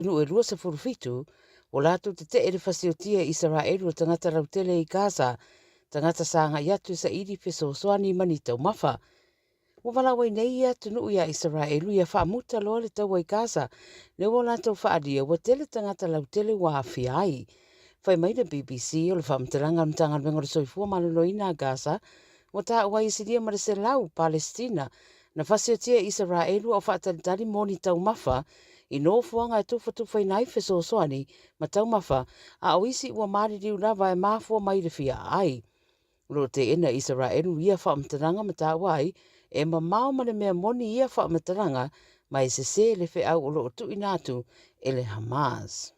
Atunuu e 27 ua latou tete'e i le fasiotia e Isaraelu o tagata lautele i Gaza, tagata sa agai atu e saili fesoasoani ma ni taumafa. Ua valaau ai nei ia atunuu iā Isaraelu ia faamuta loa le taua i Gaza, lea ua latou faaalia ua tele tagata lautele ua aafia ai. Fai mai le BBC o le faamatalaga a le Matagaluega o le Soifua Maloloina a Gaza, ua taua ai e silia ma le 100 Palesitina Na fasiotia e Isaraelu a o faatalitali mo ni taumafa i nofoaga e tufatufaina ai fesoasoani ma taumafa, a o isi ua maliliu lava e mafua mai le fia aai. O lo o teena e Isaraelu ia faamatalaga ma taua ai e mamao ma le mea moni ia faamatalaga ma e sese le feau o lo o tuuina atu e le Hamas.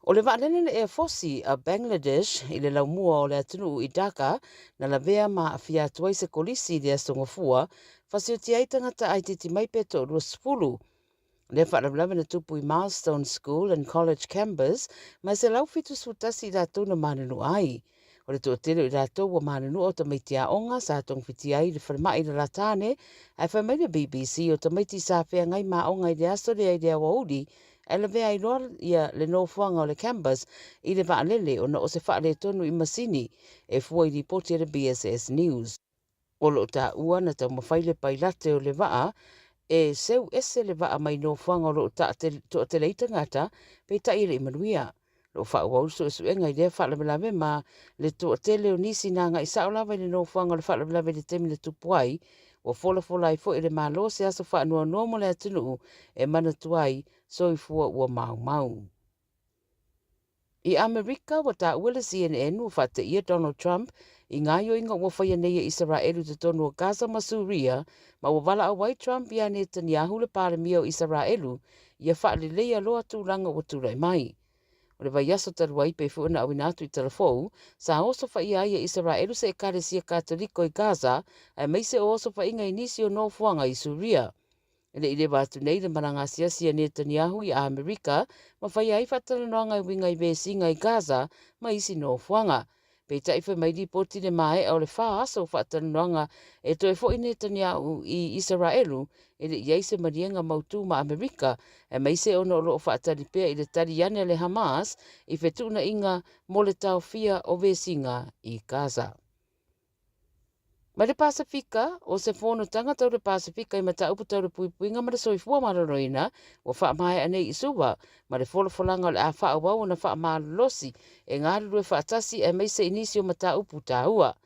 O le vaalele le Air Force a Bangladesh i le laumua o le atunuu i Dhaka na lavea ma aafia atu ai se kolisi i le Aso Gafua, fasiotia ai tagata aititi mai pe toa-20. Lea faalavelave na tupu i Milestone School and College Campus ma e 171 i latou na manunua ai. O le toatele o i latou ua manunua o tamaiti aoga sa togafiti ai i le falemai i Lalatane, ae fai mai le BBC o tamaiti sa feagai ma aoga i le aso lea i le aoauli ae lavea ai loa ia le nofoaga o le campus i le vaalele ona o se faaletonu i masini e fua i lipoti a le BSS News. O lo o taua na taumafai le pailate o le vaa e seu ese le vaa mai nofoaga o lo o toatele ai tagata, peitai e le i manuia. O lo o faaauau le suesuega i lea faalavelave ma le toatele o nisi na agai sao lava i le nofoaga o le faalavelave i le taimi na tupu ai. Ua folafola ai foi e le Malo se aso faanoanoa mo le atunuu e manatua ai soifua ua maumau. I Amerika, ua taua le CNN ua faateia Donald Trump i gaoioiga ua faia nei e Isaraelu i totonu o Gaza ma Suria, ma ua valaau ai Trump iā Netanyahu le Palemia o Isaraelu ia faaleleia loa tulaga ua tulai mai. O le vaiaso talu ai pei foi ona auina atu i Talafou, sa osofaia ai e Isaraelu se Ekalesia Katoliko i Gaza aemaise o osofaiga i nisi o nofoaga i Suria. E le i leva atu nei le malaga asiasi a Netanyahu i Amerika ma faia ai faatalanoaga e uiga i vesiga i Gaza ma isi nofoaga. Peitai fai mai lipoti le maea o le fa aso o faatalanoaga e toe foi Netanyahu i Isaraelu e le i ai se maliega mautū ma Amerika aemaise ona o lo o faatali pea i le tali ane a le Hamas i fetuunaiga mo le taofia o vesiga i Gaza. Mai le Pasefika, o se fonotaga tau le Pasefika i mataupu tau le puipuiga ma le soifua maloloina ua faamaea nei i Suva, ma le folafolaga o le a faaauau ona faamalolosi e galulue faatasi aemaise i nisi o mataupu taua.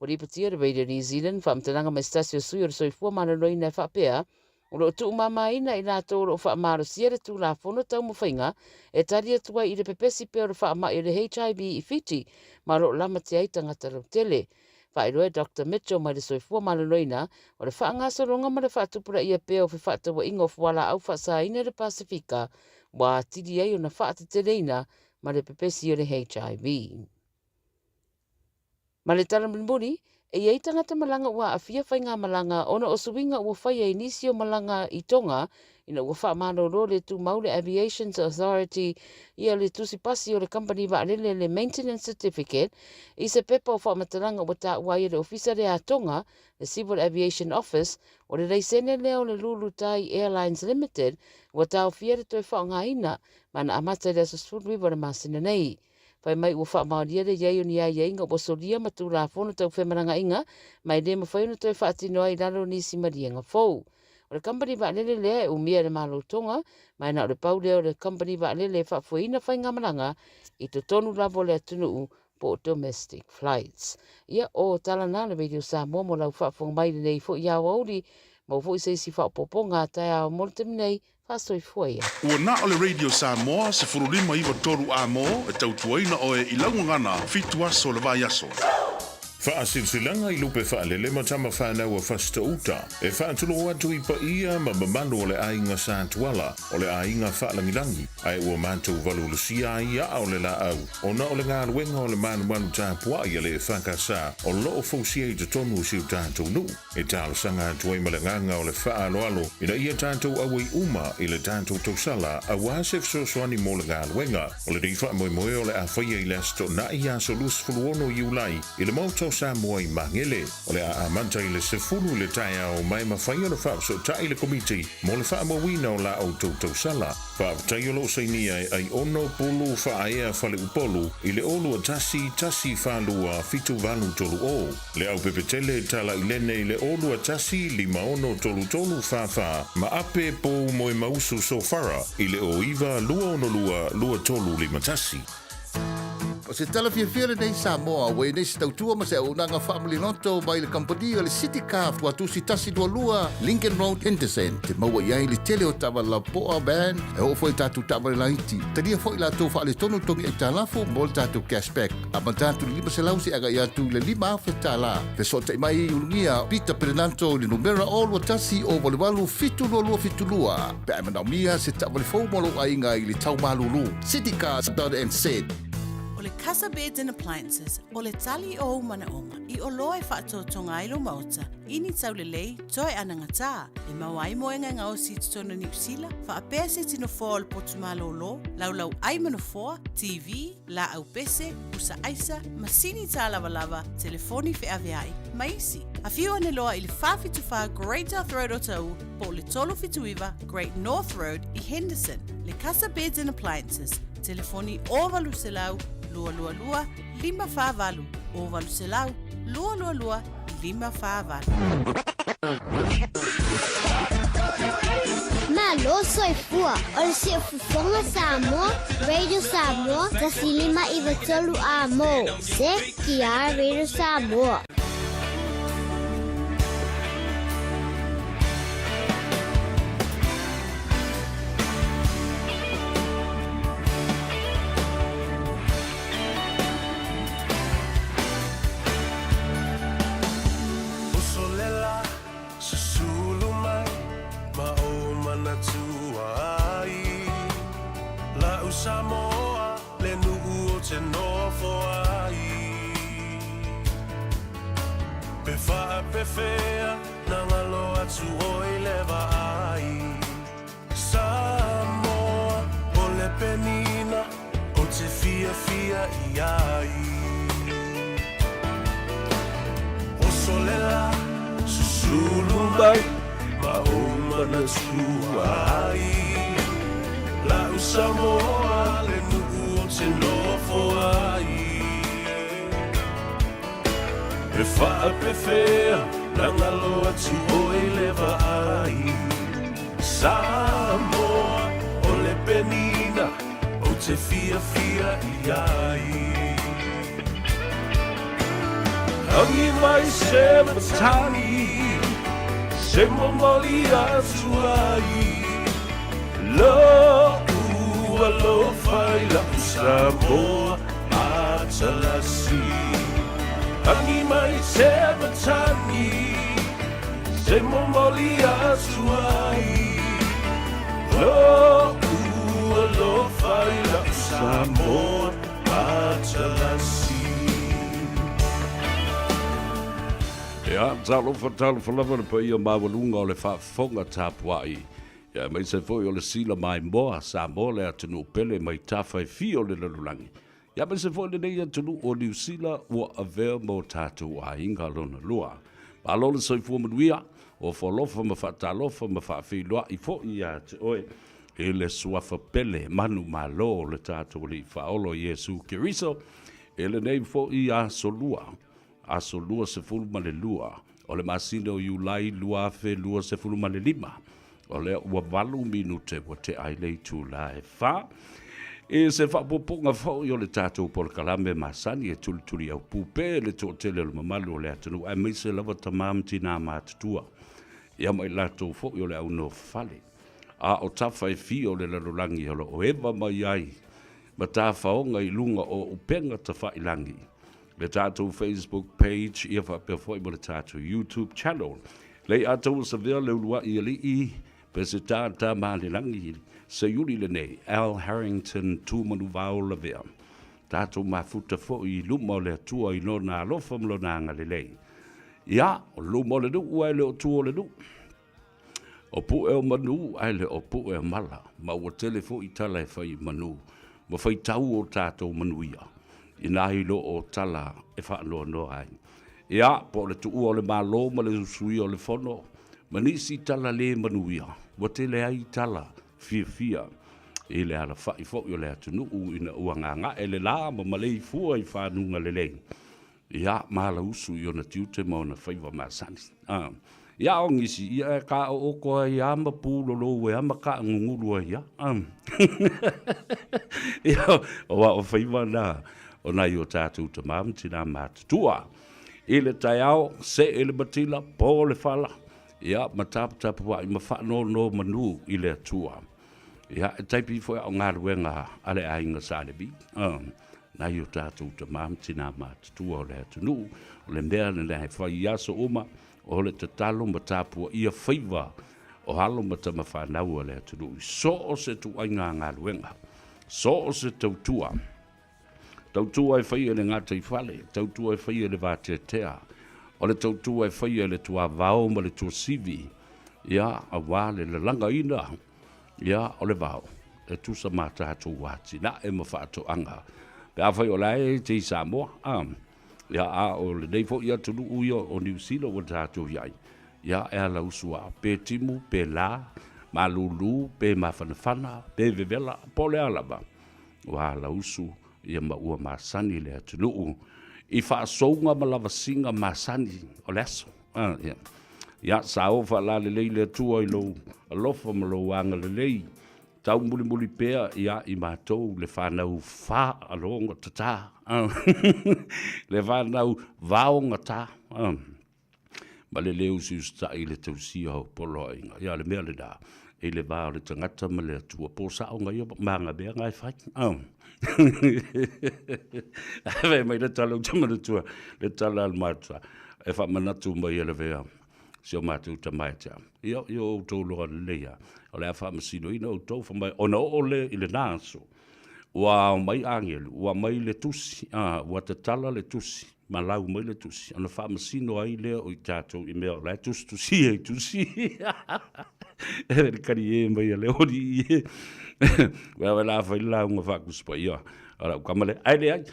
Ua lipotia le Radio New Zealand faamatalaga mai se tasi o sui o le soifua maloloina e faapea, O lo o tuumamaina i latou o lo o faamalosia le Tulafono Taumafaiga e tali atu ai i le pepesi pea o le faamai o le HIV i Fiti ma o lo o lamatia ai tagata lautele. Faailoa e Doctor Mitchell mai le Soifua Maloloina, o le faagasologa ma le faatupulaia pea o fefaatauaiga o fualaau faasaina i le Pasefika ua atili ai ona faateteleina ma le pepesi o le HIV. Ma le tala mulimuli, e i ai tagata malaga ua aafia faigamalaga ona o suiga ua faia i nisi o malaga i Tonga ina ua faamalolo le tumau le Aviations Authority ia le tusi pasi o le kamupani vaalele le Maintenance Certificate i se pepa o faamatalaga ua taua ai e le Ofisa lea a Tonga, le Civil Aviation Office, o le laisene lea o le Lulu Tai Airlines Limited ua taofia le toe faaaogaina ma na amata i le aso 19 o le masina nei. Fai mai ua faamaonia le i ai o ni aiaiga ua solia ma Tulafono tau femalagaaiga ma e le mafai ona toe faatino ai i lalo o nisi maliega fou. O le kamupani vaalele lea e umia e le Malo Tonga, ma e na o le pau lea o le kamupani vaalele e faafoeina faigamalaga i totonu lava o le atunuu po o domestic flights. Ia, o tala na le Radio Samoa mo lau faafofoga mai i lenei foi aoauli. Maua foi se isi faaopoopoga a taeao mo le taimi nei. Faasoifua ia. Ua na o le Radio Samoa 15 93 A mo e tautuaina oe i lau gagana fitu aso le vaiaso. Faasilasilaga i lupe faalele ma tama fanau a Fasitouta e faatulou atu i paia ma mamalu o le aiga Sa Tuala, o le aiga faalagilagi, ae ua matou valuvalusia ai aa o le laau ona o le galuega o le malumalu tapuai a le EFKS o lo o fausia i totonu o si o tatou nuu. E talosaga atu ai ma le agaga o le faaaloalo ina ia tatou auai uma i le tatou tausala aua se fesoasoani mo le galuega. O lenei faamoemoe o le a faia i le Aso Toonai, aso 26 Iulai, i le Maota o. Samoa i Magele. O le a amata i le 10 i le taeao ma e mafai ona faafesootai le Komiti mo le faamauina o la outou tausala. Faafetai o lo o sainia e Aiono Pulu Faaea Faleupolu i le 0 2 1 4 2 7 8 3 0. Le Aupepetele Talailene i le 0 2 1 5 6 3 3 4 4 ma Ape Pou Moemausu Sofara i le 0 9 2 6 2 2 3 5 1. O se tala fiafia lenei Samoa ua i nei se tautua ma se auaunaga faamaliloto mai le kamupani o le City Car Tuatusi 122 Lincoln Road Henderson. Te maua i ai le tele o taavale lapoa, van, e oo foi i tatou taavale laiti. Talia foi latou faaletonu togi aitalafu mo le tatou cashback. Amata atu i le 500 seia agai atu i le $5,000. Fesootai mai i Ulugia Peter Perenato i le numera 021 088 7272 pe a e manaomia se taavale fou mo lou aiga i le tau malulu. Citycars.nz. O le Casa Beds and Appliances, o le tali o ou manaoga i oloa e faatotoga ai lou maota i ni taulelei toe anagatā, e maua ai moega e gaosi i totonu o Niu Sila, faapea se tino foa o le potu malōlō, laulau ai ma nofoa, TV, laau pese, pusa aisa, masini tālavalava, telefoni feaveai, ma isi. Afio ane loa i le 474 Great South Road o Tauu po o le 379 Great North Road i Henderson. Le Casa Beds and Appliances, telefoni 0800 222 548, 0800 222 548. Malo soifua, o le Siufofoga Samoa, Radio Samoa, 105 9 3 a mo. CKR Radio Samoa. Usolela Susulu mai ma ou manatua ai La'u Samoa le nu'u o te nofo ai Pe faapefea na ngalo atu oi le vaai Samoa o le penina o te fiafia i ai Osolela susulu mai ma ou manatua ai La'u Samoa le nuu o te nofo ai E faapefea na ngalo atu oe le vaai Samoa o le penina ou te fiafia i ai Angi mai se matagi se momoli atu ai Lo'u alofa i la'u Samoa Atalasi Angi mai se matagi se momoli atu ai Lo'u alofa i la'u Samoa Atalasi. Ia, talofa, talofa lava le paia maualuga o le faafofoga tapuai. Ia, aemaise foi o le sila maimoa, Samoa le atunuu pele mai tafa e fia o le lalolagi. Ia, aemaise foi lenei atunuu o Niu Sila ua avea ma o tatou aiga lona lua. Malo le soifua manuia, ofo alofa ma faatalofa ma faafeiloai foi ia te oe i le suafa pele manumalo o le tatou Alii Faaolo Iesu Keriso i lenei foi aso lua, aso 22 o le masina o Iulai 2025. O lea ua 8 minute ua tea ai le itula e 4. I se faapuapuga foi o le tatou polokalame masani e tulituli au pupe le toatele o le mamalu o le atunuu aemaise lava tamā ma tinā matutua ia ma i latou foi o le au nofale a o tafa e fia o le lalolagi o lo o eva mai ai ma tafaoga i luga o upega tafailagi le tatou Facebook page ia faapea foi ma le tatou YouTube channel. Lei atou o savea le uluai alii Peseta Tamalelagi Seiuli lenei Al Harrington Tumanuvao Lavea. Tatou mafuta foi i luma o le Atua i lona alofa ma lona agalelei. Ia, o luma o le nuu ae le o tua o le nuu. O pu'e o manu ae le o pu'e o mala, ma ua tele foi tala e fai i manu, ma faitau o tatou manuia, inā i lo o tala e faanoanoa ai. Ia, po o le tuua o le Malo ma le usuia o le Fono, ma nisi tala le manuia, ua tele ai tala fiafia i le alafai foi o le atunuu ina ua gaga'e le la ma maleifua i fanuga lelei, ia, ma alausu i ona tiute ma ona faiva masani. A, ia, o nisi, ia, e kāooko ai lava ma pulolou ai lava ma kaagugulu ai lava. A, ia, aua o faiva na o nai o tatou tamā ma tinā matutua. I le taeao, see le matila, po le fala, ia, ma taputapuai ma faanonomanu i le Atua. Ia, e tai pei foi a o galuega a le aiga Sa Levi, nai o tatou tama ma tina matutua o le atunuu, o le mea lena e fai i aso uma, o le tatalo ma tapuaia faiva o alo ma tama fanau a le atunuu i so o se ituaiga galuega, so o se tautua. Tautua e faia i le gataifale, tautua e faia i le vateatea, o le tautua e faia i le tuavao ma le tuasivi, ia, aua le lalagaina, ia, o le vao, e tusa ma tatou atinae ma faatoaga, pe afai o la e te i Samoa, a, ia, a o lenei foi atunuu ia o Niu Sila ua tatou i ai, ia, e ala usu lava, pe timu, pe la, malulu, pe mafanafana, pe vevela, po o le a lava. Ua alausu ia ma ua masani le atunuu i faasouga ma lavasiga masani o le aso. Ah, ia. Ia, sa o faalalelei le Atua i lou alofa ma lou agalelei, taumulimuli pea ia i matou le fanau faalogatata, ah, le fanau vaogata, ah. ma le lē usiusitai i le tausia o poloaiga. Ia, o le mea lena, i le va o le tagata ma le Atua, po sao na ia ma ana mea na e fai. Ae fai mai le tala ou te manatua, le tala a le matua, e faamanatu mai e lavea si o matou tama ia te au. Ia, ia o outou loa lelei lava, o le a faamasinoina outou, fai mai, ona oo lea i lena aso, ua ao mai agelu, ua aumai le tusi, ua tatala le tusi, ma lau mai le tusi, ona faamasino ai lea o i tatou i mea o la e tusitusia i tusi. E le kali e mai a le oli e. Ua awe la fai le lauga faakusi paia a lau kama lea. Ae leai,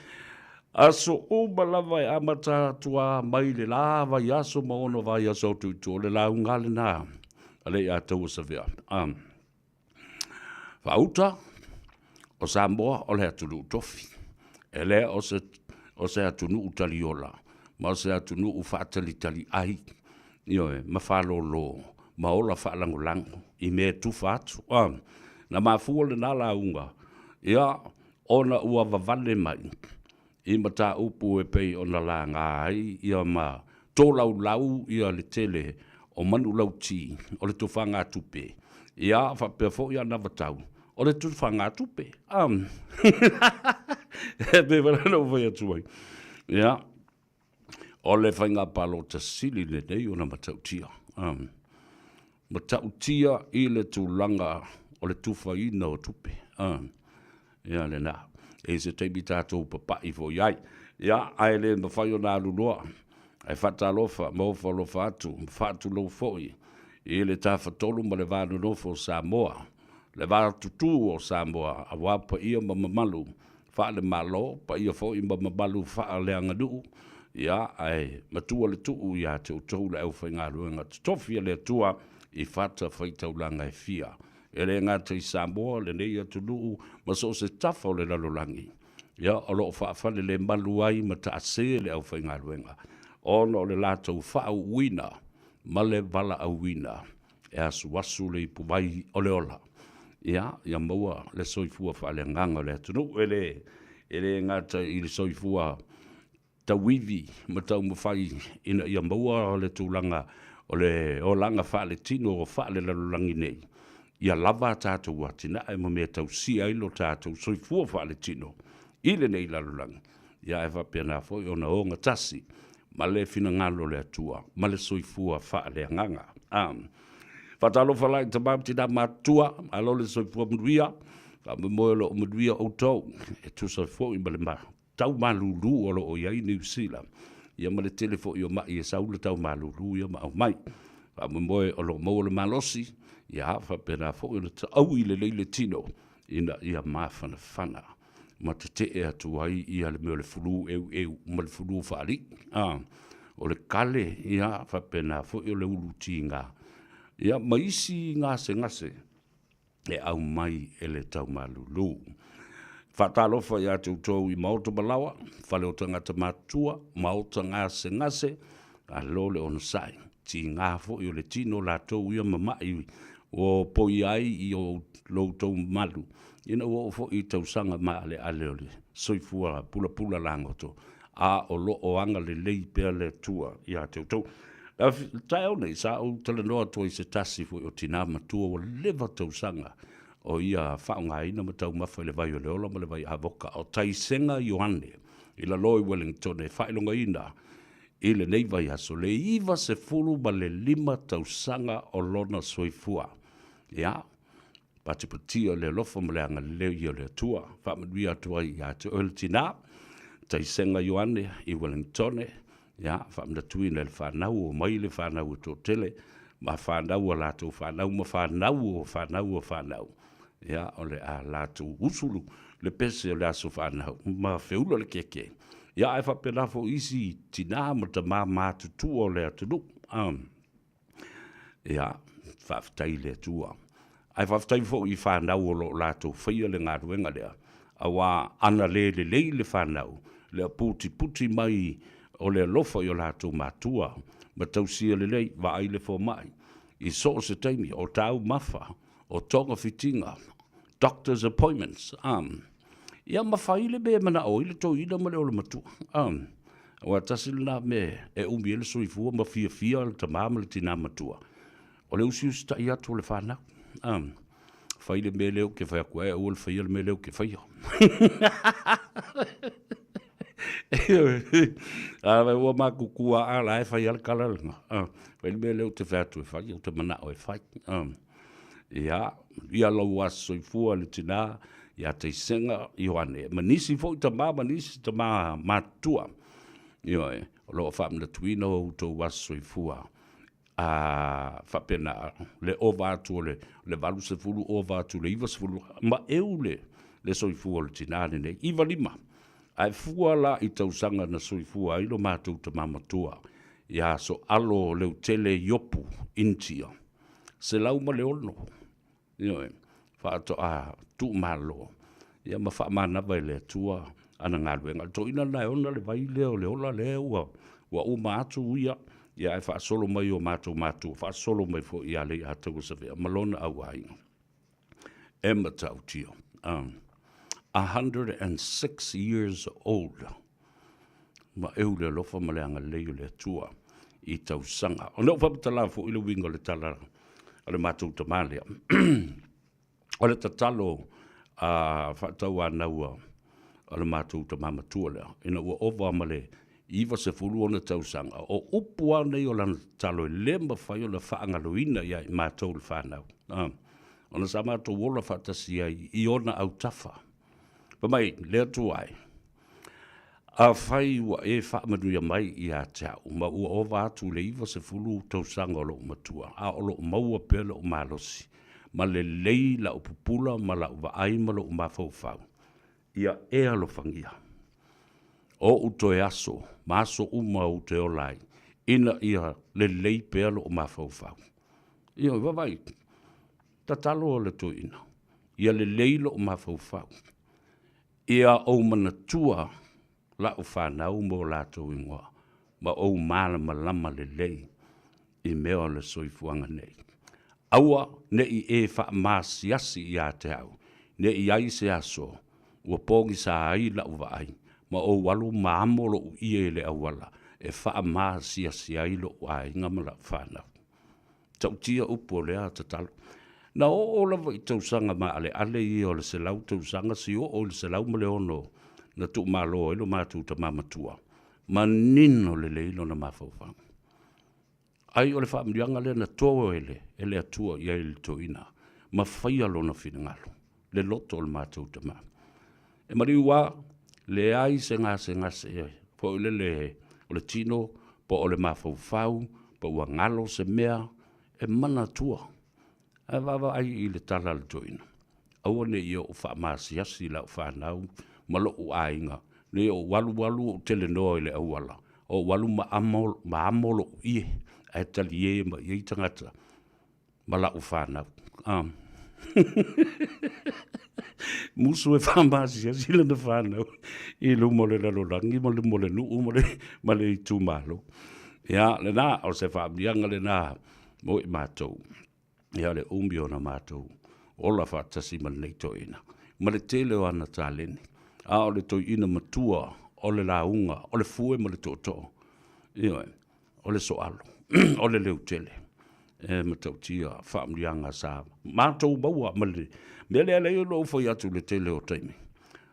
aso uma lava e amata atu lava mai le la vaiaso ma ono vaiaso atu i tua, o le lauga lava lena a le ia taua Savea. Faauta, o Samoa o le atunuu tofi, e le o se, o se atunuu taliola, ma o se atunuu faatalitali ai, ioe, ma faalōlō, ma ola faalagolago i mea e tufa atu. A, na mafua lena lauga, ia, ona ua vavale mai i mataupu e pei ona laga ai ia ma tolaulau ia le tele o manulauti o le tofagatupe, ia faapea foi anavatau o le tofagatupe. E pei foi ona ou fai atu ai, ia, o le faiga palota sili lenei ona matautia, matautia i le tulaga o le tufaina o tupe. Ia lena. E i ai se taimi tatou papai foi i ai. Ia, ae le mafai ona alu loa. Ae faatalofa ma ofo alofa atu ma faatulou foi i le Tafatolu ma le Va Nonofo o Samoa, le va tutū o Samoa aua paia ma mamalu faale-Malo, paia foi ma mamalu faaleaganuu, ia, ae matua le tuu ia te outou le aufaigaluega totofi a le Atua i fatafaitaulaga e fia. E le gata i Samoa, lenei atunuu ma so o se tafa o le lalolagi, ia, o lo o faafalelemalu ai ma taase le aufaigaluega ona o le latou faauuina ma le valaauina e asuasu le ipuvai o le ola. Ia, ia maua le soifua faaleagaga o le atunuu. E le, e le gata i le soifua tauivi ma taumafai ina ia maua le tulaga o le olaga faaletino faalelalolagi nei, ia lava a tatou atinae ma mea e tausia ai lo tatou soifua faaletino i lenei lalolagi, ia ae faapena foi ona ogatasi ma le finagalo o le Atua ma le soifua faaleagaga. A Faatalofa la i tama ma tina matutua, malo le soifua manuia, faamoemoe o lo o manuia outou e tusa foi ma le tau malulu o lo o i ai Niu Sila, ia ma le tele foi o ma'i e sau le tau malulu ia ma aumai. Faamoemoe o lo o maua le malosi, ia faapena foi ona taui lelei le tino ina ia mafanafana ma tetee atu ai ia le mea o le fulu eueu ma le fulu faalii. O le kale, ia, faapena foi o le ulu tiga, ia, ma isi gasegase e aumai e le taumalulu. Faatalofa ia te outou i maota ma laoa, fale o tagata matutua, maota gasegase, malo le onosai. Tiga foi o le tino latou ia mama'i ua poia ai i o lo outou mamalu, ina ua oo foi i tausaga maaleale o le soifua pulapula lagoto, a o lo o agalelei pea le Atua ia te outou. Le taeao nei, sa ou talanoa atu ai i se tasi foi o tina matua ua leva tausaga o ia faaaogaina ma taumafa i le vai o le ola ma le vai avoka, o Taisega Ioane i lalo i Wellington e faailogaina i lenei vaiaso le 95 tausaga o lona soifua. Ia, patipatia le alofa ma le agalelei o le Atua. Faamanuia atu ai ia te oe le tina, Taisega Ioane i Wellington, ia, faamanatuina i le fanau, o mai le fanau e toatele, ma fanau a latou fanau, ma fanau o fanau o fanau. Ia, o le a latou usulu le pese o le aso fanau, ma feula le keke. Ia, ae faapena foi isi tina ma tama matutua o le atunuu. Ia, faafetai i le Atua. Ae faafetai foi i fanau o lo o latou faia le galuega lea, aua ana le lelei le fanau, le aputiputi mai o le alofa i o latou matua, ma tausia lelei, vaai le fomai, i so o se taimi, o taumafa, o togafitiga, doctor's appointments, um, ia ma fai le mea e manao ai le toeaina ma le olamatua. Um, aua tasi lena mea e umi ai le soifua ma fiafia le tamā ma le tinā matua, o le usiusitai atu o le fanau. Um, fai le mea lea ou te fai atu ai, aua le faia le mea lea ou te faia. A ua matutua a la e fai lava le tala lena. Fai le mea lea ou te fai atu e fai, ou te manao e fai. Ia, ia lou aso soifua le tina ia Taisega Ioane, ma nisi foi tama ma nisi tama matutua. Ioe, o lo o faamanatuina o outou aso soifua a faapena le ova atu o le 80 ova atu i le 90 ma eu le le soifua o le tina lenei 95 ae fua la i tausaga na soifua ai lo matou tama matua ia Soalo Leutele Iopu Initia 106 Ioe, faatoa tuumalo ia ma faamanava e le Atua ana galuega. O le toeaina lena e ona le vai lea o le ola lea ua ua uma atu ia, ia ae faasolo mai o matou matua, faasolo mai foi ia Leiataua Savea ma lona auaiga. E matautia. 106 years old. Ma eu le alofa ma le agalelei o le Atua i tausaga. Ona ou faamatala foi le uiga o le tala a le matou tama lea. O le tatalo a faatauanau a le matou tama matua lea, ina ua ova ma le 90 ona tausaga, o upu lava nei o lana tatalo e le mafai ona faagaloina ia i matou le fanau, ona sa matou ola faatasi ai i ona autafa. Fai mai, le Atua e, Afai ua e faamanuia mai ia te au, ma ua ova atu i le 90 tausaga o lou matua, a o lo o maua pea lou malosi, ma lelei lau pupula ma lau vaai ma lou mafaufau, ia e alofagia ou toe aso ma aso uma ou te ola ai, ina ia lelei pea lou mafaufau. Ioe, vaavaai, tatalo a le toeaina, ia lelei lou mafaufau. Ia ou manatua lau fanau ma o latou igoa, ma ou malamalama lelei i mea o le soifuaga nei. Aua ne i e faamasiasi ia te au, ne i ai se aso ua pogisa ai lau vaai, ma ou alu ma amo lou ie i le auala e faamasiasi ai lou aiga ma lau fanau. Tautia upu o lea tatalo. Na oo lava i tausaga maaleale ia o le 100 tausaga si oo i le 106 na tuumalo ai lo matou tama matua, manino lelei lona mafaufau. Ai o le faamanuiaga lea na to e le, e le Atua i ai i le toeaina, ma faia lona finagalo, le loto o le matou tama. E maliu lava, leai se gasegase foi lele o le tino, po o le mafaufau, po ua galo se mea, e manatua. Ae vaavaai i le tala a le toeaina, aua ne i ou faamasiasi i lau fanau ma lou aiga, ne i ou alualu ou telenoa i le auala. Ou alu ma amo, ma amo loʻu ʻie, ae talie mai ai tagata ma laʻu fanau. Ah. Musu e whaamasiasi lana whanau i luma o le lalolagi ma luma o le nuu ma le, ma le itumalo. Ia, lena, o se whaamianga lena mo i mātou. Ia, le umi o na mātou ola whaatasi ma lenei toeaina. Ma le tele o ana taleni. A o le toeaina matua o le lauga, o le fue ma le tootoo. Ioe, o le soalo, o le leutele e matautia faamanuiaga sa matou maua ma le mea lea lea o lou fai atu i le tele o taimi.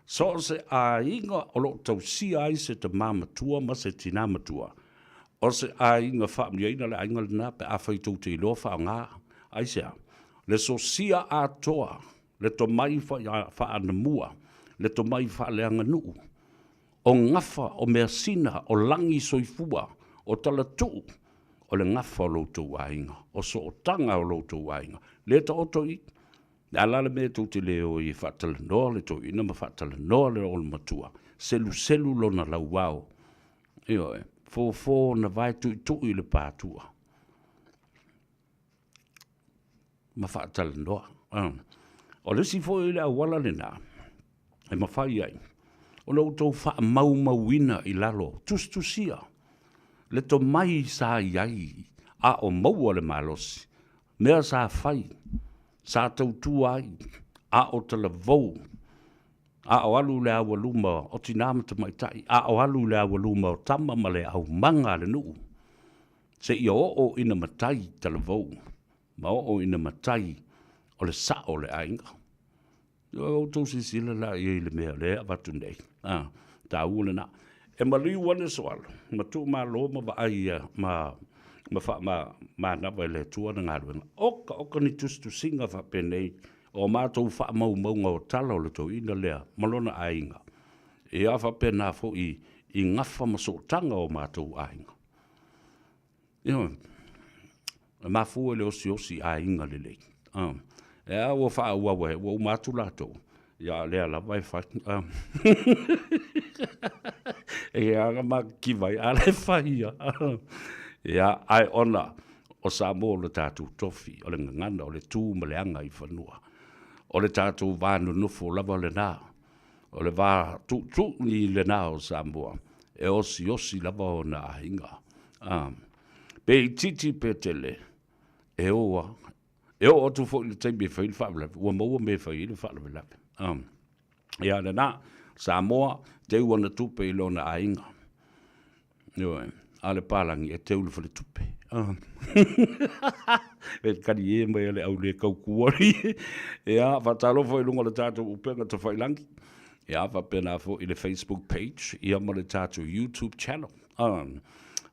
So o se aiga o lo o tausia ai se tamā matua ma se tinā matua, o se aiga faamanuiaina le aiga lena pe afai tou te iloa faaaoga. Aisea? Le sosia atoa, le tomai faanamua, le tomai faaleaganuu, O gafa, o measina, o lagi soifua, o talatuu, o le gafa o lo outou aiga, o sootaga o lo outou aiga. Le taoto i, le a la le mea tou te le o ai e faatalanoa le toeaina ma faatalanoa le olomatua, seluselu lona lauao, ioe, fofo ona vae tuitui i le patua ma faatalanoa. O le isi foi le auala lena e mafai ai ona outou faamaumauina i lalo, tusitusia le tomai sa i ai a o maua le malosi, mea sa fai, sa tautua ai, a o talavou, a o alu i le aualuma o tinā ma tamaitai, a o alu i le aualuma o tama ma le aumaga a le nuu, seia oo ina matai talavou ma oo ina matai o le sao o le aiga. Ua outou silasila la i ai i le mea o lea e avatu nei, a, taua lena. E maliu ane soalo ma tuumalo ma vaai ia ma ma faamanava e le Atua ana galuega. Oka oka ni tusitusiga faapenei o matou faamaumauga o tala o le toeaina lea ma lona aiga. Ia faapena foi i gafa ma sootaga o matou aiga. Ioe. E mafua i le osiosi aiga lelei. E a ua faaauau ai, ua uma atu latou, ia a o lea lava e fai. E aga makikiva ai, a o la e fai ia. Ia, ae ona o Samoa o le tatou tofi, o le gagana, o le tu ma le aga i fanua. O le tatou va nonofo lava lena. O le va tuutuuni lena o Samoa, e osiosi lava ona aiga. A, pe itiiti pe tele, e o a, e oo atu foi i le taimi e fai ai le faalavelave, ua maua mea e fai ai le faalavelave. A, ia lena, Samoa, teu ana tupe i lona aiga. Ioe, a o le palagi e teu i le faletupe. E kali e mai a le au le kaukua. Ia, faatalofa i luga o le tatou upega tafailangi. Ia, faapena foi i le Facebook page, ia ma le tatou YouTube channel. Ah,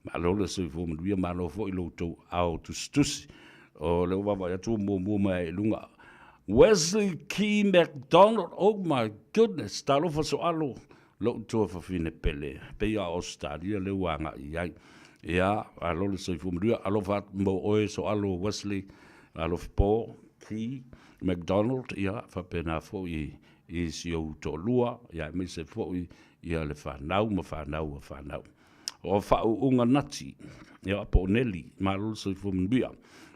malo le soifua manuia, malo foi lo outou ao tusitusi. O lea ua vaavaai atu ua muamua mai i luga. Wesley Key McDonald, oh my goodness, talofa soalo Lou tuafafine pele, pei a o Ausetalia lea ua agai i ai. Ia, malo le soifua manuia. Alofa atu mo oe Soalo Wesley, alofa po, Key, McDonald, ia, faapena foi i si ou toalua, ia, aemaise foi ia le fanau ma fanau a fanau. O faauuga nati, ia, po o Neli, malo le soifua manuia.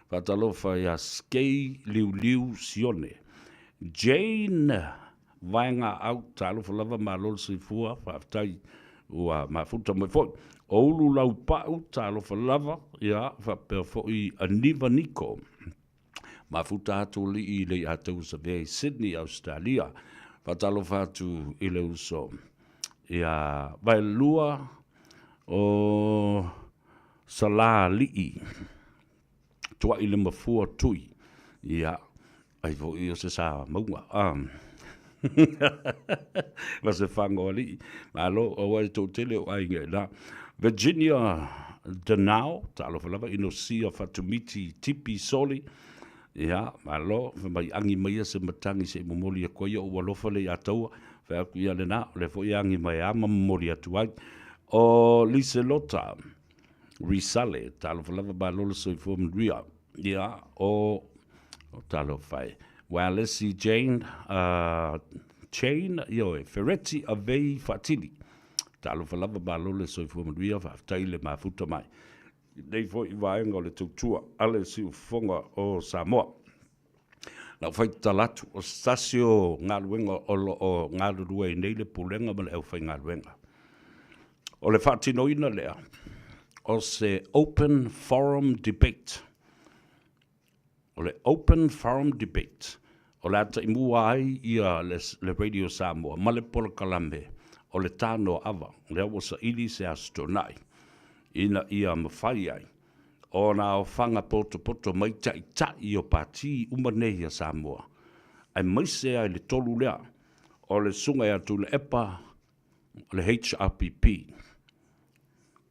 Faatalofa ia Skei Liuliu Sione. Jane Vaega au, talofa lava malo le soifua, faafetai ua mafuta mai foi. O Ulu Laupau, talofa lava, ia, faapea foi Aniva Niko. Mafuta atu alii i le Iatau Savea i Sydney, Australia. Faatalofa atu i le uso ia Vaelua o Salaalii. Tuai le mafua tui, ia, ai foi o se sa mauga, a. Ma se fago alii. Malo, aua e toatele o aiga i ina. Virginia Danao, talofa lava, Inosia Fatumiti Tipi Soli, ia, malo, fai mai agi maia se matagi se i momoli atu ai ou alofa lea ia taua, fai atu ia lena, o lea foi e agi mai a ma momoli atu ai. O Liselota, Risale, talofa lava malo le soifua manuia. Ia, o, o talofa e. Walesi Jane, uh, Chain, ioe, Fereti Avei Faatili. Talofa lava, malo le soifua manuia, faafetai le mafuta mai i lenei foi vaega o le tautua a le siufofoga o Samoa. Lau faitala atu, o se tasi o galuega o lo o galulue ai nei le Pulega ma le aufaigaluega, o le faatinoina lea o se Open Forum Debate. O le Open Forum Debate, o le a taimua ai ia le Radio Samoa ma le polokalame o le Tanoa Ava, lea ua saili se Aso Toonai, ina ia mafai ai ona aofaga potopoto mai taitai o pati uma nei a Samoa, aemaise ai le tolu lea o le Susuga ia Tuilaepa o le HRPP,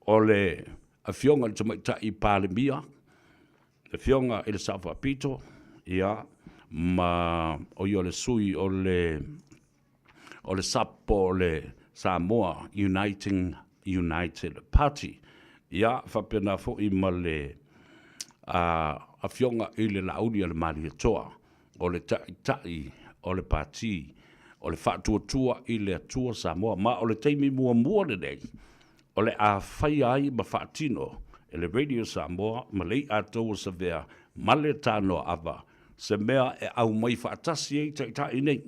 o le Afioga i le Tamaitai Palemia, le Afioga i le Sao Faapito, ia, ma o ia o le sui o le o le SUP po o le Samoa Uniting United Party. Ia, faapena foi ma le Afioga i le Laauli a le Malietoa, o le Taitai o le Pati o le Faatuatua i le Atua Samoa. Ma o le taimi muamua lenei o le a faia ai ma faatino e le Radio Samoa ma le i'a tou o Savea ma le Tanoa Ava se mea e aumai faatasi ai taitai nei.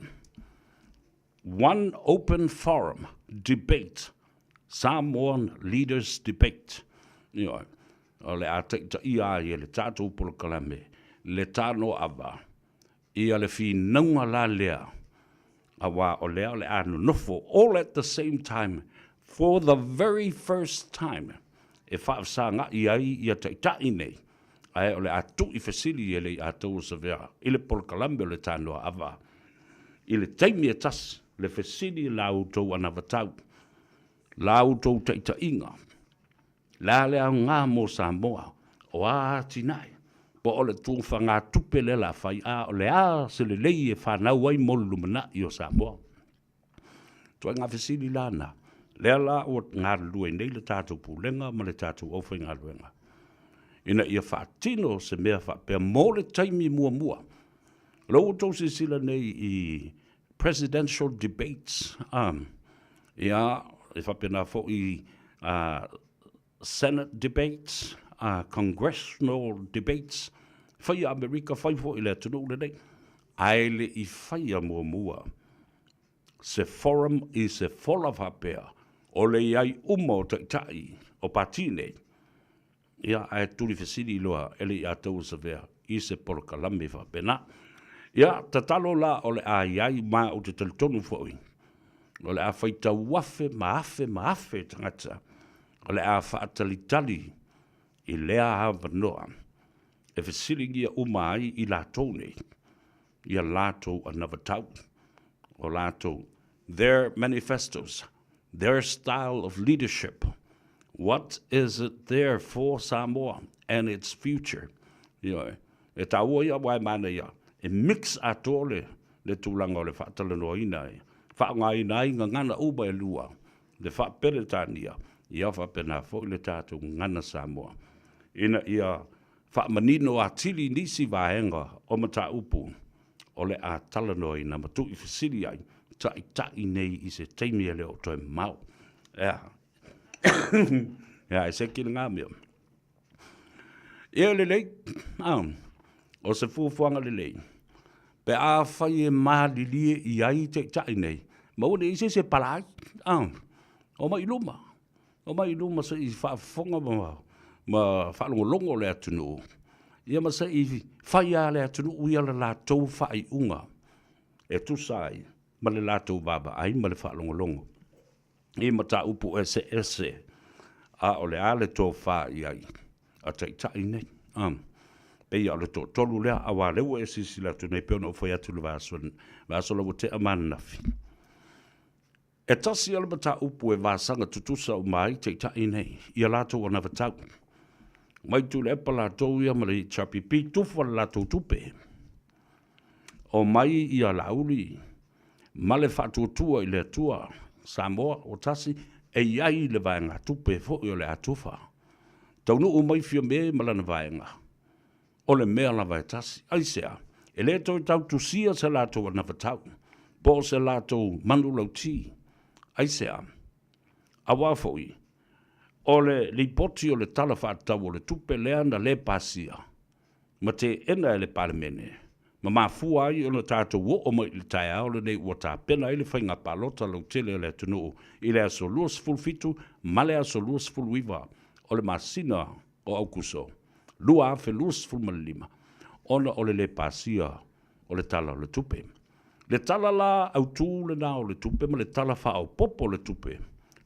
One Open Forum Debate, Samoan Leaders Debate. Ioe, o le a taitaia ai e le tatou polokalame le Tanoa Ava ia le finauga la lea, aua o lea o le a nonofo all at the same time for the very first time e faafesaga'i ai ia taitai nei, ae o le a tu'i fesili e le i tou o Savea i le polokalame o le Tanoa Ava i le taimi e tasi, le fesili i la outou anavatau, la outou taitaiga, le a le aoga mo Samoa, o a atinae, po o le tufagatupe lea la fai, a o le a se lelei e fanau ai mo le lumanai o Samoa. Ituaiga fesili la na, lea la ua galulue nei le tatou pulega ma le tatou aufaigaluega ina ia faatino se mea faapea mo le taimi muamua. O lea ua outou silasila nei i presidential debates, ia, e faapena foi Senate debates, Congressional debates, faia Amerika, fai foi i le atunuu lenei, ae le i faia muamua se forum i se fola faapea o le i ai uma o taitai o pati nei, ia, ae tuli fesili loa e le i tou o Savea i se polokalame faapena. Ia, tatalo la o le a i ai, ma ou te talitonu foi o le a faitau afe ma afe ma afe tagata o le a faatalitali i lea avanoa e fesiligia uma ai i latou nei ia latou anavatau, o latou, their manifestos, their style of leadership. What is it there for Samoa and its future? Ioe, e taua ia aua e manaia, e mix atoa le, le tulaga o le faatalanoaina e faaaogaina ai gagana uma e lua, le faa-Peretania, ia faapena foi le tatou gagana Samoa, ina ia faamanino atili nisi vaega o mataupu o le a talanoaina ma tuuifesili ai taitai nei i se taimi e le o toe mamao. Ea, ea, e seki lena mea. Ia lelei, ah, o se fuafuaga lelei, pe afai e malilie i ai taitai nei, ma ua leai se isi e pala ai, ah, omai i luma, Omai i luma se i faafofoga ma, ma faalogologo le atunuu, ia ma se i fai lava le atunuu ia le latou faaiuga e tusa ai ma le latou vaavaai ma le faalogologo i mataupu eseese, a o le a le tofa i ai a taitai nei. Um, pei o le toatolu lea, aua lea ua e silasila atu nei, pei ona ou fai atu i le vaiaso, vaiaso la ua tea ma ananafi. E tasi lava le mataupu e vasaga tutusa uma ai taitai nei i a latou anavatau. Mai Tuilaepa latou ia ma le HRPP, tufa le latou tupe. Omai ia Laauli ma le Faatuatua i le Atua Samoa ua tasi, e i ai le vaegatupe foi o le a tufa. Taunuu mai Fiame ma lana vaega, O le mea lava e tasi. Aisea? E le toe tau tusia se latou anavatau, po o se latou manulauti. Aisea? Auā foi, o le Lipoti o le Tala Faatatau o le Tupe lea na le pasia ma teena e le Palemene, ma mafua ai ona tatou oo mai i le taeao lenei ua tapena ai le faiga palota lautele a le atunuu i le aso 27 ma le aso 29 o le masina o Aukuso 2025, ona o le le pasia o le Tala o le Tupe. Le Tala la Autu lena o le Tupe ma le Tala Faaopoopo o le Tupe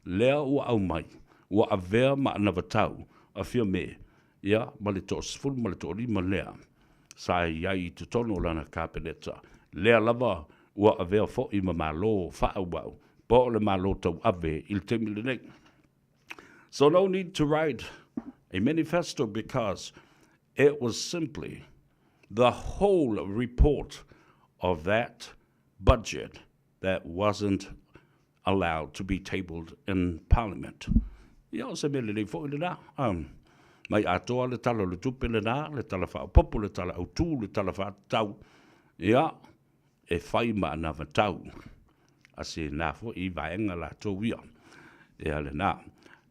lea ua aumai, ua avea ma anavatau a Fiame ia ma le toasefulu ma le toalima lea sa i ai i totonu o lana Kapeneta, lea lava ua avea foi ma Malo faaauau po o le Malo tauave i le taimi lenei. So no need to write a manifesto because it was simply the whole report of that budget that wasn't allowed to be tabled in Parliament. Ia, o se mea lelei foi lena. Um, mai atoa le tala o le tupe lena, le tala faaopoopo, le tala autū, le tala faatatau. Ia, e fai ma anavatau a se na foi i vaega latou ia. Ia lena.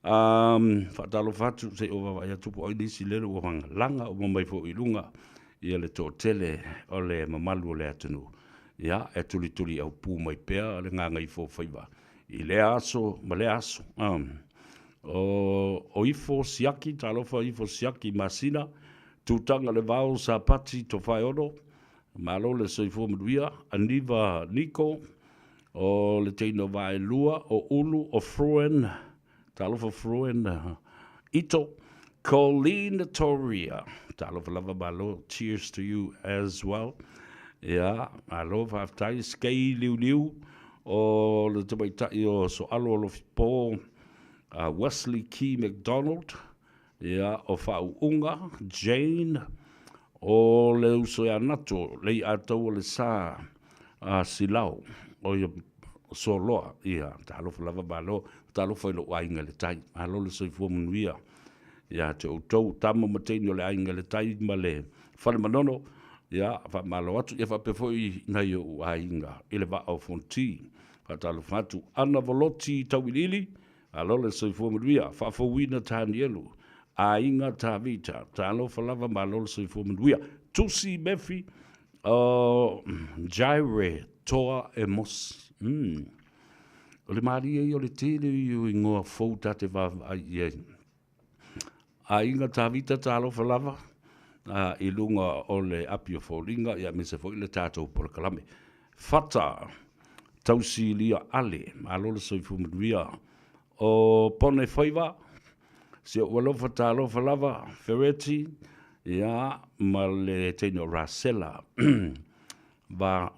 Um, faatalofa atu se i ou vaavaai atu po o ai nisi lele ua lagalaga uma mai foi i luga ia le toatele o le mamalu o le atunuu. Ia, e tulituli aupū mai pea le gagaifofaiva i lea aso ma lea aso. Um, o, o Ifo Siaki, talofa Ifo Siaki Masina, Tutaga le Vao Sapati Tofaeono, Malo le soifua manuia, Aniva Niko, o le teina o Vaelua, o Ulu, o Fruen, talofa Fruen Ito, Colleen Toria, talofa lava malo, cheers to you as well. Ia, malo faafetai, Skei Liuliu, o le tamaitai o Soalo Alofipo, uh, Wesley Key McDonald, Ia, o Faauuga, Jane, o le uso ia Nato, Lei'ataua le Sa, a Silao, o ia Soloa, ia, talofa lava malo, talofa i lou aiga i le tai, malo le soifua manuia ia te outou, tama ma teine o le aiga i le tai ma le fale manono, ia, faamalo atu, ia faapea foi nai ou aiga i le Vaa o Fonoti, faatalofa atu, Ana Voloti Tauiliili, Malo le soifua manuia, faafouina Tanielu, aiga Tavita, talofa lava malo le soifua manuia. Tusi Mefi, o Jaire Toa Emos. Mm. O le malie ia o le tele ia o ingoa fou ta te vaavaai i ai. Aiga Tavita talofa lava a, i luga o le api o foliga ia aemaise foi le tatou polokalame. Fata Tausilia Ale, malo le soifua manuia. O Pone Faiva, si ou alofa talofa lava, Fereti, ia, ma le teine o Rasela. Va,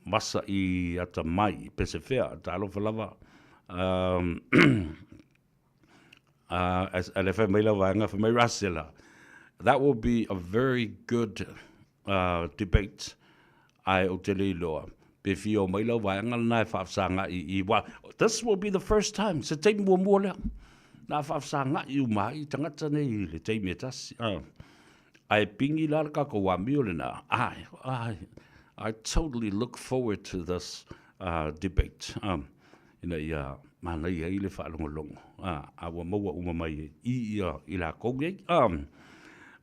vasa i atamai, Pesefea, talofa lava. Um, uh, a le fai mai la vaega, fai mai Rasela, that will be a very good uh, debate ae ou te le iloa pe fia o mai lau vaega lena e faafesagaʻi i wa this will be the first time se taimi muamua lea na faafesagaʻi uma ai tagata nei i le taimi e tasi uh, ae pingi la le tatou amio lena I, I, I totally look forward to this uh, debate um, ina ia manaia ai le faalogologo, a, a ua maua uma mai i ia i lakou nei. A,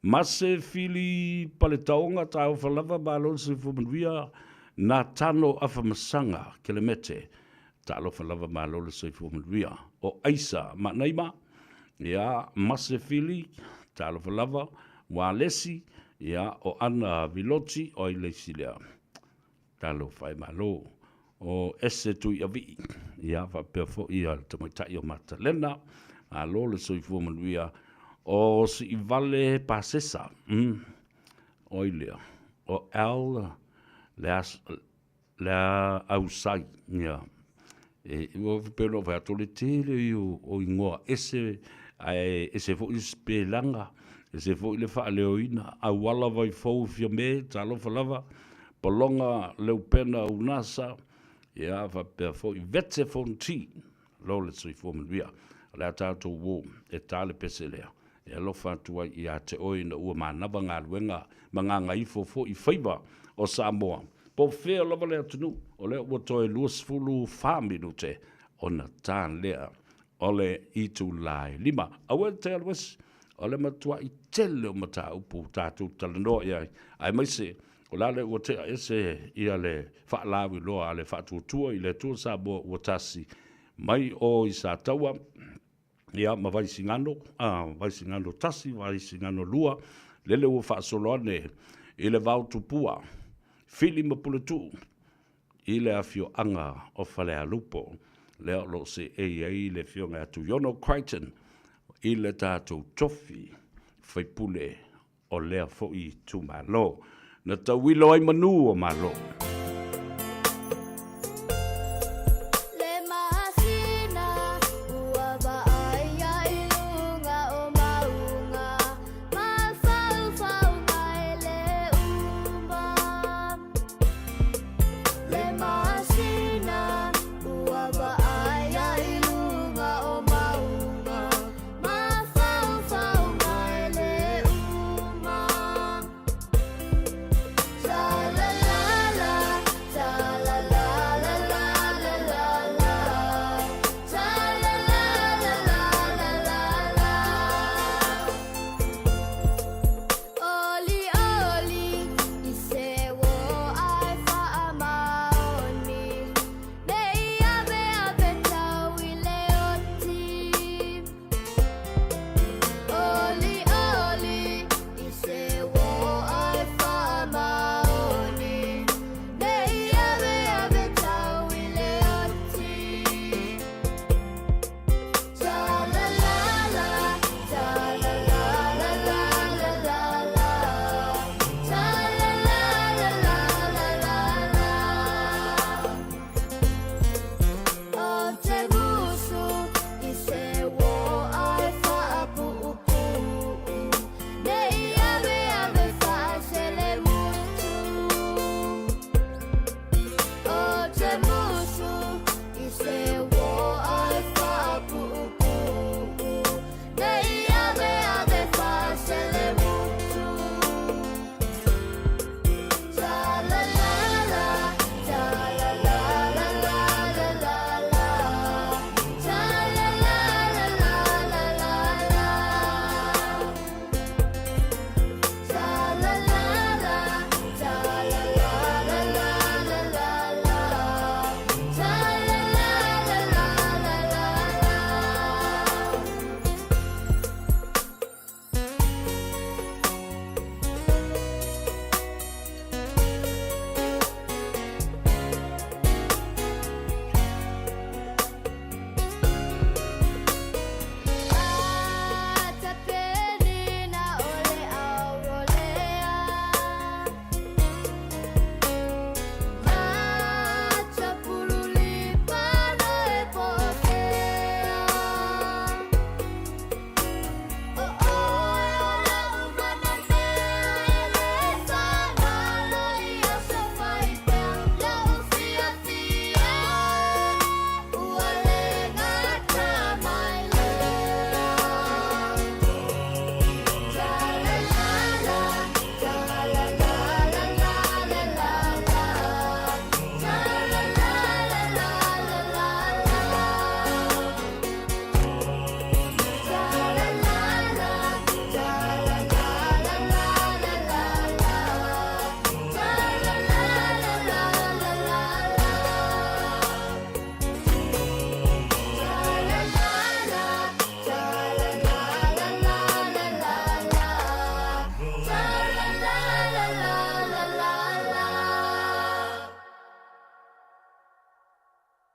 ma se fili paletaoga taofa lava malo le soifua manuia, na Tano Afamasaga Kelemete, talofa lava malo le soifua manuia. O Aisa Manaima, ia, ma se fili, talofa lava, Walesi, ia, o Ana Viloti, o ai le isi lea. Talofa e Malo. O Ese Tuiavii, ia faapea foi ia le tamaitai o Matalena, malo le soifua manuia. O Siivale Pasesa, mm, o ai lea? O Al Lea Ausai, ia. E, ua pei ona ou fai atu, o le tele ia o igoa ese, ae ese foi le sipelaga, ese foi le faaleoina, auala vaifou Fiame, talofa lava, Pologa Leupena Unasa, ia faapea foi Vete Fonti, lo le soifua manuia. O le a tatou uo e ta le pese lea, e alofa atu ai ia te oe ina ua manava galuega ma gagaifo foi faiva o Samoa. Po o fea lava le atunuu, o lea ua toe 24 minute ona ta lea o le itulā e 5. Aua e te alu ese, o le matuaʻi tele o mataupu tatou talanoa i ai, aemaise o le a lea ua tea ese ia le faalauiloa a le Faatuatua i le Atua Samoa ua tasi mai o i Sataua, ia ma Vaisigano, a, Vaisigano 1, Vaisigano 2, lele ua faasolo ane i le vao tupua, Fili ma Puletuu, i le afioaga o Falealupo, lea o lo o seei ai le Afioga ia Tuiono Crichton i le tatou tofi faipule o lea foi itumalo. Na tauilo ai manu o Malo.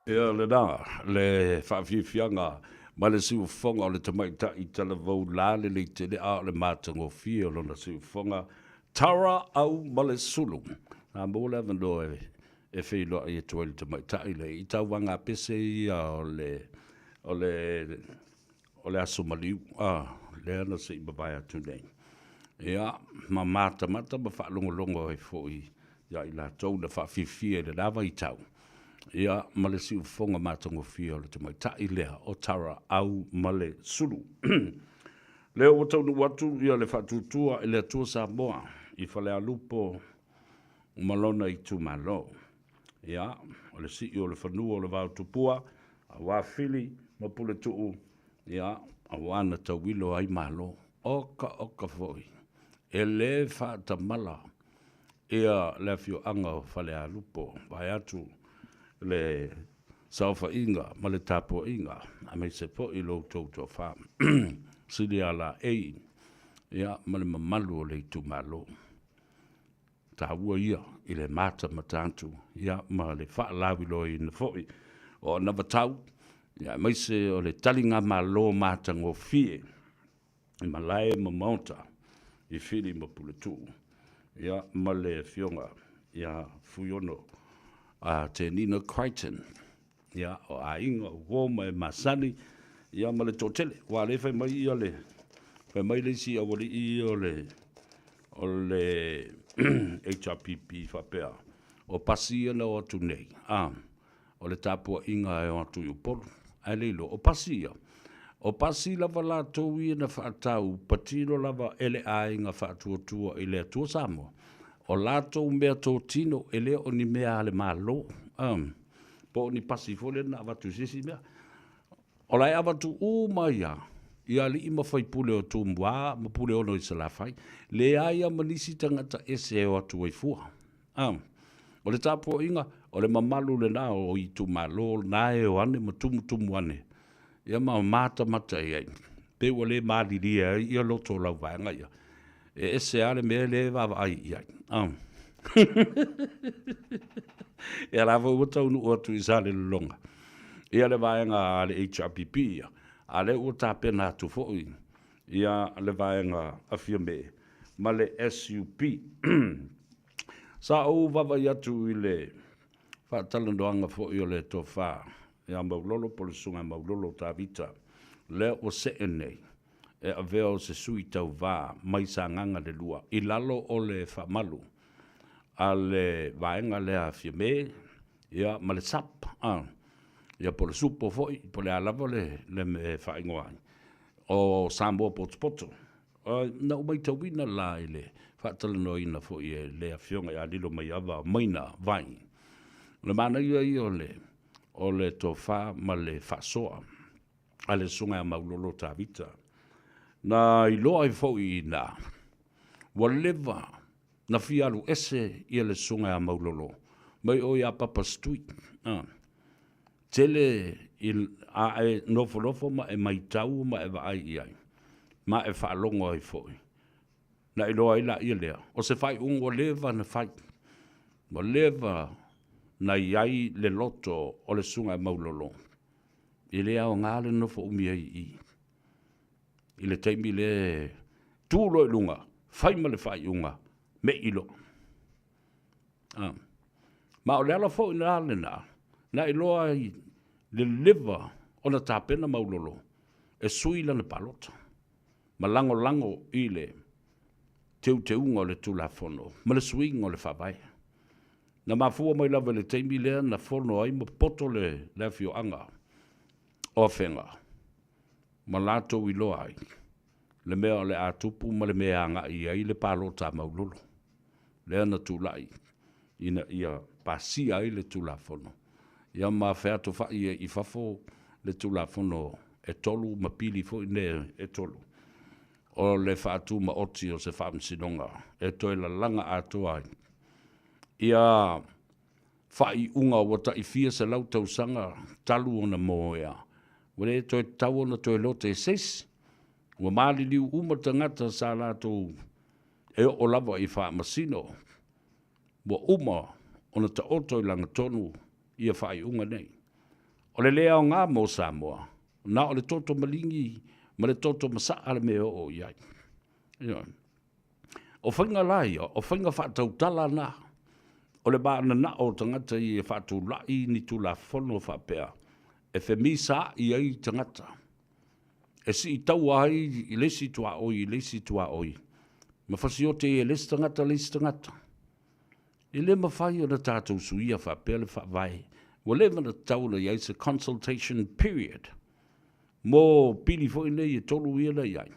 Ia lena le faafiafiaga ma le siufofoga o le tamaitai talavou la lelei tele a o le matagofie o lona siufofoga Tara Au ma le Sulu. Na maua le avanoa e e feiloai atu ai le tamaitai lea i tauvaga pese ia o le o le o le aso maliu a lea na se i mavae atu nei. Ia ma matamata ma faalogologo ai foi ia i latou na faafiafia i le la vaitau, ia ma le siufofoga matagofie o le tamaitai lea o Tara Au ma le Sulu. Lea ua taunuu atu ia le faatuatua i le Atua Samoa i Falealupo ma lona itumalo. Ia, o le sii o le fanua o le vao tupua, Aua Fili ma Puletuu, ia, aua na tauilo ai Malo. Oka oka foi, e le faatamala ia le afioaga o Falealupo, vaeatu le saofaiga ma le tapuaiga, aemaise foi lo outou toafa, Silia Laei, ia, ma le mamalu o le itumalo. Taua ia i le matamata atu ia ma le faalauiloaina foi o anavatau, ia aemaise o le taligamalo matagofie i malae ma maota i Fili ma Puletuu, ia ma le Afioga ia Fuiono a Tenina Crichton, ia o aiga o uo ma e masani, ia ma le toatele. Aua o lea e fai mai ia le, fai mai le isi aualii ia o le, o le HRPP faapea, o pasi ia na o atu nei, a, o le tapuaiga e o atu i Upolu. Ae le iloa, o pasi ia, o pasi lava latou ia na faatau patino lava e le aiga faatuatua i le Atua Samoa, o latou meatotino e le o ni mea a le Malo, a, po o ni pasi foi lea na avatu i se isi mea. O la e avatu uma ai lava i alii ma faipule o Tumua ma Puleono i Salafai. Leai lava ma nisi tagata ese e o atu ai fua. A, o le tapuaiga, o le mamalu lena o itumalo na e o ane ma tumutumu ane, ia ma matamata i ai, pei ua le malilie ai ia loto o lau vaega ia. E ese lava le mea lea e vaavaai i ai. A. Ia la foi ua taunuu atu i Salelologa ia le vaega a le HRPP ia, a lea ua tapena atu foi ia le vaega a Fiame ma le SUP. Sa ou vaavaai atu i le faatalanoaga foi o le tofa ia Maulolo po o le Susuga ia Maulolo Tavita, lea ua see nei e avea o se sui tauva mai Sagaga le 2 i lalo o le faamalu a le vaega lea a Fiame ia ma le SUP, a, ia po o le SUPO foi, po o le a lava le, le mea e faaigoa ai, o Samoa Potopoto. Na ou matauina la i le faatalanoaina foi e le Afioga ia Lilomaiava Maina Vai, o le manaia ia o le, o le tofa ma le faasoa a le Susuga ia Maulolo Tavita. Na iloa ai foi i ina, ua leva na fia alu ese ia le Susuga ia Maulolo mai o ia Papa Stewart. Tele i, a e nofonofo ma e maitau ma e vaai i ai, ma e faalogo ai foi, na iloa ai laia lea, o se faaiuga ua leva na fai, ua leva na i ai le loto o le Susuga ia Maulolo, e le aoga le nofo umi ai i i. I le taimi lea e tu loa i luga, fai ma le faaiuga, mei loa. Ah. Ma o le ala foi la lena, na iloa ai le leva ona tapena Maulolo e sui lana palota ma lagolago i le teuteuga o le Tulafono ma le suiga o le Faavae. Na mafua mai lava i le taimi lea na fono ai ma poto le, le afioaga o Afega ma latou iloa ai le mea o le a tupu ma le mea e agai i ai le palota a Maulolo, lea na tulai ina ia pasia ai le Tulafono, ia ma featofai ai i fafo le Tulafono e tolu ma pili foi nei e tolu o le faatumaoti o se faamasinoga e toe lalaga atoa ai ia faaiuga ua tai fia selau tausaga talu ona moea, ua le toe tatau ona toe lote e se isi. Ua maliliu uma tagata sa latou e oo lava i faamasino, ua uma ona taoto i lagatonu ia faaiuga nei. O le le aoga mo Samoa, na o le toto maligi ma le toto masaa le mea e oo i ai. Ioe. O faiga la ia, o faiga faatautala na, o le mananao o tagata ia faatulai ni Tulafono faapea e femisaai ai tagata, e siitaua ai i le isi tuaoi i le isi tuaoi, ma fasiote ai e le isi tagata le isi tagata. E le mafai ona tatou suia faapea le Faavae, ua leva ona tatau ona i ai se consultation period mo pili foi nei e tolu ia na i ai.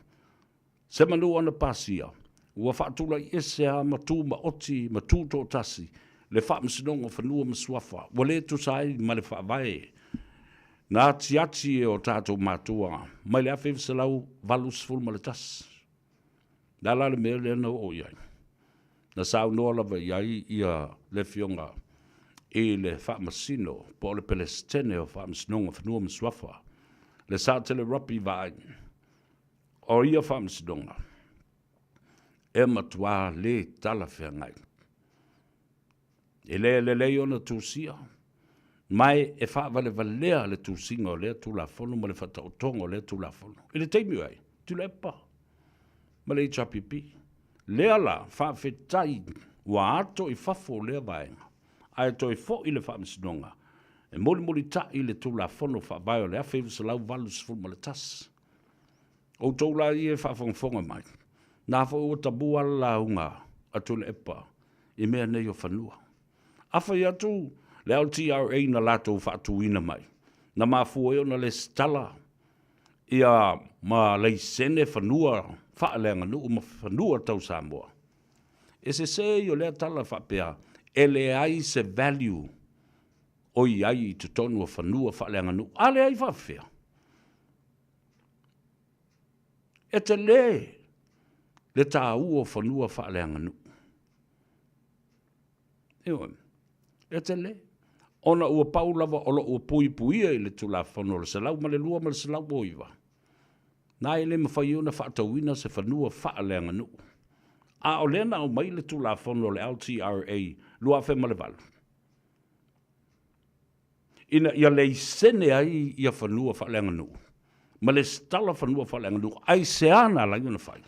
Semanu ona pasia, ua faatulai ese lava ma tumaoti ma tutoatasi le Faamasinoga o Fanua ma Suafa, ua le tusa ai ma le Faavae. Na atiati e o tatou matua mai le 1981. Le a la le mea lea na oo i ai? Na saunoa lava i ai ia le Afioga i le Faamasino po o le Pelesitene o Faamasinoga o Fanua ma Suafa, le Satele Robbie Vaai, o ia faamasinoga e matuā lē talafeagai. E le lelei ona tusia, ma e faavalevalea le tusiga o lea Tulafono ma le faataotoga o lea Tulafono. I le taimi o ai? Tuilaepa ma le HRPP. Lea la, faafetai ua ato i fafo lea vaega, ae toe foi le Faamasinoga e mulimulitai le Tulafono Faavae o le 1981. Outou la ia e faafogafoga mai, na foi ua tamua le lauga a Tuilaepa i mea nei o fanua. A fai atu le LTRA na latou faatuina mai, na mafua ai ona lesitala ia ma laisene fanua faaleaganuu ma fanua tau Samoa. E sese ia o lea tala faapea e leai se value o i ai i totonu o fanua faaleaganuu. A leai faafefea? E tele le taua o fanua faaleaganuu. Ioe, e tele. Ona ua pau lava o lo o ua puipuia i le Tulafono o le 102 ma le 109, na e le mafai ona faatauina se fanua faaleaganuu. A o lea na aumai le Tulafono o le LTRA 2008, ina ia laisene ai ia fanua faaleaganuu ma lesitala fanua faaleaganuu. Aisea na ala ai ona fai?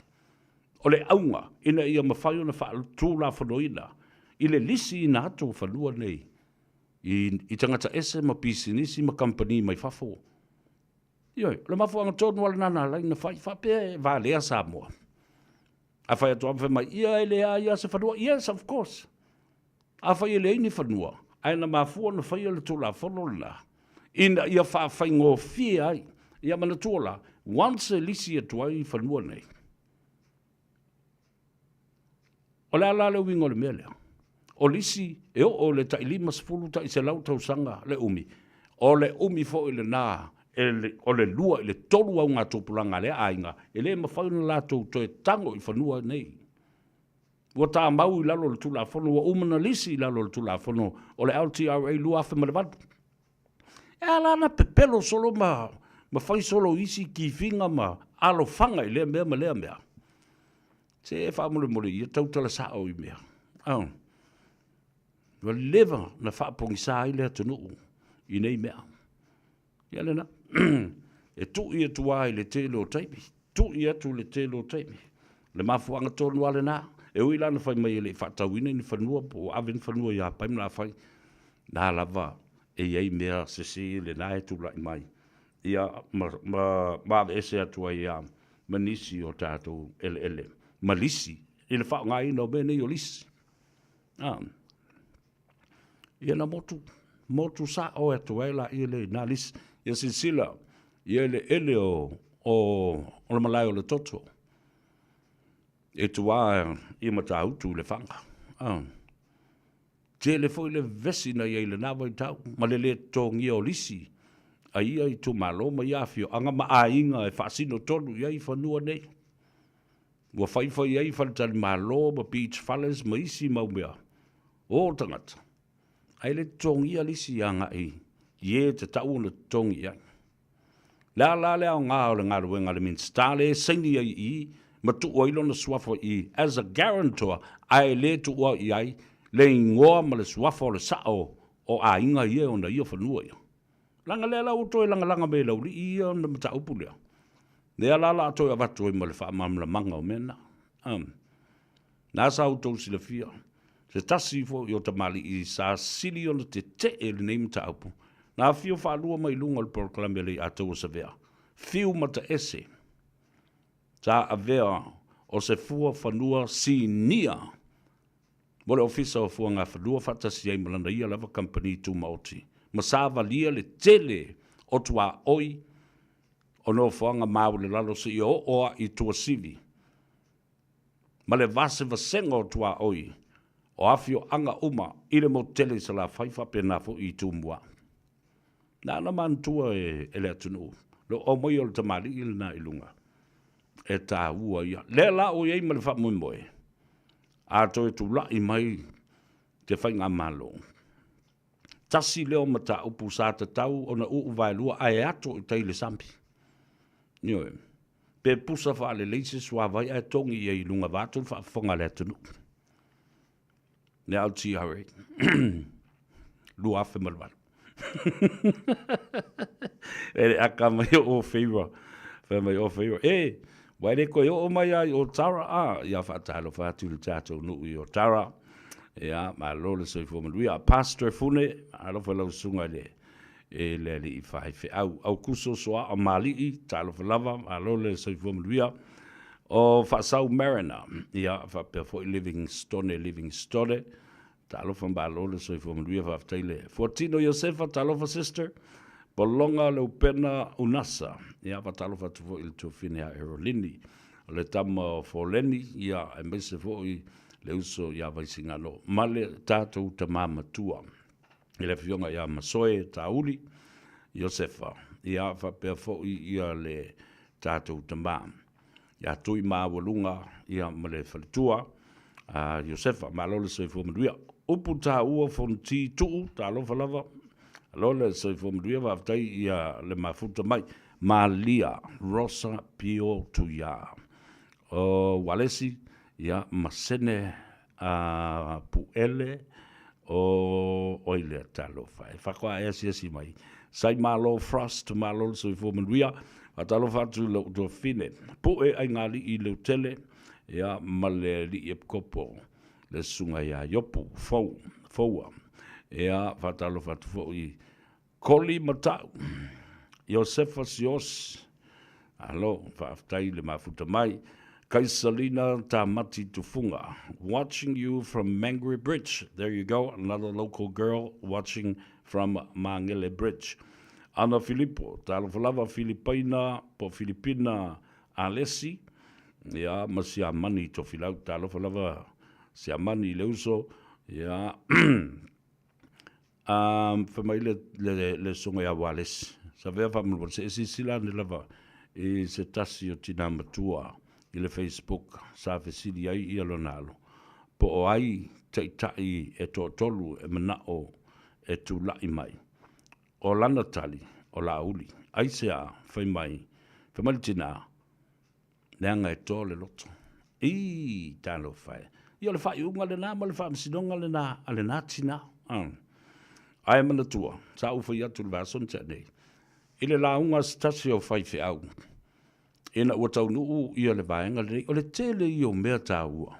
O le auga ina ia mafai ona faatulafonoina i le lisiina atu o fanua nei i tagata ese ma pisinisi ma kamupani mai fafo. Ioe, o le mafuaaga tonu lava lena na ala ai ona fai, faapea e valea Samoa. A fai atu lava ma fai mai, ia e leai lava se fanua. Yes, of course. Afai e leai ni fanua, ae na mafua ona faia le Tulafono lena ina ia faafaigofie ai. Ia manatua la, once e lisi atu ai fanua nei, o le a la le uiga o le mea lea? O lisi e oo i le tai 50, tai 100 tausaga le umi, o le umi foi lena o le 2 i le 3 augatupulaga a lea aiga, e le mafai ona latou toe tago i fanua nei. Ua tamau i lalo o le Tulafono, ua uma ona lisi i lalo o le Tulafono o le LTRA 2008. E a la na pepelo solo ma, ma fai solo isi kifiga ma alofaga i lea mea ma lea mea. Se e faamolemole ia tautala sao i mea. Oh. Ua leva na faapogisa ai le atunuu i nei mea. Ia lena. E tui atu lava i le tele o taimi. Tui atu i le tele o taimi. Le mafuaaga tonu lava lena. E ui la na fai mai e le i faatauina ni fanua po ua ave ni fanua ia Pai ma Lafai, na lava e i ai mea sese lena e tulai mai. Ia ma, ma, ma aveese atu ai ia ma nisi o tatou eleele ma lisi i le faaaogaina o mea nei o lisi. Ah. Ia na motu, motu sa'o atu ai laia lea i nā lisi. Ia silasila i eleele o, o, o le malae o le toto e tuā i Matautu i Lefaga. Ah. Tele foi le vevesi na i ai i lena vaitau ma le lē totogia o lisi a ia itumalo ma ia afioaga ma aiga e faasino tonu i ai fanua nei. Ua faifai ai faletalimalo ma beach fales ma isi mau mea o tagata, ae le totogia lisi agai i e tatau ona totogi i ai. Le a la le aoga o le galuega a le Minisita lea e saini ai i i ma tuu ai lona suafa i i as a guarantor ae le tuua i ai le igoa ma le suafa o le sao o aiga ia e ona ia fanua ia. Leaga lea la ua toe lagalaga mai e le aualii ia ona mataupu lea. Lea la la toe avatu ai ma le faamalamalamaga o mea na. Na sa outou silafia, se tasi foi o tamalii sa sili ona tetee i lenei mataupu, na afio faalua mai luga o le polokalame a le Aiataua Savea, fiu mataese, sa avea o se fua fanua sinia mo le Ofisa o Fuagafanua faatasi ai ma lana ia lava kamupani tumaoti, ma savalia le tele o tuaoi o nofoaga maulelalo seia oo a i Tuasivi ma le vasevasega o tuaoi o afioaga uma i le motu tele i Salafai faapena foi i Tumua. Na ona manatua e, e le atunuu, le oo mai o le tamalii lena i luga, e taua ia. Lea la ua i ai ma le faamoemoe, a toe tulai mai te faigamalo, tasi lea o mataupu sa tatau ona uu vaelua ae ato i tai i le sami. Ioe. Pe pusa faalelei se suavai ae togi i ai i luga vaeatu le faafofoga a le atunuu. Le LTRA 2008. E le aka mai o favor, fai mai o favor, e, ua e le toe oo mai lava i o Tara, a, ia faatalofa atu i le tatou nuu i o Tara. Ia, malo le soifua manuia. Pastor Fune, alofa lau susuga i le e le alii faifeau. Aukuso Soaa Malii, talofa lava, malo le soifua manuia. O Faasau Mariner, ia, faapea foi Livingstone Livingstone, talofa malo le soifua manuia, faafetai le Fuatino Iosefa, talofa sister. Pologa Leupena Unasa, ia, faatalofa atu foi i le tuafine a Erolini, o le tama o Foleni, ia, aemaise foi le uso ia Vaisigano, ma le tatou tama matua. I le afioga ia Masoe Tauli Iosefa, ia faapea foi ia le tatou tama ia Tuimaualuga ia ma le faletua a Iosefa. Malo le soifua manuia. Upu taua Fonoti Tuu, talofa lava. Malo le soifua manuia, faafetai ia le mafuta mai. Malia Rosa Pio Tuia. O Walesi ia Masene a Puele o oi lea talofa e faatoa e asiasi mai. Sai malo Frost, malo le soifua manuia. Faatalofa atu i lou tuafafine Pue Aigalii Leutele ia ma le alii epikopo le susuga ia Iopu Fou, Foua. Ia faatalofa atu foi Koli Matau, Iosefa Sios, alo, faafetai le mafuta mai. Kaisalina Tamati Tufunga, watching you from Mangere Bridge. There you go, another local girl watching from Mangere Bridge. Ana Filipo, talofa lava Filipaina po Filipina Alesi, ia, ma Siamani Tofilau, talofa lava Siamani le uso, ia, Um, fai mai le, le, le susuga ia Walesi, Savea faamolemole, se i silasila ane lava i se tasi o tinā matua i le Facebook sa fesili ai ia lona alo, po o ai taitai e toatolu e manao e tulai mai. O lana tali, o Laauli. Aisea? Fai mai, fai mai le tinā, Leaga e toa le loto. Ii, talofa e. Ia o le faaiuga lena ma le faamasinoga lena a lena tina. Ae manatua, sa ou fai atu i le vaiaso na tea nei, i le lauga a se tasi o faifeau, ina ua taunuu ia le vaega lenei, o le tele ia o mea taua.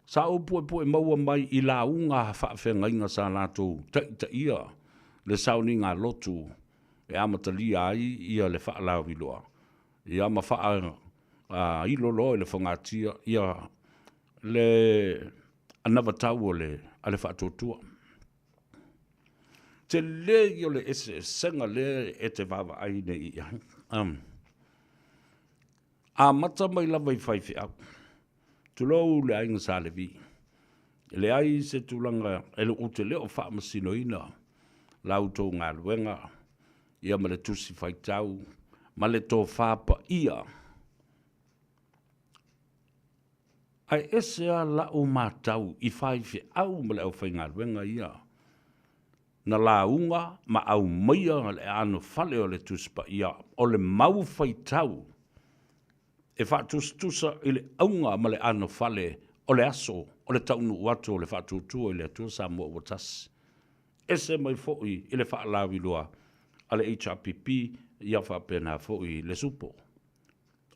Sa ou puepue maua mai i lauga a faafeagaiga sa latou taitaia le sauniga lotu e amatalia ai ia le faalauiloa ia ma faailo loa i le fogatia ia le anavatau o le a le faatuatua. Tele ia o le eseesega lea e te vaavaai nei i ai. Amata mai lava i faifeau. Tulou le aiga Sa Levi. E leai se tulaga e ou te le o faamasinoina la outou galuega ia ma le tusi faitau ma le tofa paia. Ae ese lava lau matau i faifeau ma le aufaigaluega ia na lauga ma aumaia le anofale o le Tusi Paia o le mau faitau e faatusatusa i le auga ma le anofale o le aso o le taunuu atu o le faatuatua i le Atua Samoa ua tasi. Ese mai foi i le faalauiloa a le HRPP ia faapena foi le SUPO,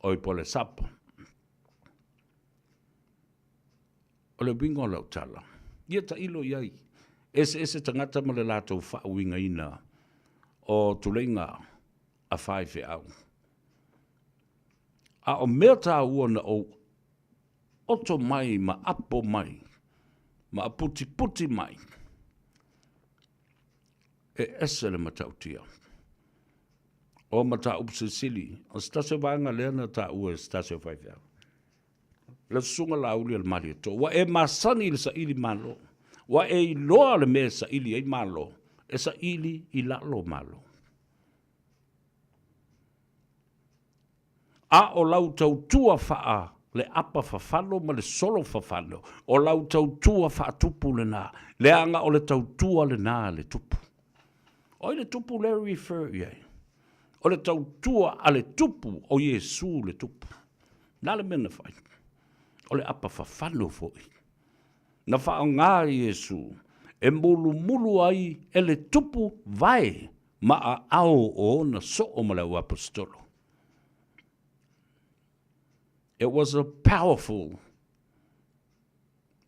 oi po o le SUP. O le uiga o lau tala, ia tailo i ai, eseese tagata ma le latou faauigaina o tuleiga a faifeau. A o mea taua na ou oto mai ma apo mai ma aputiputi mai, e ese le matautia. O mataupu silisili, o se tasi o vaega lea na taua e se tasi o faifeau. Le susuga Laauli o le Malietoa, ua e masani i le saili malo, ua e iloa le mea e saili ai malo. E saili i lalo Malo. A o lau tautua faa le apa fafano ma le solo fafano, o lau tautua faatupu lena, leaga o le tautua lena a le tupu. O ai le tupu lea e refer i ai? O le tautua a le tupu, o Iesu le tupu. Na le mea na fai? O le apa fafano foi. Na faaaoga Iesu e mulumulu ai e le tupu vae ma aao o ona soo ma le auaposetolo. It was a powerful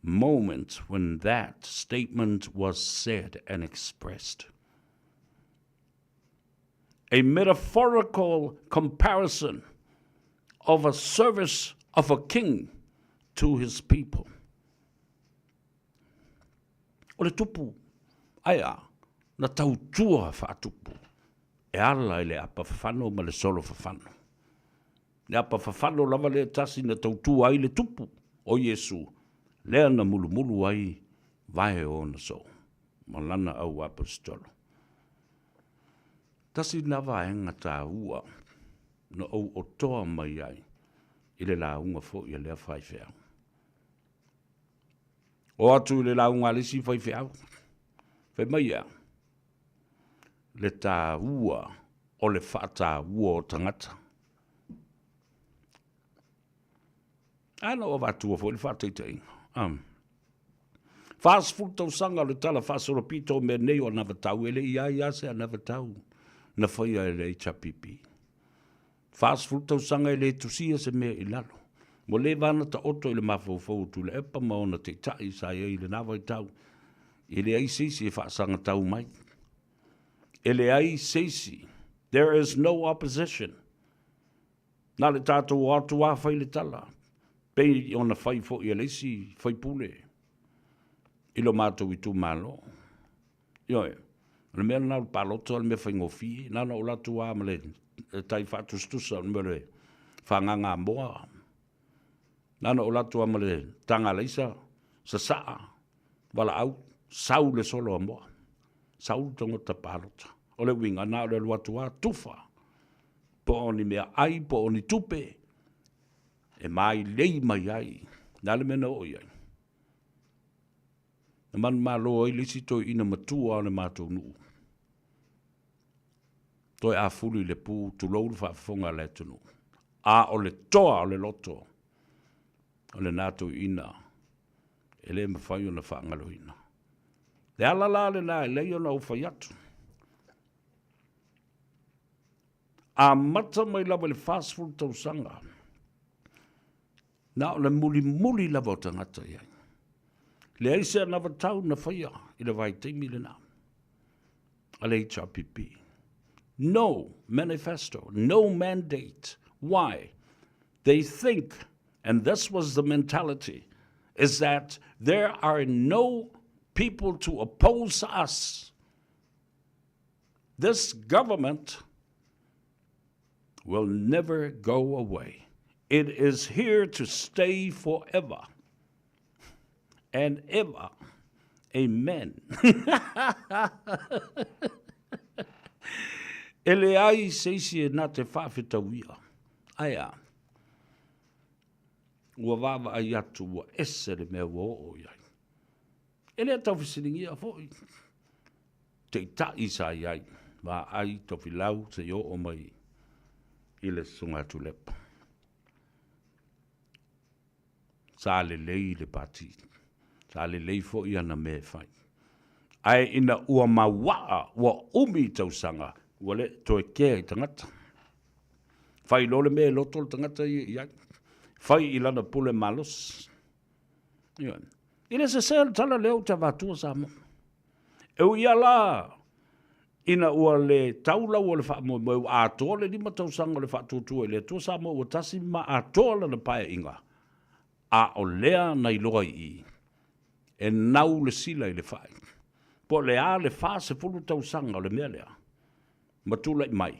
moment when that statement was said and expressed. A metaphorical comparison of a service of a king to his people. O le tupu, ae a, na tautua faatupu e ala i le apa fafano ma le solo fafano. Le apa fafano lava lea tasi na tautua ai le tupu o Iesu, lea na mulumulu ai vae o ona soo ma lana au aposetolo. Tasi lena vaega taua na ou otoa mai ai i le lauga foi a lea faifeau. O atu i le lauga a le isi faifeau, fai mai ia, le taua o le faataua o tagata. A na ou avatua foi le faataitaiga. Um. 40 tausaga o le tala faasolopito o mea nei o anavatau, e le i ai lava se anavatau na faia e le HRPP. 40 tausaga e le tusia se mea i lalo. Ua leva ona taoto i le mafaufau o Tuilaepa ma ona taitai sa i ai i lena vaitau, e leai se isi e faasagatau mai. E leai se isi. There is no opposition. Na o le tatou o atu lava fai le tala, pei ona fai foi e le isi faipule i lo matou itumalo. Ioe, o le mea lena o le palota o le mea faigofie, na ona ou alu atu lava ma le tai faatusatusa o le mea o le fagaga moa. Na ona ou alu atu lava ma le taga alaisa, sasaa, valaau, sau le solo a moa. Sau le tagata palota. O le uiga, na o le alu atu lava, tufa, po o ni meaai, po o ni tupe, e mailei mai ai. O le a le mea na oo i ai? Na manumalo ai le isi toeaina matua o le matou nuu. Toe afulu i le pu, tulou le faafofoga a le atunuu. A o le toa o le loto o lena toeaina e le mafai ona faagaloina. Le ala la lena e leai ona ou fai atu. Amata mai lava i le 40 tausaga Na o le mulimuli lava o tagata i ai. Leai se anavatau na faia i le vaitaimi lena a le HRPP. No manifesto, no mandate. Why? They think, and this was the mentality, is that there are no people to oppose us. This government will never go away. It is here to stay forever and ever. Amen. E leai se isi e na te faafetauia. Ae a? Ua vaavaai atu ua ese le mea ua oo i ai. E le tau fesiligia foi taitai sa i ai, vaai Tofilau seia oo mai i le Susuga Tuilaepa. Sa lelei le pati, sa lelei foi ana mea e fai. Ae ina ua mauaa, ua umi tausaga, ua le toe kea i tagata. Fai loa le mea e loto le tagata ia i ai. Fai i lana pule malosi. Ioe. E le sese le tala lea ou te avatua Samoa. E ui lava la ina ua le tau lau o le faamoemoe, ua atoa le 5 tausaga o le faatuatua i le Atua Samoa ua tasi ma atoa lana paeaiga, a o lea na iloa i i, e nau le sila i le fai. Po o le a le 40 tausaga o le mea lea ma tulai mai,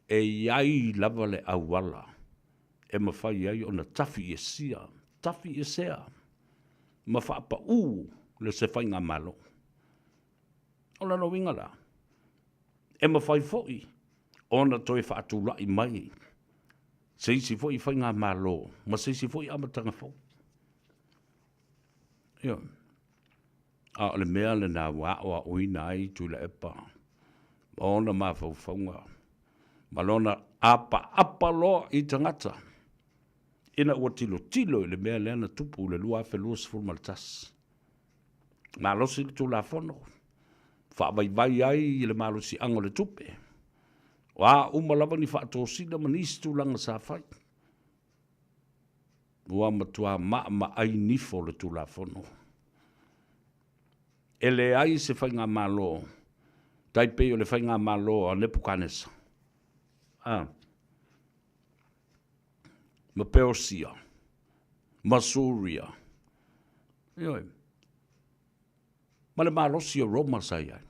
E i ai lava le auala e mafai ai ona tafiiesia, tafiiesea ma faapau le se faigamalo. O lona uiga la, e mafai foi ona toe faatulai mai se isi foi faigamalo ma se isi foi amataga fou. Ioe. A o le mea lena ua aoaoina ai Tuilaepa ma ona mafaufauga ma lona apaapa loa i tagata ina ua tilotilo i le mea lea na tupu i le 2021. Malosi le Tulafono, faavaivai ai le malosiaga o le tupe. O a uma lava ni faatosina ma nisi tulaga sa fai, ua matua maamaai nifo le Tulafono. E leai se faigamalo tai pei o le faigamalo a Nepukanesa, a, ma Peosia, ma Suria, ioe, ma le malosi o Roma sa i ai.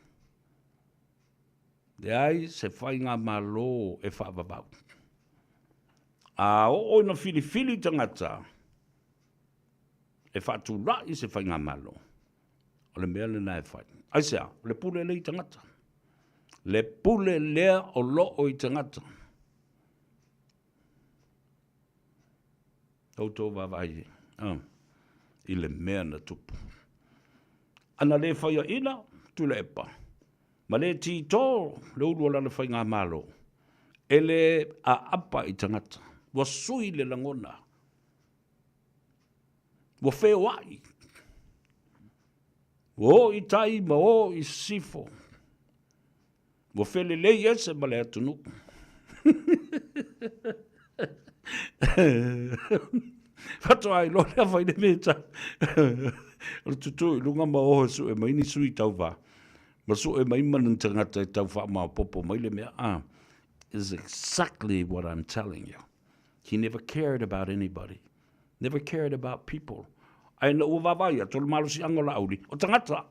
Leai se faigamalo e faavavau. A oo ina filifili tagata e faatulai se faigamalo, o le mea lena e fai. Aisea? O le pule lea i tagata. Le pule lea o loo i tagata. Outou vaavaai i ai i le mea na tupu. Ana le faiaina Tuilaepa ma le tito le ulu o lana faigamalo, e le aapa i tagata. Ua sui le lagona. Ua feoai. Ua o i tai ma o i sisifo. Ua felelei ese ma le atunuu. Faatoa iloa lea fai le mea tau. O le tutū i luga ma o e sue mai ni sui tauva. Ma sue mai ma ni tagata e tau faamaopoopo mai le mea. Ah, is exactly what I'm telling you. He never cared about anybody. Never cared about people. Ae na ua vaavaai atu o le malosiaga o Laauli, o tagata.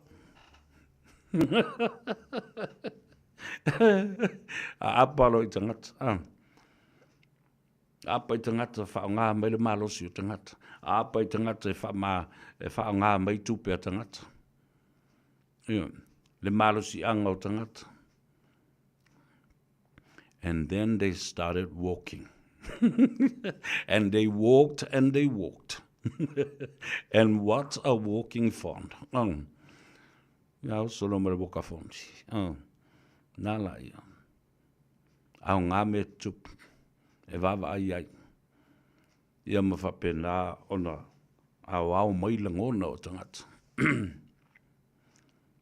Aapa loa i tagata. Ah. Aapa i tagata faaaoga mai le malosi o tagata. Aapa i tagata e faama, e faaaoga mai tupe a tagata. Ia, le malosiaga o tagata. And then they started walking. And they walked and they walked. And what a walking fond. Oh. Ia o solo ma le woka fond. Oh. Nā la ia. A o ngā mea tupu e vaavaai ai. Ia ma faapena ona aoao mai lagona o tagata.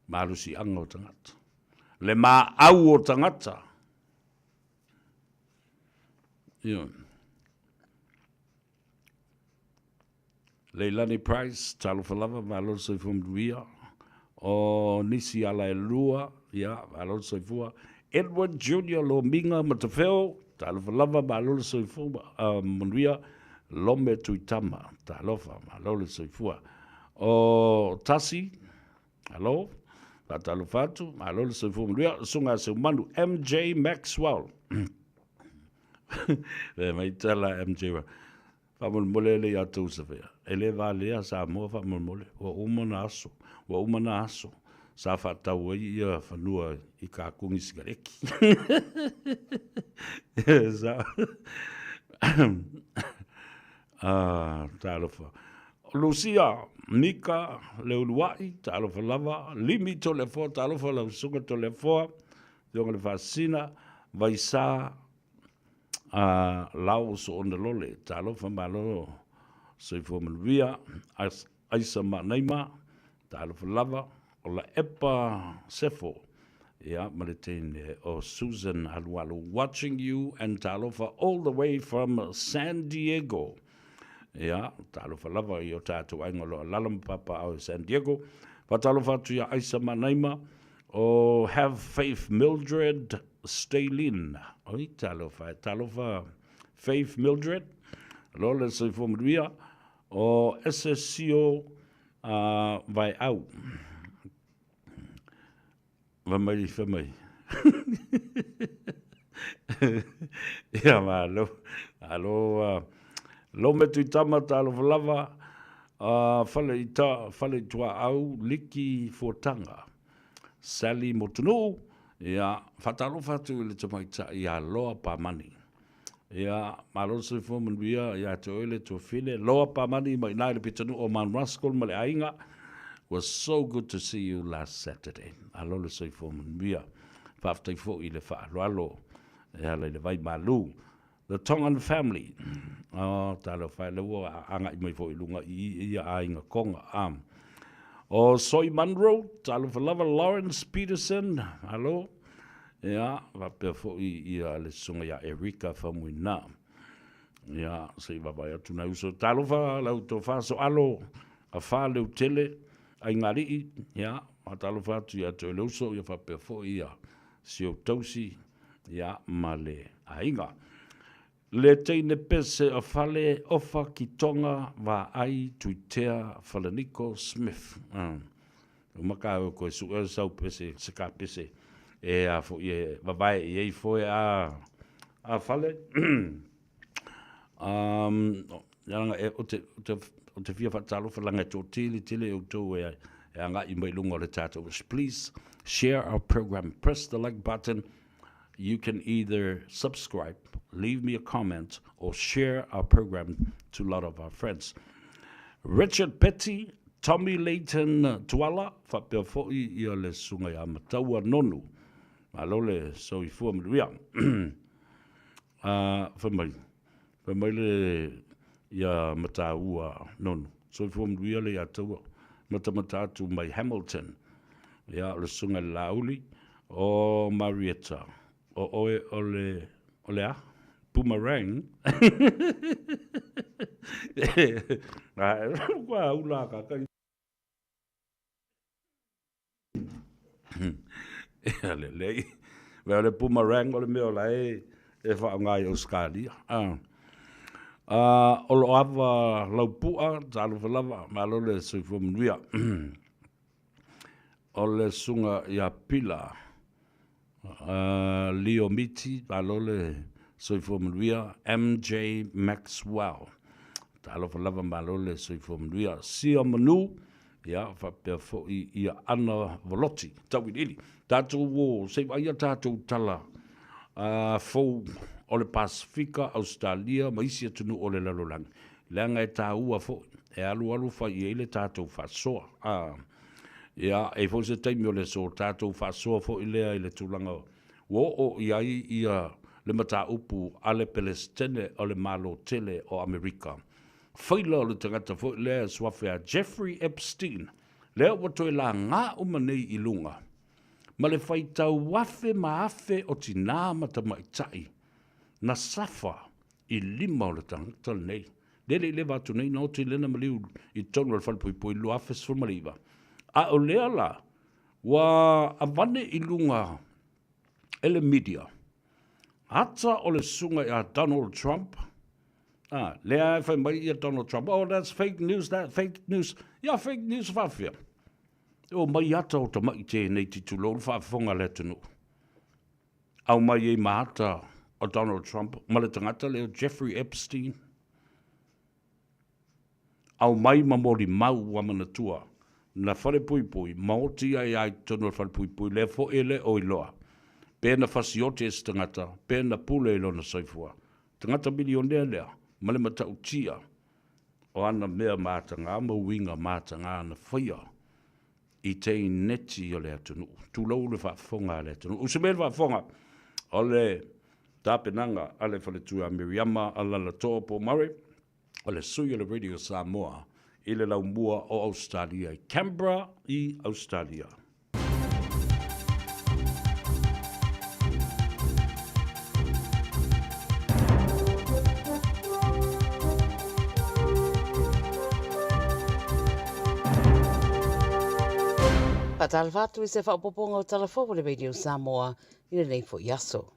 Malosiaga o tagata. Le maau o tagata. Ia. Leilani Price, talofa lava, malo le soifua manuia. O nisi ala e lua, ia, malo le soifua. Edward Junior Lomiga Matafeo, talofa lava, malo le soifua uh, manuia. Lome Tuitama, talofa, malo le soifua. O Tasi, alo, faatalofa atu, malo le soifua manuia. Susuga Seumanu, MJ Maxwell. Le mai tala MJ. Faamolemole le ia tou safea. E le valea Samoa faamolemole. Ua uma na aso. Ua uma na aso. Sa faatau ai ia fanua i kakuni sikareti. Sa... ah, talofa. Lucia, Mika, Leuluai, talofa lava, Limi Toleafoa, talofa lau susuga Toleafoa, Afioga le Faasisina, Vaisa, a Lau Soonalole, talofa malo, soifua manuia, Aisa Maanaima, talofa lava, o Laepa Sefo, ia, ma le teine o Susan Alualu, watching you and talofa all the way from San Diego. Ia, talofa lava i o tātou aiga o lo o alaala ma papaaao i San Diego. Faatalofa atu ia Aisa Maanaima, o Have Faith Mildred Stalin. Oi, talofa e, talofa Faith Mildred. Lo le soifua manuia o SSCO uh, Vaeau. Fai mai, fai mai. Ia malo. Alo, uh, lo me tui tama talofa lava, uh, fale i ta, fale i tuaau, liki fuatanga. Sally Motunuu, ia, faatalofa atu i le tamaitai ia Loa Pamani. Ia, malo le soifua manuia ia te oe le tuafine. Loa Pamani mai ina i le pitonuu o Mount Roskill ma le aiga. Was so good to see you last Saturday. Malo le soifua manuia. Faafetai foi i le faaaloalo e ala i le vai malu. The Tongan family. Oh, talofa e le ua agai mai foi i luga i ia aiga Tonga. O Soi Munro, talofa lava Lawrence Peterson, alo. Ia, faapea foi ia le susuga ia Erika Faumuina. Ia, se i vaavaai atu nai uso. Talofa lau tofa Soalo, Afa Leutele, Aigalii, ia, faatalofa atu ia te oe le uso, ia faapea foi ia si ou tausi, ia, ma le aiga. Le teine pese o Fale Ofa Kitonga Vaai Tuitea Falaniko Smith. Uma ka au koe suʻe sau pese se ka pese e a foʻi e vavae i ai foe a a fale. Leaga e o te o te o te fia faatalofa leaga e toatele tele outou e e agai mai luga o le tatou. Please share our program, press the like button. You can either subscribe, leave me a comment or share our program to a lot of our friends. Richard Petty, Tommy Leighton Tuala, faapea foi ia le susuga ia Mataua Nonu. Malo le soifua manuia. Fai mai, fai mai le ia Mataua Nonu. Soifua manuia le ia taua. Matamata atu mai Hamilton. Ia, o le susuga i le Laauli, o Marietta. O oe o le, o le a? Boomerang. Kua ula ka kai. Ia lelei. Mea o le boomerang o le mea o la e e faaaoga i Ausetalia. O lo o ava lau pu'a, talofa lava, malo le soifua manuia. O le susuga ia Pila Leo Miti, malo le soifua manuia. MJ Maxwell, talofa lava, malo le soifua manuia. Sia Manu, ia, faapea foi ia Ana Voloti, tauiliili. Tatou o, se i vaaia tatou tala fou o le Pasefika, Ausetalia ma isi atunuu o le lalolagi, leaga e taua foi, e alualu fai i ai le tatou faasoa. Ia, e i ai foi se taimi o le aso tatou faasoa foi lea i le tulaga ua oo i ai ia le mataupu a le Pelesitene o le Malo tele o Amerika. Faila o le tagata foi lea e suafe a Jeffrey Epstein, lea ua toe laga uma nei i luga, ma le faitau afe ma afe o tinā ma tamaitai na safa i lima o le tagata lenei. Lea le i leva atu nei na oti lena maliu i totonu o le falepuipui 2019. A o lea la, ua avane i luga e le media, ata o le susuga ia Donald Trump, ah, lea e fai mai ia Donald Trump, oh, that's fake news, that fake news. Ia, fake news faafefea. E o mai ata o tamai tēnei titulou le faafofoga a le atunuu. Aumai ai ma ata o Donald Trump ma le tagata lea o Jeffrey Epstein. Aumai ma molimau ua manatua na falepuipui ma oti ai a i totonu o le falepuipui lea foi e le o iloa pe na fasioti e se tagata pe na pule i lona soifua. Tagata milionea lea ma le matautia o ana mea matagā ma uiga matagā na faia i teineti o le atunuu. Tulou le faafofoga a le atunuu. Se mea le faafofoga o le tapenaga a le faletua Miriama Alaalatoa Pomare, o le sui o le Radio Samoa i le laumua o Ausetalia i Canberra i Ausetalia. Faatalofa atu i se faaopoopoga o Tala Fou o le Radio Samoa i lenei foi aso.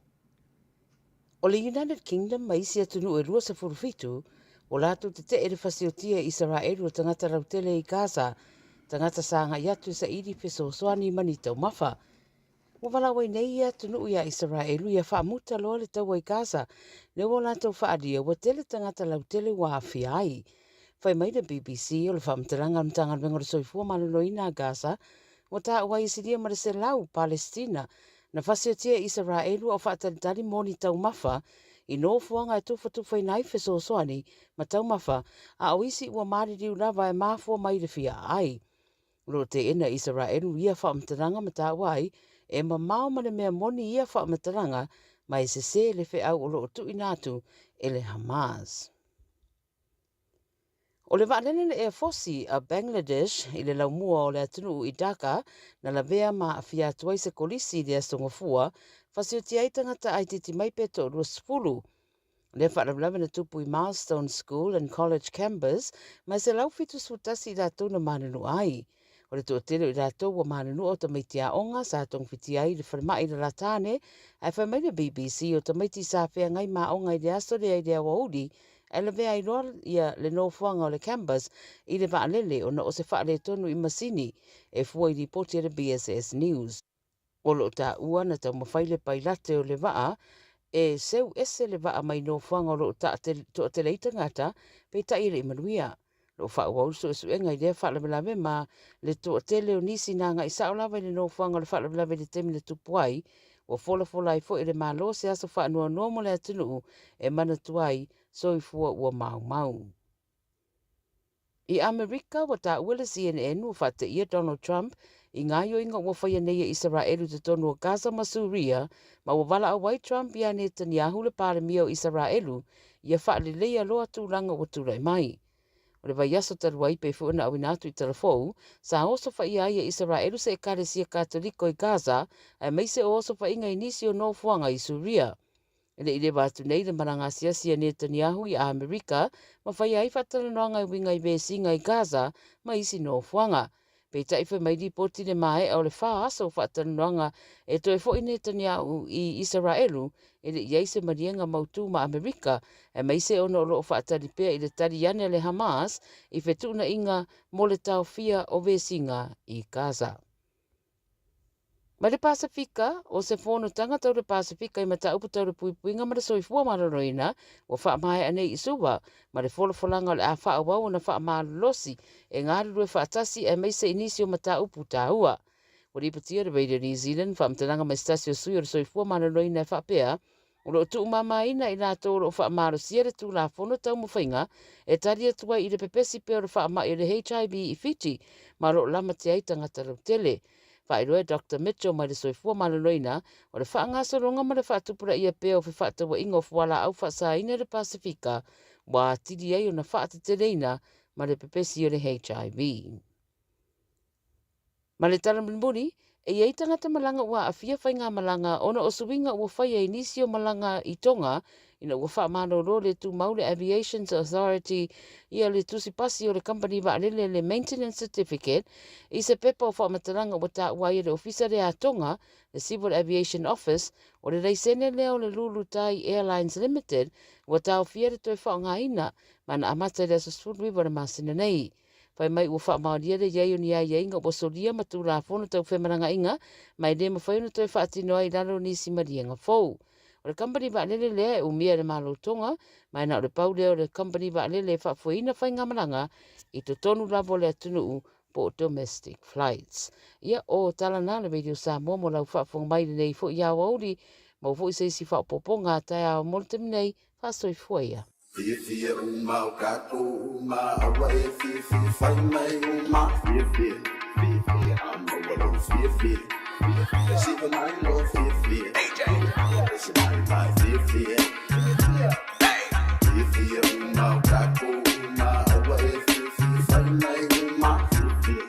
O le United Kingdom ma isi atunuu e 27, ua latou tetee le fasiotia i Isaraelu o tagata lautele i Gaza, tagata sa agai atu e saili fesoasoani ma ni taumafa. Ua valaau ai nei ia atunuu iā Isaraelu ia faamuta loa le taua i Gaza, lea ua latou faaalia ua tele tagata lautele ua aafia ai. Fai mai le BBC o le faamatalaga a le Matagaluega o le Soifua Maloloina a Gaza, Ua taua ai e silia ma le 100 Palestina na fasiotia e Isaraelu a o faatalitali mo ni taumafa i nofoaga e tufatufaina ai fesoasoani ma taumafa, a o isi ua maliliu lava e mafua mai i le fia aai. O lo o teena e Isaraelu ia faamatalaga ma taua ai e mamao ma le mea moni ia faamatalaga ma e sesē le feau o lo o tuuina atu e le Hamas. O le vaalele le Air Force a Bangladesh i le laumua o le atunuu i Dhaka na lavea ma aafia atu ai se kolisi i le Aso Gafua, fasiotia ai tagata aititi mai pe 20. Lea faalavelave na tupu i Milestone School and College Campus ma e 171 i latou na manunua ai. O le toatele o i latou ua manunua o tamaiti aoga sa togafitia ai i le falemai i le la tāne, ae fai mai le BBC o tamaiti sa feagai ma aoga i le aso lea i le aoauli ae lavea ai loa ia le nofoaga o le campus i le vaalele ona o se faaletonu i masini, e fua i lipoti a le BSS News. O lo o taua na taumafai le pailate o le vaa e seu ese le vaa mai nofoaga o lo o toatele ai tagata, peitai e le i manuia. Lo o faaauau le suesuega i lea faalavelave ma le toatele o nisi na agai sao lava i le nofoaga o le faalavelave i le taimi na tupu ai. Ua folafola ai foi e le Malo se aso faanoanoa mo le atunuu e manatua ai soifua ua maumau. I Amerika, ua taua le CNN ua faateia Donald Trump i gaoioiga ua faia nei e Isaraelu i totonu o Gaza ma Suria, ma ua valaau ai Trump iā Netanyahu le Palemia o Isaraelu ia faaleleia loa tulaga ua tulai mai. O le vaiaso talu ai pei foi ona auina atu i Talafou, sa osofaia ai e Isaraelu se Ekalesia Katoliko i Gaza, aemaise o osofaiga i nisi o nofoaga i Suria. E le i leva atu nei le malaga asiasi a Netanyahu i Amerika ma faia ai faatalanoaga e uiga i vesiga i Gaza ma isi nofoaga. Peitai fai mai lipoti le maea o le fa aso o faatalanoaga e toe foi Netanyahu i Isaraelu e le i i ai se maliega mautū ma Amerika, aemaise ona o lo o faatali pea i le tali ane a le Hamas i fetuunaiga mo le taofia o vesiga i Gaza. Mai le Pasefika, o se fonotaga tau le Pasefika i mataupu tau le puipuiga ma le soifua maloloina ua faamaea nei i Suva, ma le folafolaga o le a faaauau ona faamalolosi e galulue faatasi aemaise i nisi o mataupu taua. Ua lipotia le Radio New Zealand faamatalaga mai se tasi o sui o le soifua maloloina e faapea, O lo o tuumamaina i latou o lo o faamalosia le Tulafono Taumafaiga e tali atu ai i le pepesi pea o le faamai o le HIV i Fiti ma o lo o lamatia ai tagata lautele. Faailoa e Doctor Mitchell mai le Soifua Maloloina, o le faagasologa ma le faatupulaia pea o fefaatauaiga o fualaau faasaina i le Pasefika ua atili ai ona faateteleina ma le pepesi o le HIV. Ma le tala mulimuli, e i ai tagata malaga ua aafia faigamalaga ona o suiga ua faia i nisi o malaga i Tonga ina ua faamalolo le tumau le Aviations Authority ia le tusi pasi o le kamupani vaalele le Maintenance Certificate i se pepa o faamatalaga ua taua ai e le Ofisa lea a Tonga, le Civil Aviation Office, o le laisene lea o le Lulu Tai Airlines Limited ua taofia le toe faaaogaina ma na amata i le aso 19 o le masina nei. Fai mai ua faamaonia le i ai o ni aiaiga ua solia ma Tulafono tau femalagaaiga ma e le mafai ona toe faatino ai i lalo o nisi maliega fou. O le kamupani vaalele lea e umia e le Malo Tonga, ma e na o le pau lea o le kamupani vaalele e faafoeina faigamalaga i totonu lava o le atunuu po o domestic flights. Ia, o tala na le Radio Samoa mo lau faafofoga mai i lenei foi aoauli. Maua foi se isi faaopoopoga a taeao mo le taimi nei. Faasoifua ia. Fiafia uma o tatou uma aua e fiafia fai mai uma fiafia fiafia a maua lou fiafia fiafia siva mai lou fiafia ese mai mai fiafia fiafia uma o tatou uma aua e fiafia fai mai uma fiafia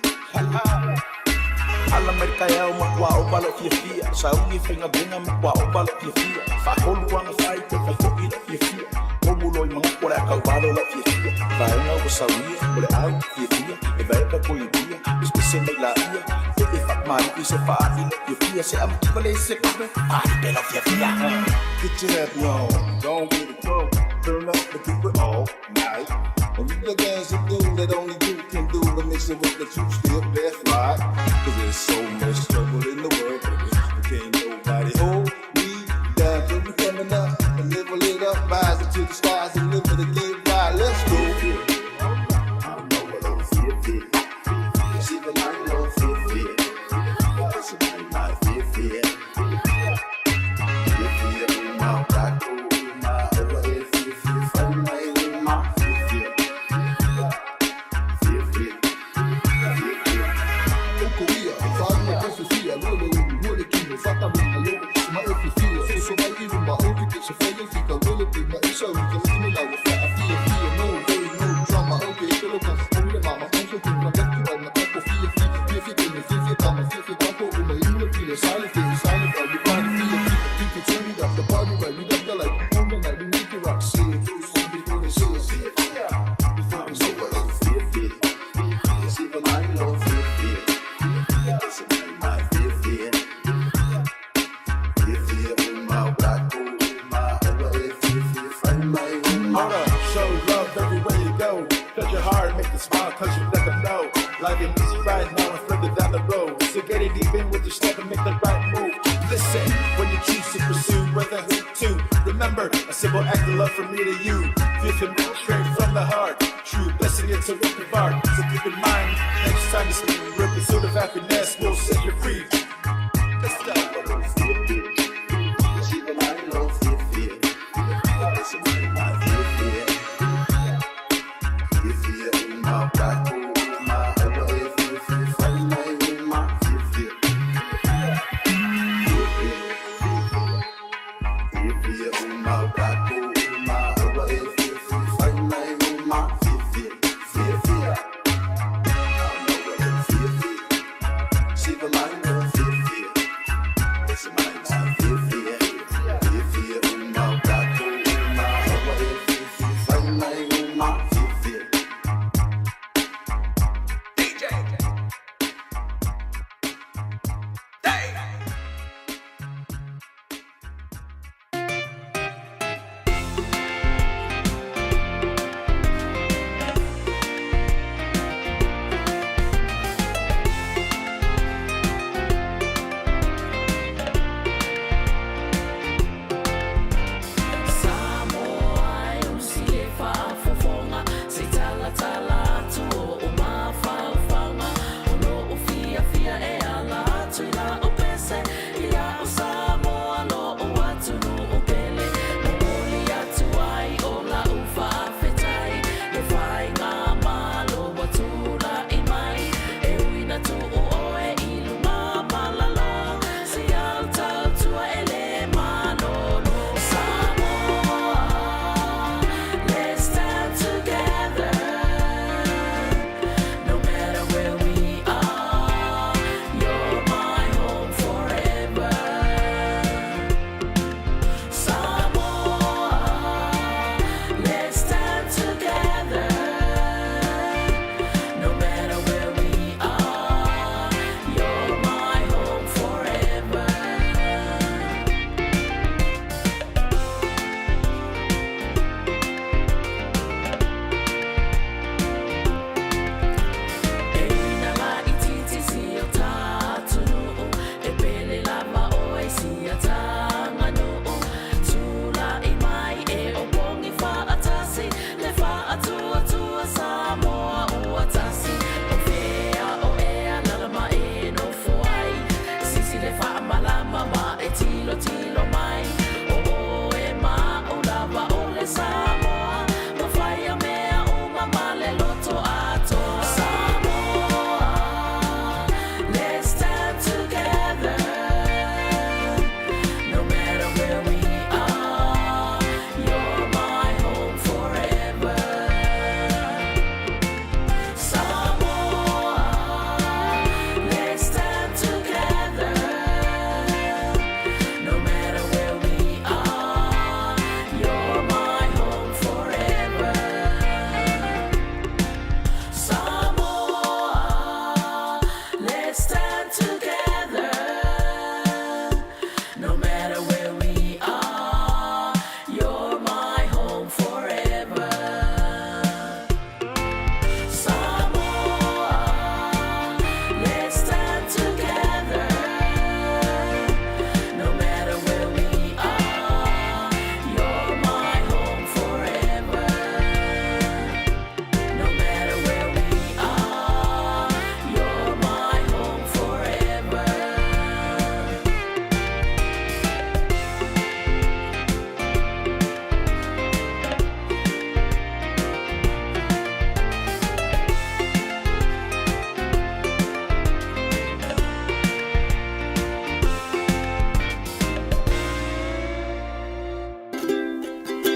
Ala mai le taeao matua ova lou fiafia Sauni faigaluega matua ova lou fiafia Faatolu aga fai toe fai foi lou fiafia Komu loa i manatu o le a tauvalo lau fiafia Vaega ua sauia o le au fiafia E vaeva koiuia pesepese mai laia Ee faamalie se faali lou fiafia Se amativa le se kope faalipe lau fiafia Get your happy on, don't get it drunk Turn up and keep it all night And you the things you do that only you can do To mix it with the two step left right Cause there's so much trouble in the world baby But can't nobody hold me down Cause we coming up and level it up Rise up to the skies and live it again right Let's go. Hold up, show love everywhere you go. Touch your heart, make the smile, touch it, let them know. Life ain't easy right now and further down the road. So get it even with your step and make the right move. Listen, when you choose to pursue whether who to, remember a simple act of love from me to you. Feel from straight from the heart. True blessing, it's a work of art. So keep in mind, next time you speak, real pursuit of happiness will set you free. Let's go.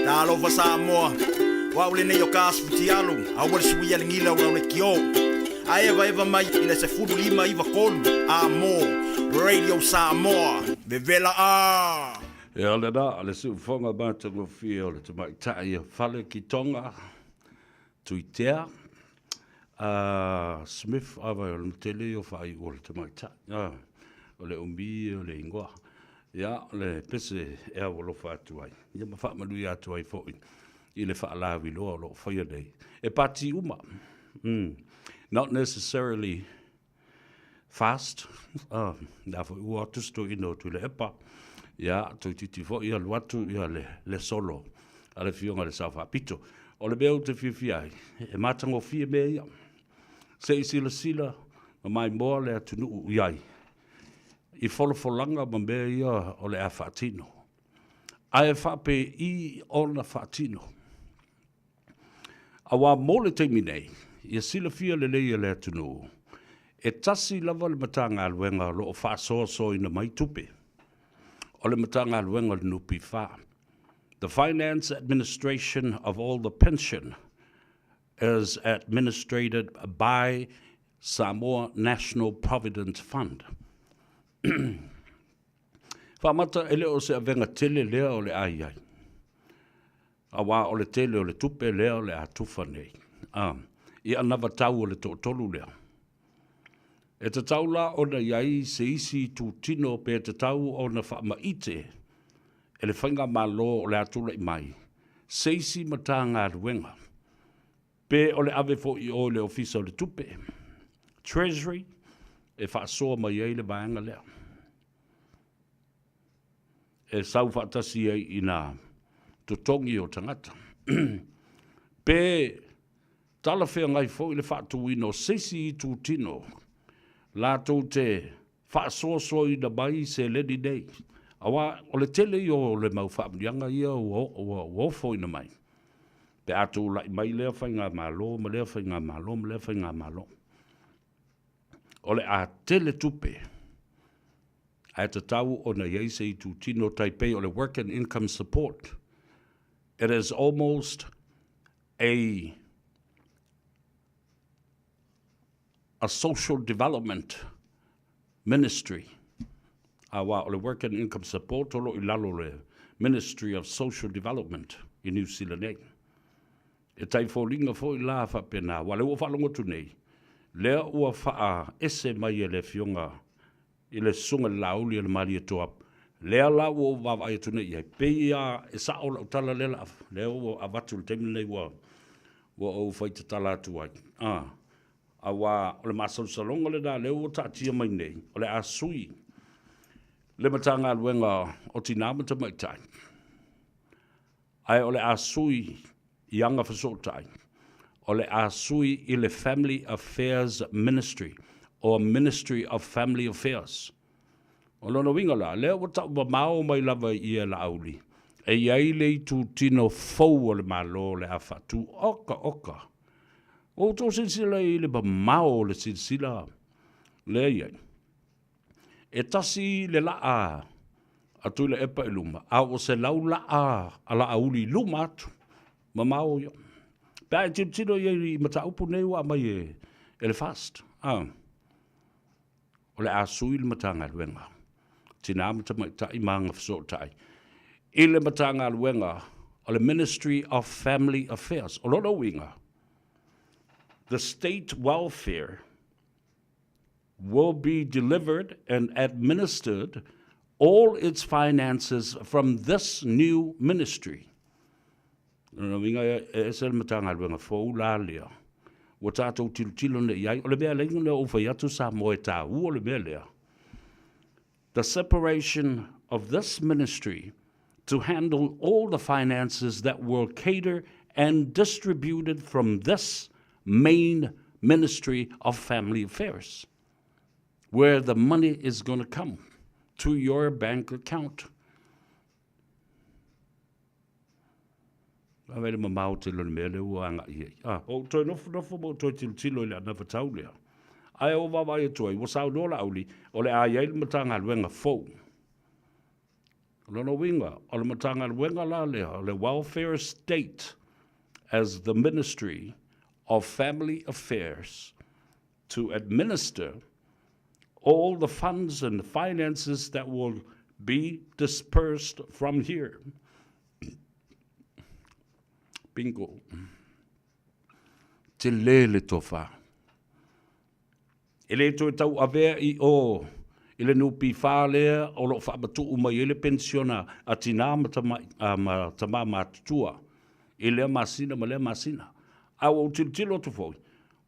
Talofa Samoa, o au lenei o Kas Futialu, aua le suia le gila o lau leitio. Ae evaeva mai i le 15 93 A mō Radio Samoa. Vevela a! Ia lena, le siufofoga matagofie o le tamaitai o Fale ki Tonga, Tuitea, a Smith, a vai o le tele o faaiu o le tamaitai, a, o le umi o le ingoa. Ia, o le pese e aualofa atu ai, ia ma faamanuia atu ai foi i le faalauiloa o lo o faia nei. E pati uma. Not necessarily fast. Ah, la foi ua atu se toeaina o Tuilaepa. Ia, toeitiiti foi alu atu ia le, le solo a le Afioga i le Sao Faapito. O le mea ou te fiafia ai, e matagofie mea ia. Se i silasila ma maimoa le atunuu i ai i folafolaga ma mea ia o le a faatino. Ae faapei ona faatino. Auā mo le taimi nei, ia silafia lelei e le atunuu, e tasi lava le Matagaluega o lo o faasoasoaina mai tupe, o le Matagaluega o le NPF. The finance administration of all the pension is administrated by Samoa National Provident Fund. Faamata e le o se avega tele lea o le a i ai. Auā o le tele o le tupe lea o le a tufa nei. A, i anavatau o le toatolu lea. E tatau la ona i ai se isi itutino pe tatau ona faamaite e le Faigamalo o le a tulai mai se isi Matagaluega pe o le ave foi i o i le Ofisa o le Tupe, Treasury, e faasoa mai ai le vaega lea. E sau faatasi ai i nā totogi o tagata. Pe talafeagai foi le faatuina o se isi itutino latou te faasoasoaina mai seleni nei, aua o le tele ia o le mau faamanuiaga ia ua, ua, ua ofoina mai pe a tulai mai lea faigamalo ma lea faigamalo ma lea faigamalo. O le a tele tupe ae tatau ona i ai se itutino tai pei o le Work and Income Support. It is almost a a social development ministry. Aua o le Work and Income Support o lo o i lalo o le Ministry of Social Development i Niu Sila nei. E tai foliga foi la faapena, aua o lea ua faalogo atu nei, lea ua faaese mai e le Afioga i le Susuga i le Laauli a le Malietoa, lea la ua ou vaavaai atu nei i ai, pei lava e sao lau tala lea la, lea ua avatu i le taimi lenei ua, ua ou faitatala atu ai. A, aua o le masalosaloga lena lea ua taatia mai nei, o le a sui le Matagaluega o Tinā ma Tamaitai, ae o le a sui i Agafesootai, o le a sui i le Family Affairs Ministry or Ministry of Family Affairs. O lona uiga la, lea ua taumamao mai lava i e Laauli, e i ai le itutino fou o le Malo o le a faatu. Oka, oka! Ua outou silasila i le mamao o le silasila lea i ai. E tasi le laa a Tuilaepa i luma, a ua 100 laa a Laauli i luma atu, mamao ia. Pe a e tilotilo i ai i mataupu nei ua aumai e, e le FAST, a, o le a sui le Matagaluega, Tinā ma Tamaitai ma Agafesootai, i le Matagaluega o le Ministry of Family Affairs. O lona uiga, the state welfare will be delivered and administered all its finances from this new ministry. Lona uiga e ese le Matagaluega fou la lea ua tatou tilotilo nei i ai. O le mea leai ona ou fai atu Samoa e taua le mea lea. The separation of this ministry to handle all the finances that will cater and distributed from this main Ministry of Family Affairs, where the money is going to come to your bank account. Vaai le mamao tele o le mea lea ua agai i ai. Ah, ou toe nofonofo ma ou toe tilotilo i le anavatau lea. Ae ou vaavaai atu ai, ua saunoa Laauli, o le a i ai le Matagaluega fou. O lona uiga, o le Matagaluega la lea o le Welfare State as the Ministry of Family Affairs to administer all the funds and finances that will be dispersed from here. Bingo. Tele le tofa. E le toe tauavea i o i le NPF lea o lo o faamatuu mai ai le penisiona a tinā ma tamai, a, ma tamā matutua i lea masina ma lea masina. A ua ou tilotilo atu foi,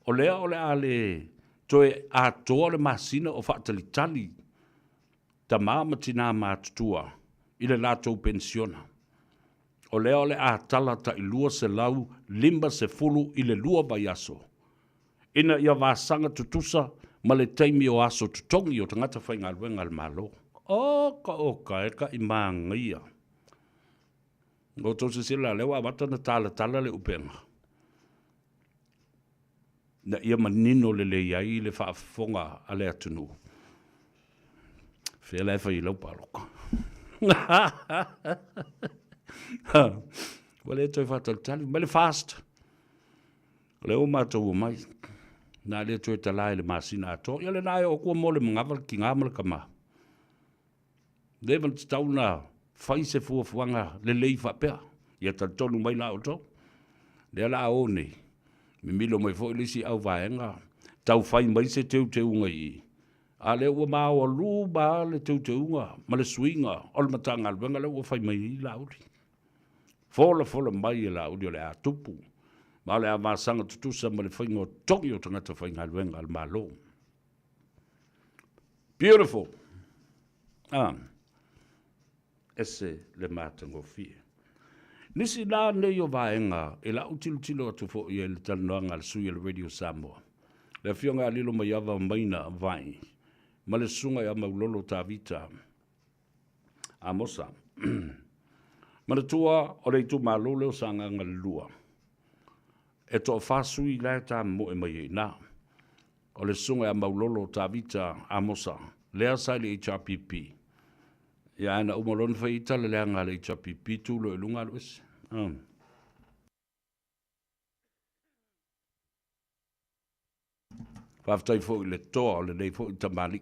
o lea o le a le toe atoa le masina o faatalitali tamā ma tinā matutua i le latou penisiona. O lea o le a tala tai 250 i le lua vaiaso ina ia vasaga tutusa ma le taimi o aso totogi o tagata faigaluega a le Malo. Oka oka e ka i māgaia. Ua outou silasila la, lea ua amata ona talatala le upega ina ia manino lelei ai le faafofoga a le atunuu. Fea la e fai ai lau palota? Ua le toe faatalitali mai le fast. O lea ua matou omai, na le toe tala i le masina atoa. Ia lena e oo atu mo le manava le tiga ma le tama. Leva na tatau na fai se fuafuaga lelei faapea. Ia talitonu mai la outou. Lea la a o nei, mimilo mai foi le isi au vaega, tau fai mai se teuteuga i i. A lea ua maoaluma le teuteuga ma le suiga o le Matagaluega lea ua fai mai ai Laauli. Folafola mai e Laauli o le a tupu, ma o le a vasaga tutusa ma le faiga o togi o tagata faigaluega a le Malo. Beautiful! Ah, ese le matagofie. Nisi la nei o vaega i lau tilotilo atu foi i le talanoaga a le sui o le Radio Samoa, le afioga ia Lilomaiava Maina Vai ma le susuga ia Maulolo Tavita Amosa. Manatua o le itumalo lea o Sagaga le 2, e toafa sui la e tamoe mai ai i ina. O le susuga ia Maulolo Tavita Amosa, lea sa i le HRPP. Ia ae na uma loa ona fai ai tala leaga a le HRPP, tu loa i luga alu ese. Faafetai foi i le toa o lenei foi tamalii.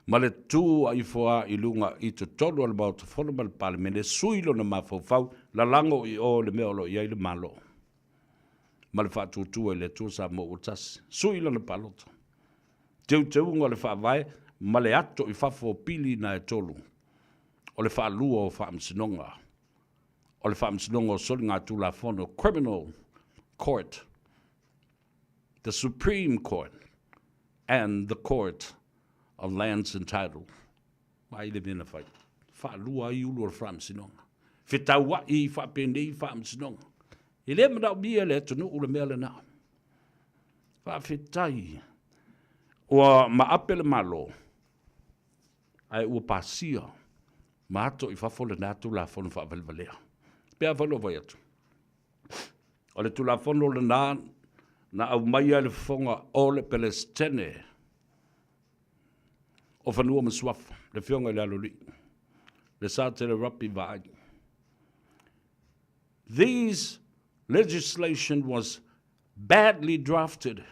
Ma le tu aifo a i luga i totonu o le Maota Fono ma le Palemene, sui lona mafaufau, lalago i o le mea o lo o i ai le Malo. Ma le faatuatua i le Atua Samoa ua tasi. Sui lana palota. Teuteuga o le Faavae ma le ato i fafo o pili na e tolu o le faalua o Faamasinoga o le Faamasinoga o Soligatulafono, Criminal Court, the Supreme Court and the Court of Lands and Title. Vaai le mea na fai. Faalua ai ulu o le Faamasinoga. Fetauai faapenei Faamasinoga. E le manaomia e le atunuu le mea lena. Faafetai. Ua maape le Malo, ae ua pasia ma ato i fafo lena Tulafono faavalevalea. Pe afai loa fai atu, o le Tulafono lena na aumaia e le fofoga o le Pelesitene o Fanua ma Suafa, le Afioga i le Aloalii, le Satele Rapi Vaai. These legislation was badly drafted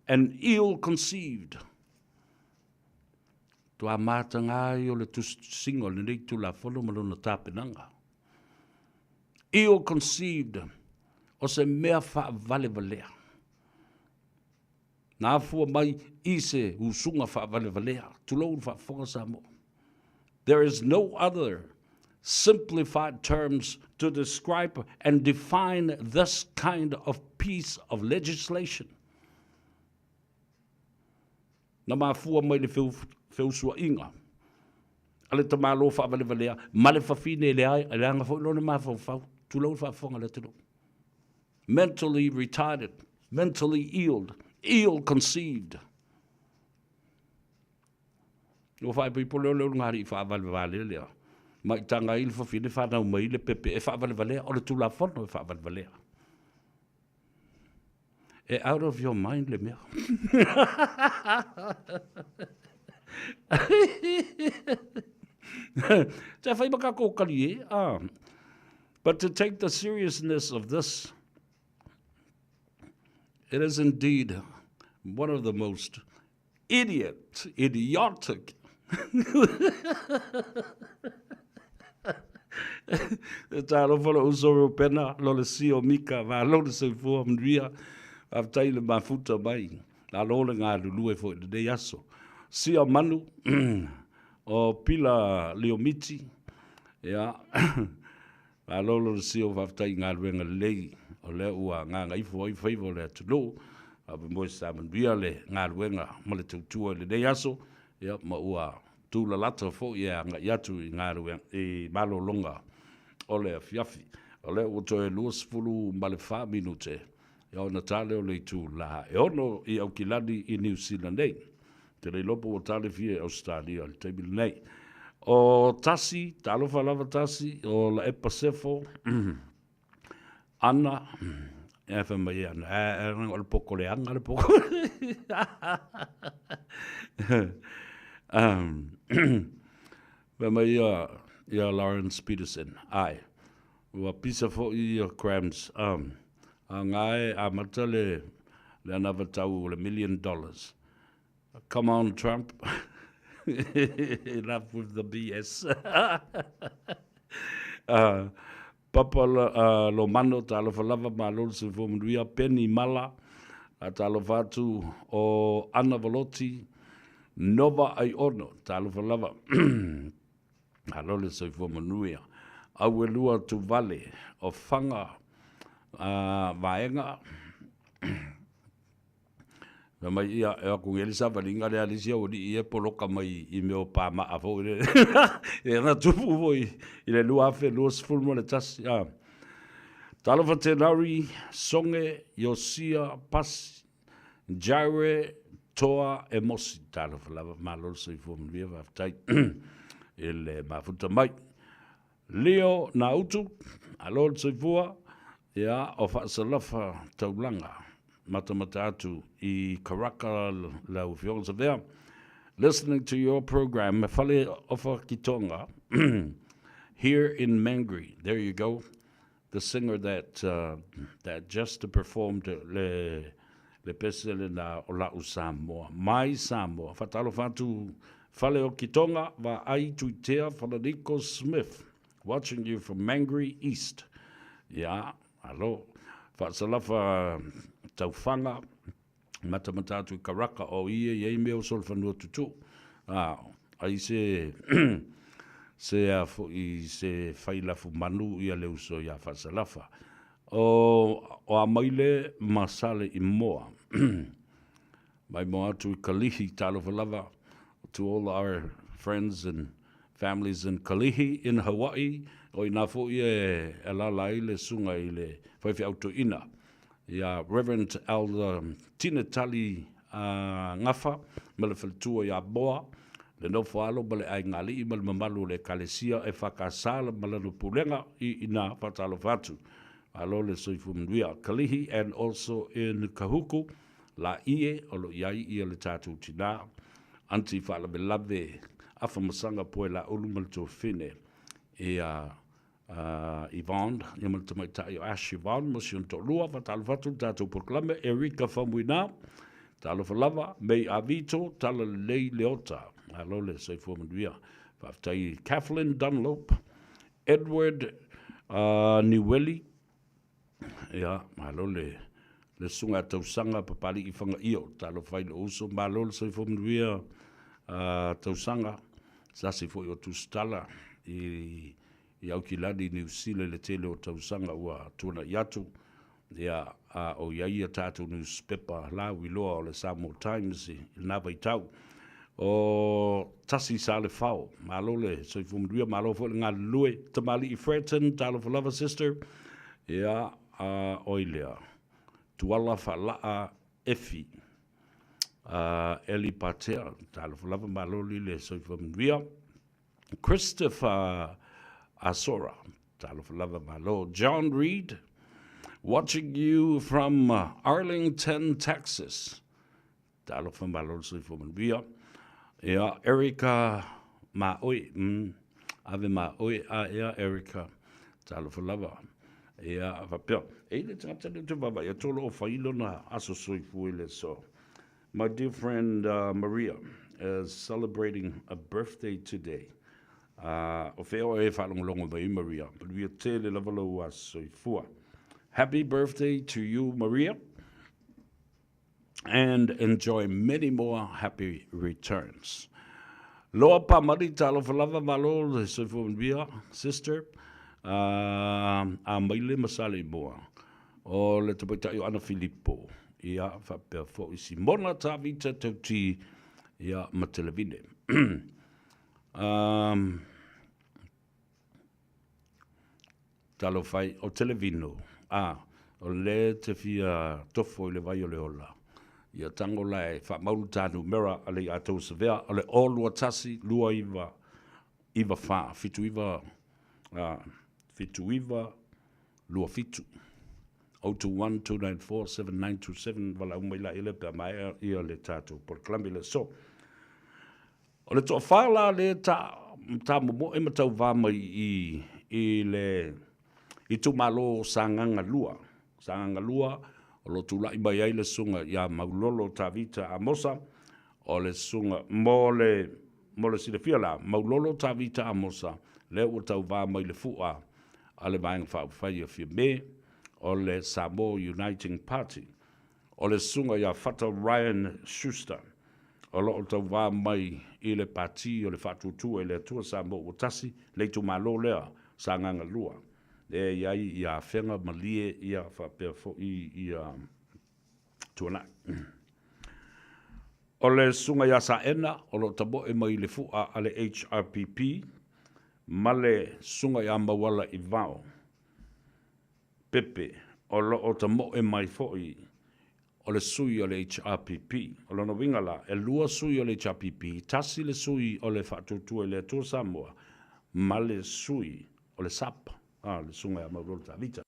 and ill-conceived. Toa mātanga ai o le tusitusiga o lenei Tulafono ma lona tapenaga. Ill-conceived, o se mea faavalevalea. Na afua mai i se usuga faavalevalea, tulou le faafofoga Samoa. There is no other simplified terms to describe and define this kind of piece of legislation. Na mafua mai le feusuaiga a le tamālo faavalevalea ma le fafine e leaga foi lona mafaufau, tulou le faafofoga a le atunuu. Mentally retarded, mentally ill, ill conceived. Ua faaipoipo lea o le ulugalii faavalevalea lea, ma i taga ai le fafine fanau mai le pepe e faavalevalea, o le Tulafono e faavalevalea. E out of your mind le mea. Te whai ma kako kali e. Ah. But to take the seriousness of this, it is indeed one of the most idiot, idiotic E talofa lou uso Reupena, lo le sio Mika, malo le soifua manuia, faafetai le mafuta mai, malo le galulue foi i lenei aso. Sia Manu, o Pila Leomiti, ia, malo lo le sio, faafetai i galuega lelei, o lea ua gagaifo ai faiva o le atunuu, faamoemoe sa manuia le galuega ma le tautua i lenei aso, ia, ma ua tulalata foi e agai atu i galuega i malologa o le afiafi. O lea ua toe 24 minute ia ona ta lea o le itula e 6 i Aukilani i Niu Sila nei. Ou te le iloa po ua tale fia i Ausetalia i le taimi lenei. O Tasi, talofa lava Tasi, o Laepa Sefo, Ana, e fai mai e Ana, e, e, o le poko leaga le poko. fai mai ia, ia Lawrence Peterson, ai, ua pisa foi ia Crams, um, a ngā e amata le, le anavatau o le million dollars. Come on, Trump. Enough with the BS. uh, Papa uh, Lomano, talofa lava, malo le soifua manuia, Penny Mala, a talofa atu o Ana Valoti, Nova Aiono, talofa lava. Malo le soifua manuia. Auelua Tuvale, o Whanga uh, Vaega, Fai mai ia, e aku nge le savaliga lea a le isi aualii e poloka mai i mea o pamaa foi le e na tupu foi i le 2021. Ah. Talofa Tenari, Songe, Iosia, Pasi, Jaire, Toa, Emosi. Talofa lava, malo le soifua manuia, faafetai i le mafuta mai. Leo Nautu, alo le soifua, ia, o Faasalafa Taulaga, matamata atu i Karaka lau Afioga Savea. Listening to your program, me fale ofa ki Tonga, here in Mangere. There you go. The singer that, uh, that just performed le, le pese lena o la'u Samoa. My Samoa. Faatalofa atu Fale o Kitonga, Vaai Tuitea Falaniko Smith. Watching you from Mangere East. Ia, alo. Faasalafa Taufaga, matamata atu i Karaka o ia i ai mea o solofanua tutu. A, ai se se a foi se fai lafu manu ia le uso ia Faasalafa. O, o Amaile ma Sale i Moa. Mai moa atu i Kalihi, talofa lava to all our friends and families in Kalihi in Hawaii. O ina foi e alala ai le suga i le faifeau toeaina ia Reverend Elder Tine Tali uh, Gafa ma le faletua ia Moa, le nofo alo ma le aiga alii ma le mamalu o le ekalesia e whakasala ma lana pulega i ina whatalofa atu. Malo le soifua manuia. Kalihi and also in Kahuku, Laie, o lo o i ai ia le tatou tinā, Aunty Faalavelave, Afa Masaga Poe Laulu ma le tuafine ia uh, Yvonne, ia ma le tamaitai o Ash Yvonne ma si ona toalua, faatalofa atu le tatou polokalame, Erika Faumuina, talofa lava, May Avito, Tala Lelei Leota, malo le soifua manuia. Faafetai Kathleen Dunlop, Edward uh, Niueli, ia, malo le le susuga a Tausaga Papali'i Fagaio, talofa i lou uso, malo le soifua manuia uh, Tausaga, se tasi foi o tusitala i i Aukilani i Niu Sila i le tele o tausaga ua tuana'i atu, ia, a o i ai ia tatou newspaper lauiloa o le Samoa Times i lena vaitau. O Tasi Salefao, malo le soifua manuia, malo foi le galulue. Tamalii Fratton, talofa lava sister. Ia, a oi lea. Tuala Faalaa Efi. Uh, Eli Patea, talofa lava, malo li le soifua manuia. Christopher Asora, talofa lava, malo. John Reed, watching you from Arlington, Texas. Talofa malo le soifua manuia. Ia, Erica Maoi, mm. Ave ma oe a ea Erica. Talofa lava. Ia, faapea, e i le tagata lea ou te vaavaai atu o lo o fai lona aso soifua i le aso. My dear friend Maria is celebrating a birthday today. O fea oe e faalogologo mai ai Maria? Manuia tele lava lou aso soifua. Happy birthday to you Maria and enjoy many more happy returns. Loa Pamali, talofa lava, malo le soifua manuia, sister. A maile ma Saleimoa. O le tamaitai o Ana Filipo, ia, faapea foi Simona Tavita Tauti, ia, ma Televine. Um, talofa ai, o Televino, a, o le te fia tofo i le vai o le ola. Ia tango la e whaamaulu tā numera a le i atou savea, o le o 21, 29, 94, 79, a, 79, 27, 021 294 7927, valaau mai la ia pe a maea ia le tatou polokalame i le aso. O le toafa la lea ta, ta momoe ma tauvā mai i, i le itumalo o Sagaga 2. Sagaga 2, o lo o tulai mai ai le susuga ia Maulolo Tavita Amosa, o le susuga mo le, mo le silafia la, Maulolo Tavita Amosa, lea ua tauvā mai le fua a le Vaega Faaupufai a Fiame, o le Samoa Uniting Party. O le susuga ia Fata Ryan Schuster, o lo o tauvā mai i le Pati o le Faatuatua i le Atua Samoa Ua Tasi, le itumalo lea, Sagaga 2, lea e i ai ia Afega, Malie, ia faapea foi ia Tuanai. O le susuga ia Saena, o lo o tamoe mai i le fua a le HRPP, ma le susuga ia Mauala Ivao Pepe, o lo o tamoe mai foi o le sui o le HRPP. O lona uiga la, e lua sui o le HRPP, tasi le sui o le Faatuatua i le Atua Samoa, ma le sui o le SUP, a, le susuga ia Maulolo Tavita.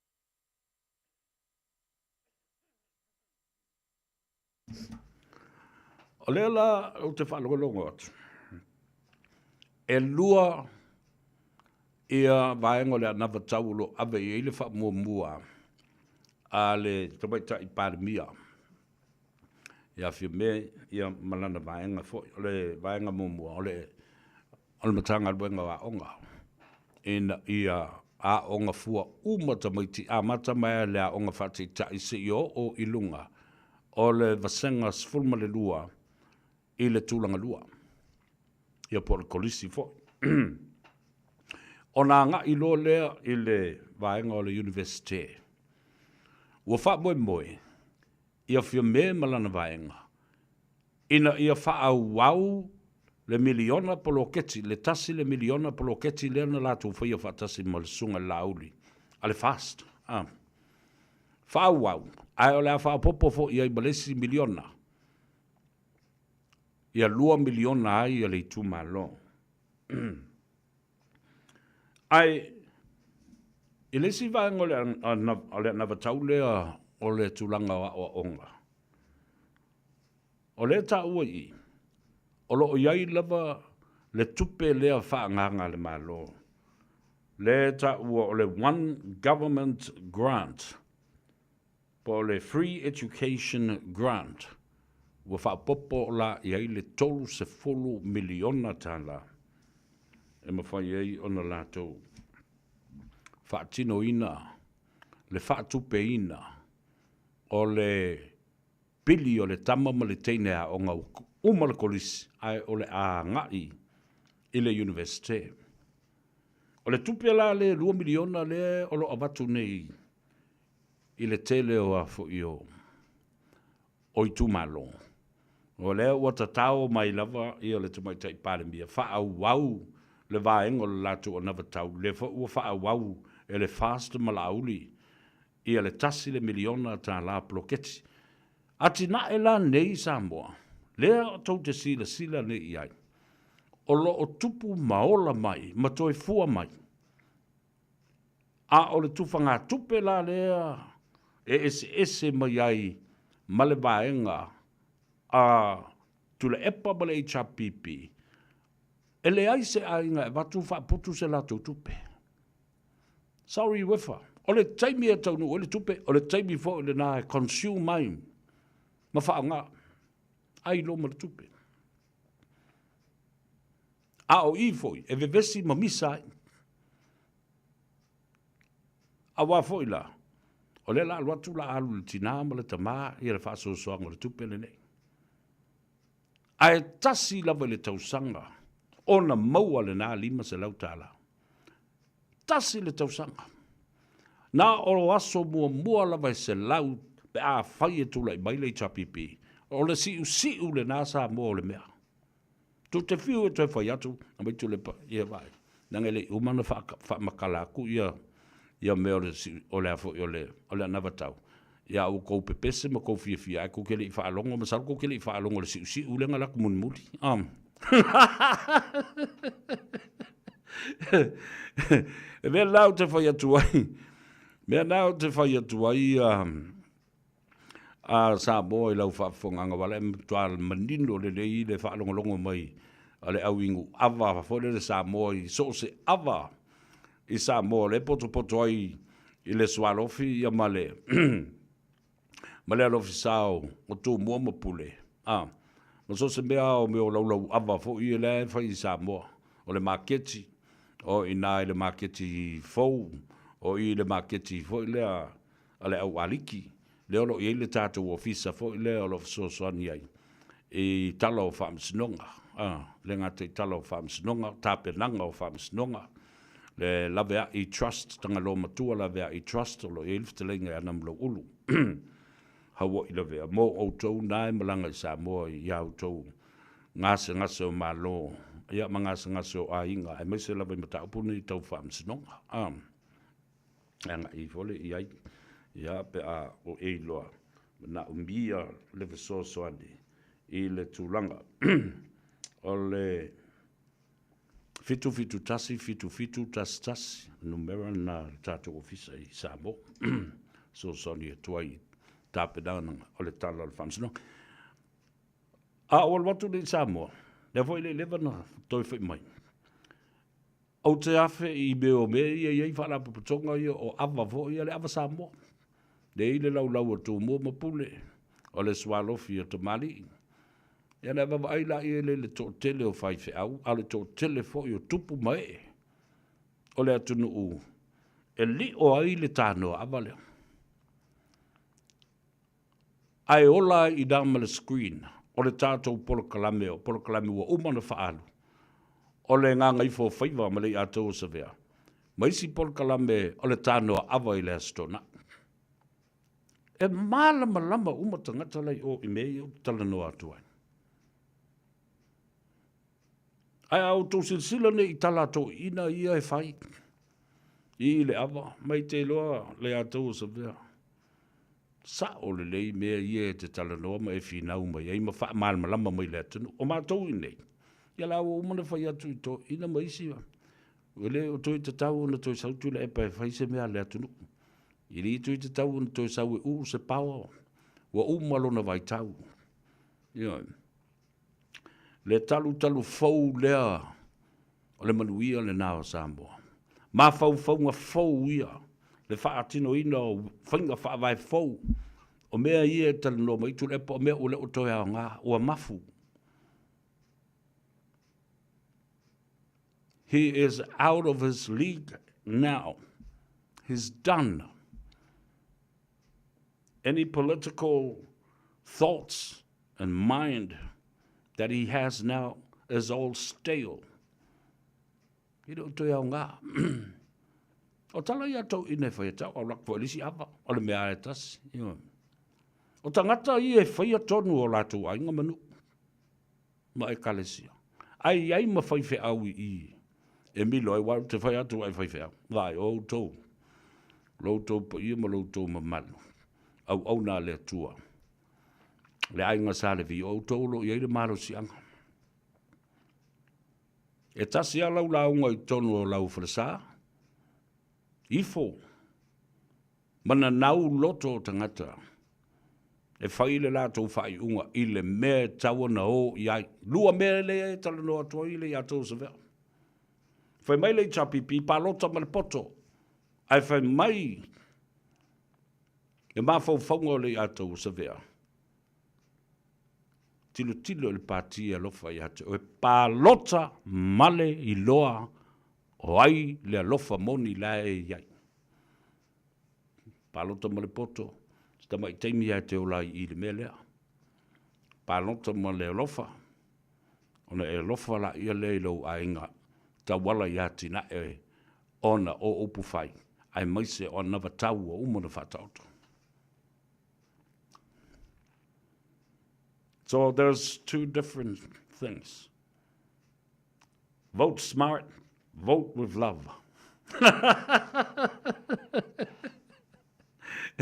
O lea la ou te faalogologo atu, e lua ia vaega o le anavatau o lo o ave i ai le faamuamua a le Tamaitai Palemia ia Fiame ia ma lana vaega foi. O le vaega muamua o le o le Matagaluega o Aoga ina ia aoga fua uma tamaiti amata mai lava i le aoga faataitai seia oo i luga o le vasega 12 i le tulaga lua, ia po o le kolisi foi. Ona agai loa lea i le vaega o le Iunivesite. Ua faamoemoe ia Fiame ma lana vaega ina ia faaauau le miliona poloketi, le tasi le miliona poloketi lea na latou faia faatasi ma le Susuga i le Laauli a le FAST. A. Faaauau, ae o le a faaopoopo foi i ai ma le isi miliona, ia $2 miliona ai le itumalo. Ae i le isi vaega o le anavatau lea o le tulaga o aoaoga, o lea e taua i i, o lo o i ai lava le tupe lea faaagaaga a le Malo, lea e taua o le One Government Grant, po o le Free Education Grant, ua faaopoopo la i ai le $30 miliona e mafai ai ona latou faatinoina le faatupeina o le pili o le tama ma le teine aoga ua uma le kolisi ae o le a agai i le Iunivesite. O le tupe la le $2 miliona lea o lo o avatu nei i le tele o a foi o o itumalo. O lea ua tatao mai lava ia le Tamaitai Palemia faaauau le vaega o le latou anavatau, lea foi ua faaauau e le FAST ma Laauli ia le tasi le miliona tala poloketi. Atinae la nei i Samoa, lea tou te silasila nei i ai, o lo o tupu ma ola mai ma toe fua mai. A o le tufagatupe la lea e eseese mai ai ma le vaega a Tuilaepa ma le HRPP, E leai se aiga e avatu faaputu se latou tupe. Sorry UEFA. O le taimi e taunuu ai le tupe, o le taimi foi lena e consume ai ma faaaoga ai loa ma le tupe. A o i foi e vevesi ma misa ai. Aua foi la, o lea la alu atu la alu le tinā ma le tamā ia le faasoasoaga o le tupe lenei. Ae tasi lava i le tausaga ona maua lena $500. Tasi le tausaga. Na o aso muamua lava e 100 pe afai e tulai mai le HRPP, o le siusiu lena Samoa o le mea. Tou te fiu e toe fai atu, aumai Tuilaepa, ia vaai, leaga e le i uma ona faamatala atu ia ia mea o le o le a foi o le o le anavatau, ia a ua tou pepese ma tou fiafia ae tou te le i faalogo, masalo tou te le i faalogo i le siusiu lea na alu atu mulimuli. E mea lena ou te fai atu ai, mea lena ou te fai atu ai a Samoa i lau faafofogaaga aua o la e matua manino lelei le faalogologo mai a le au inu ava foi lele Samoa i so o se ava i Samoa o lea e potopoto ai i le sualofi ia ma le ma le alofi sa o Tumua ma Pule a ma so o se mea o mea o laulau ava foi ia lea e fai i Samoa o le maketi o i ina i le maketi fou o i le maketi foi lea a le au aliki, lea o lo o i ai le tatou ofisa foi lea o lo o fesoasoani ai i tala o faamasinoga, a, le gata i tala o faamasinoga, tapenaga o faamasinoga, le Laveai Trust, Tagaloa Matua Laveai Trust, o lo o i ai le fetalaiga ia Namulauulu Hauo'i Lavea, mo outou na e malaga i Samoa i a outou gasegase o Malo, ia ma gasegase o aiga, aemaise lava i mataupu nei tau faamasinoga. A. e agai ifo le i ai, ia, pe a o e iloa manaomia le fesoasoani i le tulaga o le 771 7711, numera lena a le tatou ofisa i Samoa, fesoasoani atu ai i tapenaga o le Tala o le Faamasinoga. A ou alu atu nei i Samoa, lea foi e le i leva ona toe foi mai, Ou te afe i mea o mea ia e i ai faalapotopotoga ia o ava foi ia, le ava Samoa. Lea e i ai le laulau a Tumua ma Pule, o le sualofi a tamalii. Ia ona e vaavaai laia i le toatele o faifeau, a o le toatele foi o tupu ma ee o le atunuu e lio ai le tanoa ava lea. Ae ola ai i ina ma le screen o le tatou polokalame, o polokalame ua uma ona faaalu, o le Gagaifo o Faiva ma Leiatau o Savea, ma isi polokalame o le tanoa ava i le Aso Toonai. E malamalama uma tagata la i o i mea ia ou te talanoa atu ai. Ae a outou silasila nei i tala a toeaiina ia e fai i le ava, mai te iloa Leiatau o Savea, Sao lelei mea ia e te talanoa ma e finau mai ai ma faamalamalama mai i le atunuu. O matou i inei, ia la ua uma ona fai atu i toeaiina ma isi, e le o toe tatau ona toe sau Tuilaepa e fai se mea a le atunuu. E le toe tatau ona toe sau e uu se paoa, ua uma lona vaitau. Ioe. Le talutalu fou lea o le manuia lena o Samoa. Mafaufauga fou ia, le faatinoina o faiga faavae fou, o mea ia e talanoa mai Tuilaepa, o mea ua le o toe aoga, ua mafu. He is out of his league now. He's done. Any political thoughts and mind that he has now is all stale. E le o toe aoga. O tala ia tou ina e whai tau, au lak fo elisi ava, o le mea e tasi. O tangata ia e whaia tonu o lātou aiga manu, ma ekalesia. Ai ai ma whai wheau i i, e milo ai, wa te whai atu ai whai wheau. Vai, o outou, lo outou paia ma lo outou mamalu, au au nā le atua. Le aiga Sa Levi, o outou o lo o i ai le malosiaga. E tasi lava lau lauga i totonu o lau falesa, ifo ma nanau loto o tagata. E fai le latou faaiuga i le mea e tatau ona o i ai. Lua mea lea e talanoa atu ai le ia outou Savea. Fai mai le HRPP, palota ma le poto. Ae fai mai le mafaufauga o le ia outou Savea, tilotilo i le pati e alofa ia te oe, palota ma le iloa o ai le alofa moni la e i ai. Palota ma le poto, si tamai taimi lava e te ola ai i le mea lea. Palota ma le alofa, ona e alofa laia lea i lou aiga tauala i atinae ona o upu fai, aemaise o anavatau ua uma ona faataoto. So there's two different things. Vote smart, vote with love.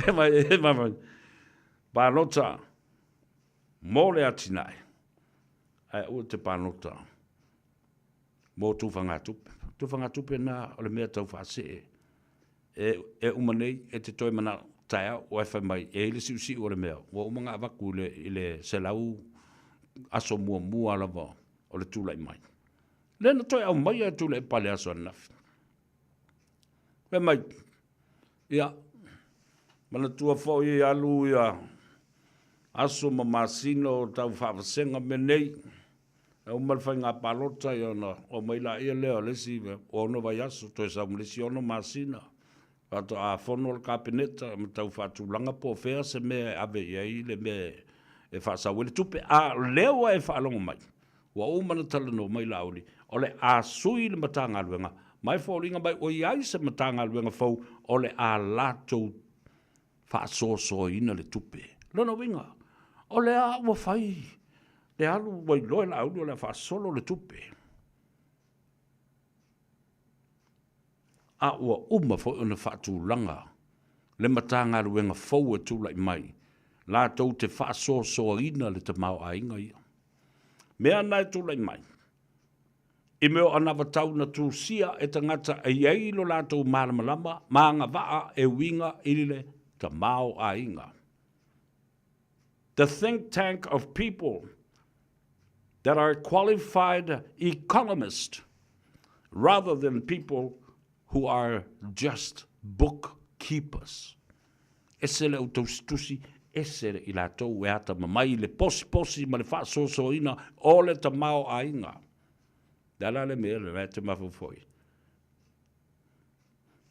E mai, e mai, mai. Palota mō le atinae, ae aua te palota mō tufagatupe. Tufagatupe na o le mea tau faasee. E, e uma nei, e te toe manao taeao, ua e fai mai, e i ai le siusiu o le mea, ua uma ona avatu i le, i le 100 aso muamua lava o le tulai mai. Lea na toe aumaia e Tuilaepa i le aso ananafi. Fai mai, ia, manatua foi e alu ia aso ma masina o tau faavasega mea nei, e uma le faiga palota ia ona omai laia lea o le isi 6 vaiaso toe sau ma le isi 6 masina faatoa fono le Kapeneta ma tau faatulaga po o fea se mea e ave i ai le mea e faasau ai le tupe. A o lea ua e faalogo mai, ua uma ona talanoa mai Laauli, o le a sui le Matagaluega, ma e foliga mai ua i ai se Matagaluega fou o le a latou faasoasoaina le tupe. Lona uiga, o lea ua fai le alu ua iloa e Laauli o le a faasolo le tupe. A ua uma foi ona faatulaga le Matagaluega fou e tulai mai latou te faasoasoaina le tamaoaiga ia. Mea na e tulai mai, i mea o anavatau na tusia e tagata e i ai lo latou malamalama ma agavaa e uiga i le tamaoaiga. The think tank of people that are qualified economists rather than people who are just bookkeepers. Ese le au tausitusi, ese i latou e atamamai i le posiposi ma le faasoasoaina o le tamaoaiga. Le a la le mea lena e te mafaufau ai?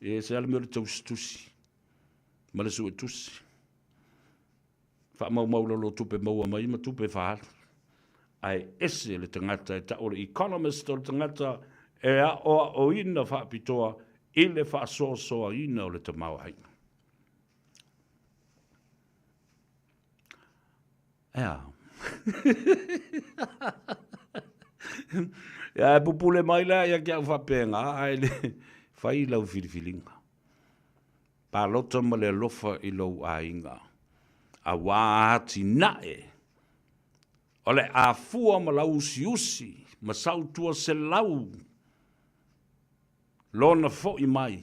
E ese lava le mea o le tausitusi ma le suetusi. Faamaumau lalo o tupe maua mai ma tupe faaalu. Ae ese le tagata e tau o le economist o le tagata e aoaoina faapitoa i le faasoasoaina o le tamaoaiga. Ea. Ia e pupule mai la ia ki au faapena, ae le fai lau filifiliga. Palota ma le alofa i lou aiga, auā atinae o le afua ma lau usiusi ma sautua selau lona foʻi mai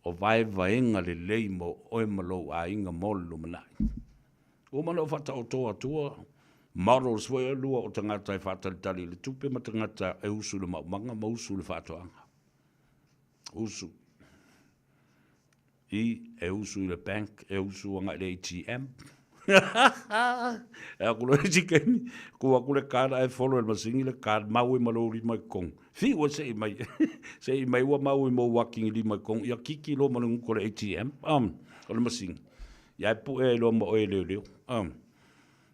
o vaevaega lelei mo oe ma lou aiga mo le lumanai. Ua uma ona ou faataoto atua models foi e lua o tagata e faatalitali i le tupe ma tagata e usu i le maumaga ma usu i le faatoaga. Usu. I, e usu i le bank, e usu agai i le ATM. E aku loa isi kemi, ku aku le card ae follow e le masini le card, mau ai ma lou lima i totonu. Fiu e sei mai, sei mai ua mau i mou wakingi lima i totonu, ia kiki loa ma le gutu o le ATM, o le masini. Ia e pue ai loa ma oe e leoleo.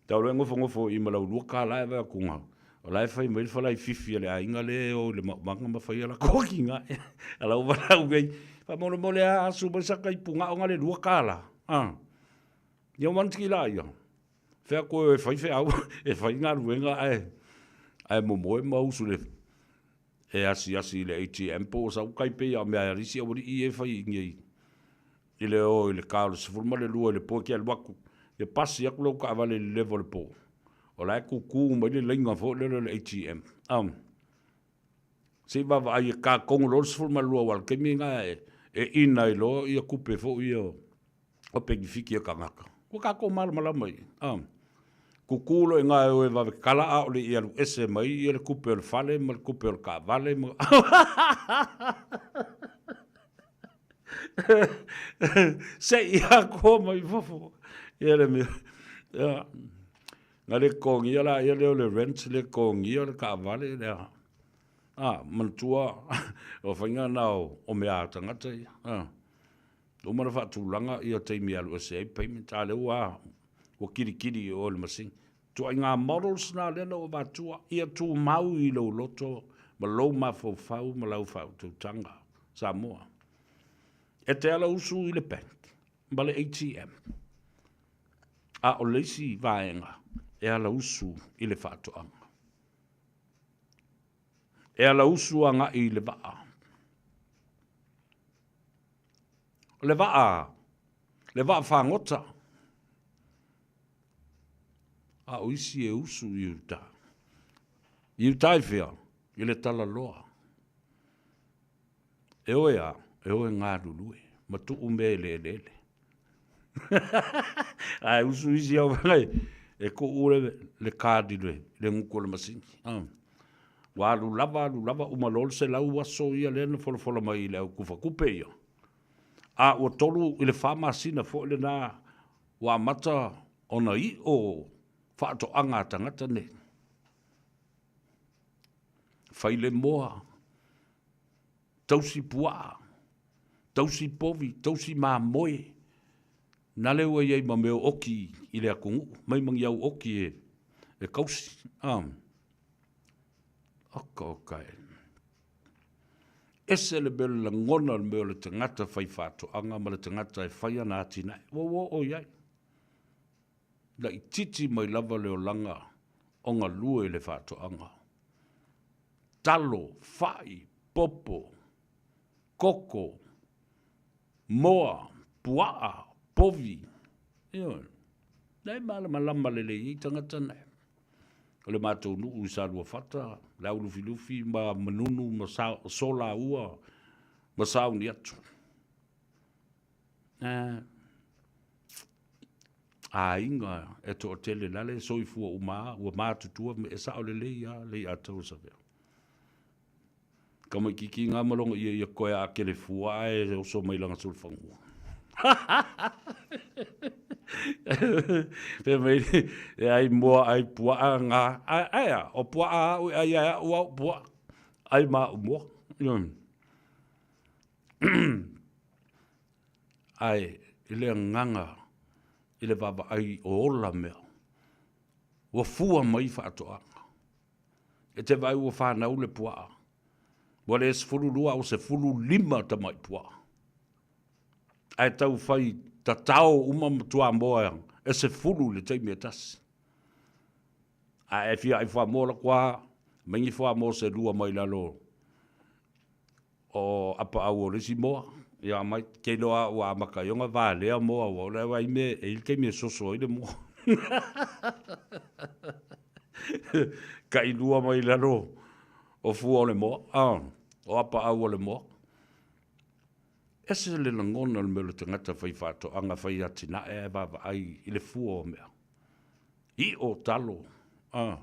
Tau loa e nofonofo i ma lau $2 e vaai atu na, o la e fai mai le falaififi a le aiga lea e o i le maumaga ma fai a latou atinae. A la ua valaau nei, faamolemole a asu mai saka i Punaʻo na le $2. A. Ia ua manatu la ia, fea koe e fai feau, e fai galuega ae, ae momoe ma usu le, e asiasi i le ATM po o sau tai pei a o mea a le isi aualii ia e fai i inei i le o i le ta o le 12 i le po e te alu atu, e pasi atu lau taavale i le leva o le po, o la e tutu mai le laina foi lele o le ATM. Se i vaavaai e ta tonu loa le 12 aua o le taimi lena e ina ai loa ia tupe foi ia o penefiti a tagata. Ua kākou malamalama i, a. Kukū loa i ngā e oe wawe kala a ole i alu ese mai ia le kupe o le fale ma le kupe o le kaawale ma Se i akoa mai fafo ia le mea. Ia. Na le totogia la ia lea o le rent, le totogia le taavale le a. A, manatua o faiga na o mea a tagata ia. A. Uma na faatulaga ia taimi e alu ese ai payment, a lea ua ua kilikili i o i le masini. Ituaiga models na lea na ou avatua, ia tumau i lou loto ma lou mafaufau ma lau faautautaga Samoa. E te ala usu i le bank ma le ATM, a o le isi vaega e ala usu i le faatoaga. E ala usu agai i le vaa. O le vaa, le vaa fagota, a o isi e usu i uta. I uta i fea? I le talaloa. E oe a, e oe galulue, ma tuu mea i le eleele. Ae usu isi au vaega e tuu le, le card i le, le gutu o le masini. Ah. Ua alu lava, alu lava, uma loa le 100 aso ia lea na folafola mai i le au tufatupe ia. A ua 3 i le 4 masina foi lena ua amata ona i'o faatoaga a tagata nei. Fai le moa, tausi puaa, tausi povi, tausi mamoe, na lea ua i ai ma mea oki i le atunuu, mai ma ni au oki e, e kausi. Ah. Oka oka e. Ese le mea o le lagona o le mea o le tagata fai faatoaga ma le tagata e fai ana atinae. Ua ua oo i ai. Laititi mai lava le olaga o galue i le faatoaga. Talo, fai, popo, koko, moa, puaa, povi. Ioe. La e malamalama lelei ai tagata nei. O le matou nuu i Saluafata, le au lufilufi ma Manunu ma Solaua ma Sauniatu. Eh, aiga e toatele lale e soifua uma ua matutua me e sao lelei a le ia te oe Savea. Kamaikiki ngā ma longa ia ia koe a kele fua ae oso mai langa sulufanua. Fe mai e ai moa ai puaa ngā ai ai a o puaa au ai ai au au puaa ai ma u moa. Ae i le agaga i le vaavaai o ola mea, ua fua mai faatoaga. E te vaai ua fanau le puaa, ua le 12 a ua 15 tamai puaa. Ae tau fai tatao uma ma tuamoa e 10 i le taimi e tasi. Ae e fia ai fuamoa la kua, mai ni fuamoa se lua mai lalo o apaau o le isi moa, ia aumai, ke iloa ua amata ai ona valea moa aua o le ai mea e i ai le taimi e soso ai le moa. Tailua mai lalo o fua o le moa, o apaau o le moa. Ese le lagona o le mea o le tagata fai faatoaga, fai atinae ae vaavaai i le fua o mea. I'o talo, O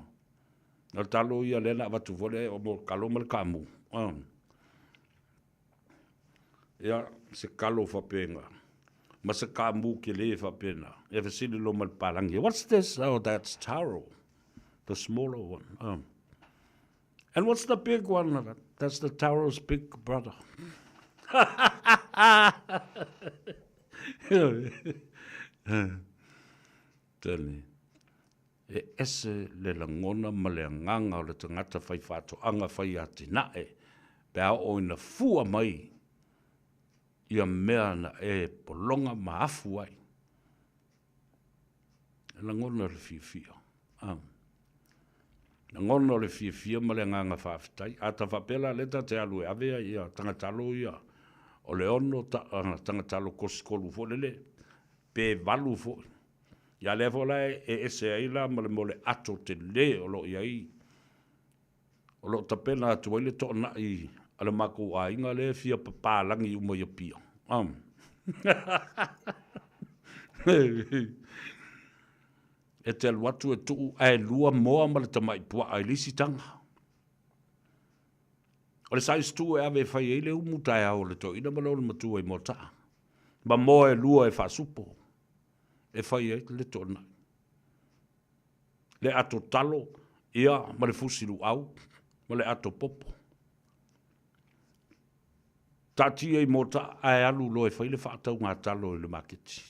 le talo ia lea na avatu foi lea o mo kalo ma le kaamu. Ia, se kalo faapena ma se kaamu kele faapena. Ia fesili loa ma le papalagi, what's this? Oh, that's taro, the smaller one. Oh. And what's the big one? That's the taro's big brother. Tell E ese le lagona ma le agaga o le tagata fai faatoaga fai atinae pe a oo ina fua mai ia mea na e pologa ma afu ai. E lagona le fiafia. A. Lagona o le fiafia ma le agaga faafetai. A ta faapea la lea ta te alu e ave ia tagatalo ia o le ono ta, tagatalo kosikolu foi lele pe valu foi. Ia lea foi la e ese ai la ma le mea o le ato tele o lo o i ai, o lo o tapena atu ai le toanai a le matou aiga lea e fia papalagi uma i Apia. E te alu atu e tuu ae lua moa ma le tamai puaa i le isi taga. O le size 2 e ave e fai ai le umu taeao o le toeaina ma le olomatua i Moataa. Ma moa e lua e faasupo e fai ai le toonai. Le ato talo, ia, ma le fusi luau, ma le ato popo. Taatia i Moataa ae alu loa e fai le faatauga talo i le maketi.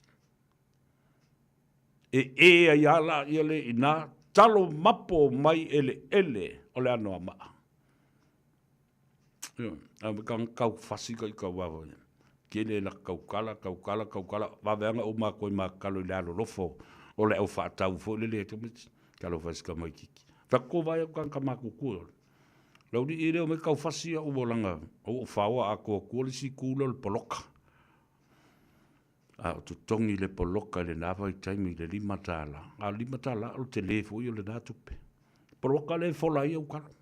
E ē ai lava laia le i ina talo mapo mai eleele o le Anoamaa. Ioe, a ka kau fasi ka i kau ava. Kele la kau kala, kau kala, kau kala, vaveanga o mākou i mākalo i le alolofo o le au faatau foi lele e tamaiti. Talofa e si tamaitiiti. Fai atu ko vaai atu tagata matutua. Le aualii e le omai tau fasi au ua laga ua ou faoa atoa atua le isi itu lea o le poloka. A o totogi le poloka i lena vaitaimi i le $5, a o le $5 o le tele foi o lena tupe. Poloka lea e fola ai au talo.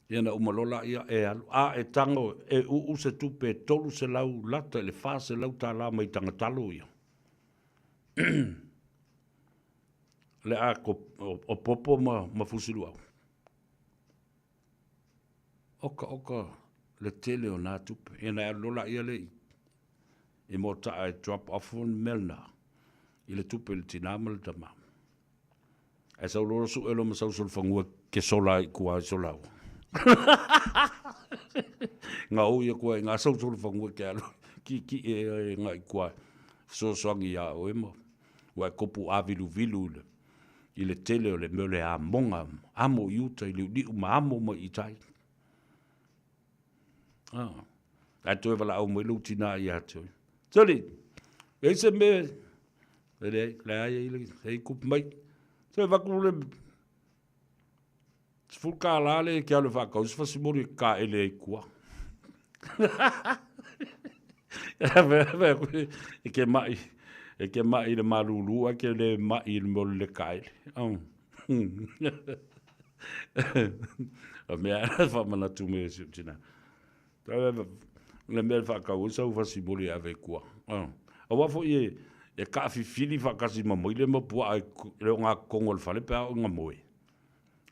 Ia na uma loa laia e alu, a e tago e uu se tupe e 300 lata i le $400 tala mai tagatalo ia. Le a o popo ma fusiluau. Oka oka le tele o na tupe. Ia na e alu loa laia lea i Moataa e drop off le mea lena i le tupe i le tina ma le tama. Ae sau loa sue loa ma sau solofanua ke sola ai i tua i Solaua. Gaoi atu ai i ga sau solofanua ke alu kikie ai ga i tua fesoasoani ia oe ma ua e kopu āviluvilu i le i le tele o le mea o le amoga, amo i uta i liuliu ma amo mai i tai. Ah. Ae toe valaau mai lou tinā ia te oe. Soli, e ai se mea, e leai, leai, e leai, kupu mai. Toe avatu le $10 le e ke alu e faatau se fasimoli e kaele ai i tua. E ke mai, e ke mai i le malūlū ae ke le mai i le mea o le le kaele. O mea e faamanatu mai e si ou tina. Le mea e faatau ai sau fasimoli e ave i tua. Aua foi e, e taafifili faatasi ma maile ma puaa i le ogatotonu o le fale pe a oo ina moe.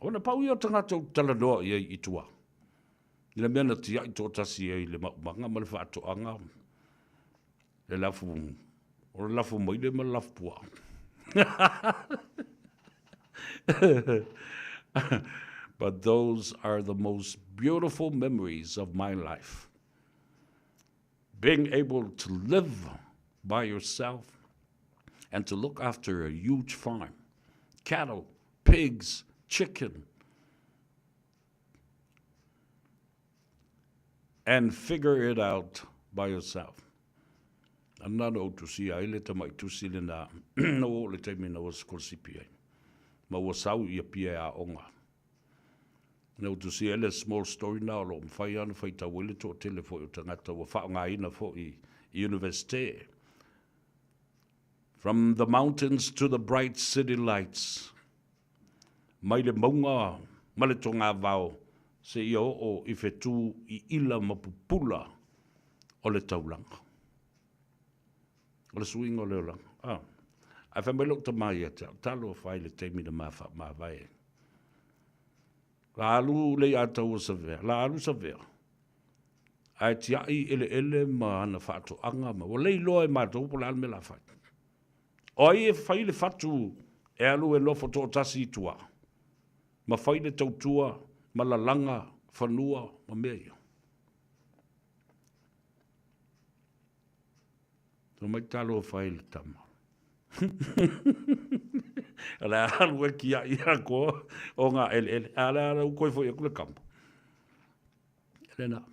Ona pau ia o tagata ou te talanoa i ai i tua. I le mea na tiai toatasi ai i le maumaga ma le faatoaga, le lafu, o le lafu maile ma le lafu puaa. But those are the most beautiful memories of my life. Being able to live by yourself and to look after a huge farm, cattle, pigs, chicken, and figure it out by yourself. Ana na ou tusia ai le tamai tusi lena na ua oo le taimi na ua sikolasipi ai. Ma ua sau i Apia e aoga. Na ou tusia ai le small story na o lo o mafai lava ona faitau ai le toatele foi o tagata ua faaaogaina foi i Universite. From the mountains to the bright city lights. Mai le mauga ma le togavao seia oo i whetū i ila ma pupula o le taulaga. O le suiga o le olaga. Ah. Ae fai mai lou tama ia te au, talofa ai le taimi na ma faamavae ai. La alu le ia taua Savea, la alu Savea. Ae tiai eleele ma ana faatoaga ma ua le iloa e matou po o le a le mea la fai. O ai e fai le fatu e alu e nofo toatasi i tua ma fai le tautua ma lalaga fanua ma mea ia? Omai talofa ai le tama. O le a alu e kiaʻi atoa o ngā eleele. A le a ua toe foi atu le tama. E lena.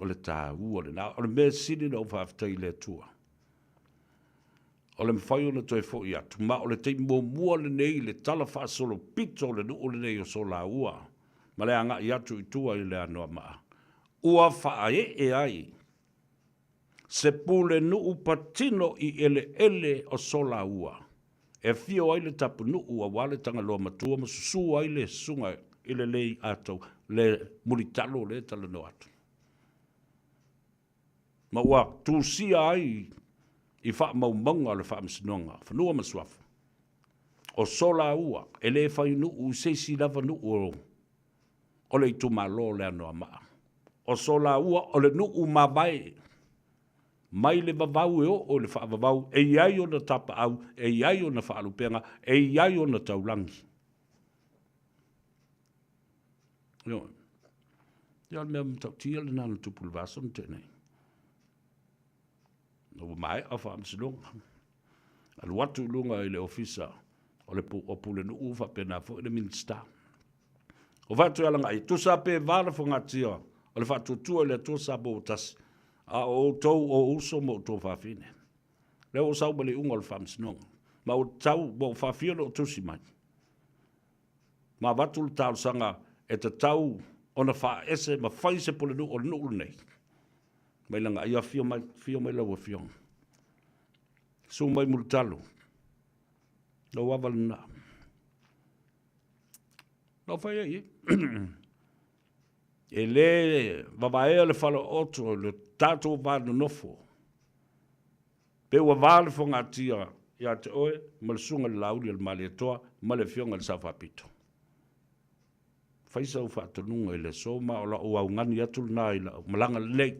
O le taua lena. O le mea sili ona ou faafetai i le Atua, o le mafai ona toe foi atu, ma o le taimi muamua lenei i le tala faasolopito o le nuu lenei o Solaua ma le agai atu i tua i le Anoamaa, ua faaee ai se pulenuu patino i eleele o Solaua e afio ai le tapunuu aua le Tagaloa Matua ma susu ai le susuga i le Lei Atou, le mulitalo lea e talanoa atu. Ma ua tusia ai i faamaumauga o le Faamasinoga Fanua ma Suafa, o Solaua e le fai nuu i se isi lava nuu o le itumalo o le Anoamaa. O Solaua o le nuu mavae mai le vavau e oo i le faavavau, e i ai ona tapaau, e i ai ona faalupega, e i ai ona taulagi. Ioe. Ia o le mea matautia lena na tupu i le vaiaso na tea nei. Na ua maea faamasinoga. Alu atu i luga i le ofisa o le o Pulenuu faapena foi le Minisita. O Faatuialagai, tusa pe va le fogatia o le faatuatua i le Atua Samoa ua tasi, a o outou o uso ma outou fafine. Lea ua sau ma le iuga o le faamasinoga. Ma ua tau, ua faafia ona ou tusi mai. Ma avatu le talosaga e tatau ona faaese ma fai se Pulenuu o le nuu lenei. Mai Lagaia, afio mai, afio mai lau Afioga. Susu mai Mulitalo, lou ava lena. Na fai ai, e le vavaea le falaooto i le tatou va nonofo, pe ua va le fogatia ia te oe ma le susuga i le Laauli a le Malietoa ma le Afioga i le Sao Faapito. Fai sau faatonuga i le aso ma o lau augani atu lena i lau malaga lelei.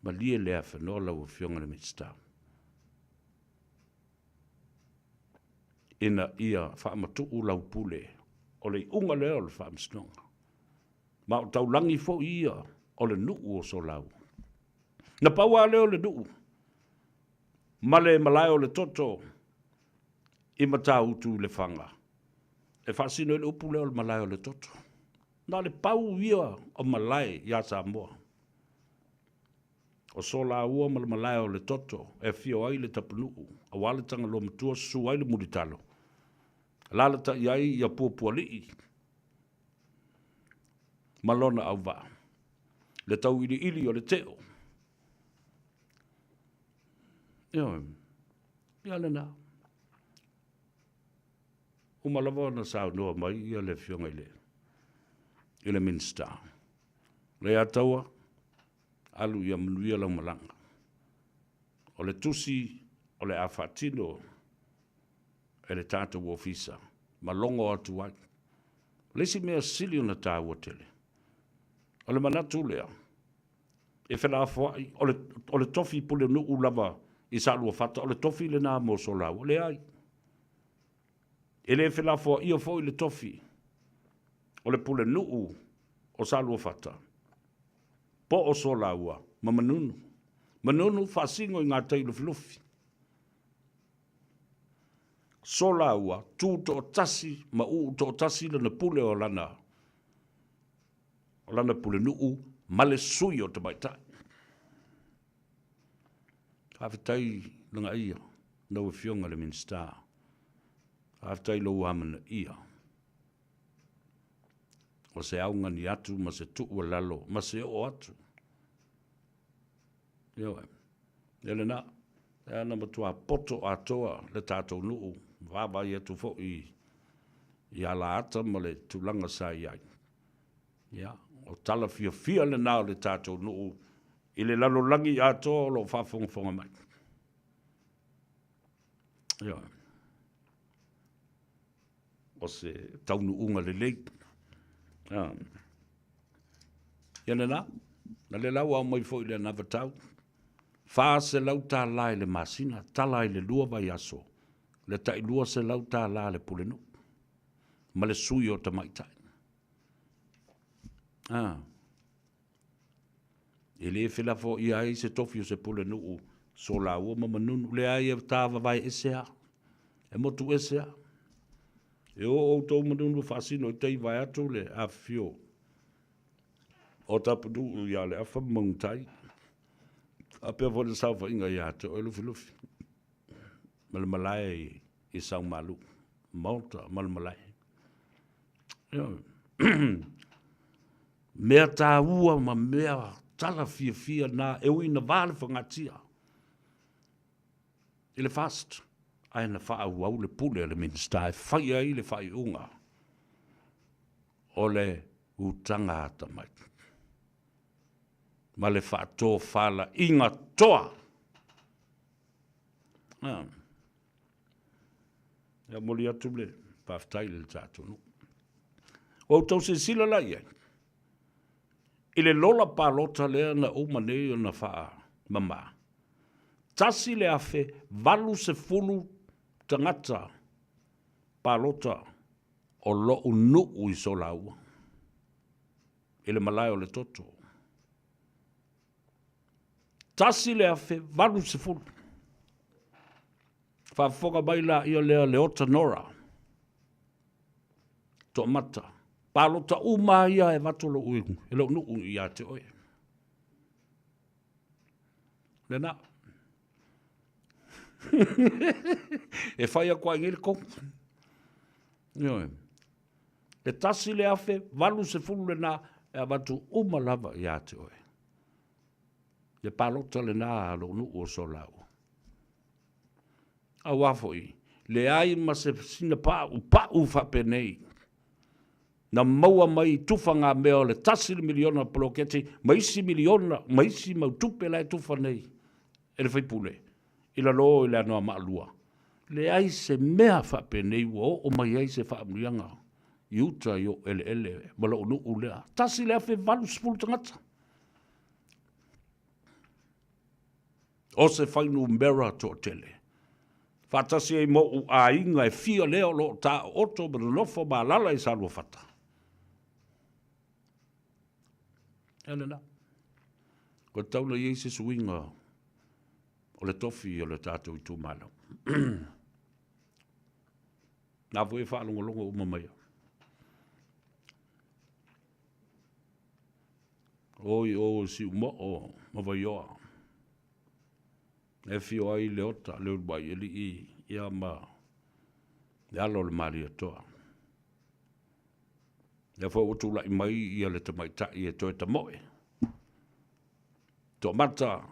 Malie le afenoa lau Afioga i le Minisita ina ia faamatuu lau pule o le iuga lea o le faamasinoga. Ma o taulagi foi ia o le nuu o Solaua. Na pau lava lea o le nuu ma le malae o le toto i Matautu i Lefaga e faasino ai le upu lea o le malae o le toto. Na o le pau ia o malae ia Samoa. O Solaua ma le malae o le toto e afio ai le Tapunuu aua le Tagaloa Matua, susu ai le Mulitalo, alaalatai ai ia Puapualii ma lona auvaa, le tauiliili o le teo. Ioe, ia lena. Uma lava ona saunoa mai ia le Afioga i le i le Minisita. Leiataua, alu ia manuia lau malaga. O le tusi o le a faatino e le tatou ofisa ma logo atu ai. O le isi mea sili ona taua tele, o le manatu lea e felafoai, o le, o le tofi pulenuu lava i Saluafata, o le tofi lena mo Solaua. Leai. E le felafoaia foi le tofi o le pulenuu o Saluafata po o Solaua ma Manunu. Manunu faasino i gatai Lufilufi. Solaua tu toatasi ma uu toatasi lana pule o lana o lana pulenuu ma le sui o tamaitai. Faafetai Lagaia, lau Afioga i le Minisita. Faafetai i lou amanaia. O se augani atu ma se tuualalo ma se oo atu. Ioe. Ia lena, e na matua poto atoa le tatou nuu, vaavaai atu foi i alaata ma le tulaga sa i ai. Ia, o tala fiafia lena o le tatou nuu i le lalolagi atoa o lo o faafogafoga mai. Ioe. O se taunuuga lelei. Ia lena, na le lau au mai foi le anavatau, $400 i le masina, tala i le 2 vaiaso, le tai $200 le pulenuu, ma le sui o tamaitai. E le felafoaia ai se tofi o se pulenuu Solaua ma Manunu. Leai, e tavavae ese lava, e motu ese lava. E o outou Manunu faasino i tai vaeatu le afifio o Tapunuu ia Leafa ma Magutai, faapea foi le saofaiga ia te oe Lufilufi ma le malae i Saumalu, Maota ma le malae. Mea taua ma mea tala fiafia na e ui ina va le fagatia i le FAST, ae na faaauau le pule a le Minisita e fai ai le faaiuga o le utaga atamai. Ma le faatofalaiga toa. Ah. Ia moli atu le faafetai i le tatou nuu. Ua outou silasila la i ai, i le lola palota lea na uma nei ona faamama, 1,080 tagata palota o lou nuu i Solaua, i le malae o le toto. 1,080. Faafofoga mai laia lea Leota Nora, Toamata, palota uma ia e avatu lou, e lou nuu ia te oe. Lena. E fai atu ai nei le tonu. Ioe. Le 1,080 lena e avatu uma lava ia te oe. Le palota lena a lou nuu o Solaua. Auā foi, leai ma se sina paʻu paʻu faapenei na maua mai i tufagamea o le tasi le miliona poloketi ma isi miliona ma isi mau tupe la e tufa nei e le faipule i lalo i le Anoamaa 2. Leai se mea faapenei ua oo mai ai se faamanuiaga i uta i ou eleele ma lou nuu lea. 1,080 tagata. O se fuainumera toatele. Faatasi ai ma ou aiga e fia lea o lo o taooto ma nonofo ma alala i Saluafata. Ia lena. Ua tatau ona i ai se suiga o le tofi o le tatou itumalo. Na foi e faalogologo uma mai au. Oi o Siumoo ma Vaioa. E afio ai Leota, Leuluai Alii ia ma le alo o le Malietoa. Lea foi ua tulai mai ia le tamaitai e toe tamoe. Toamata,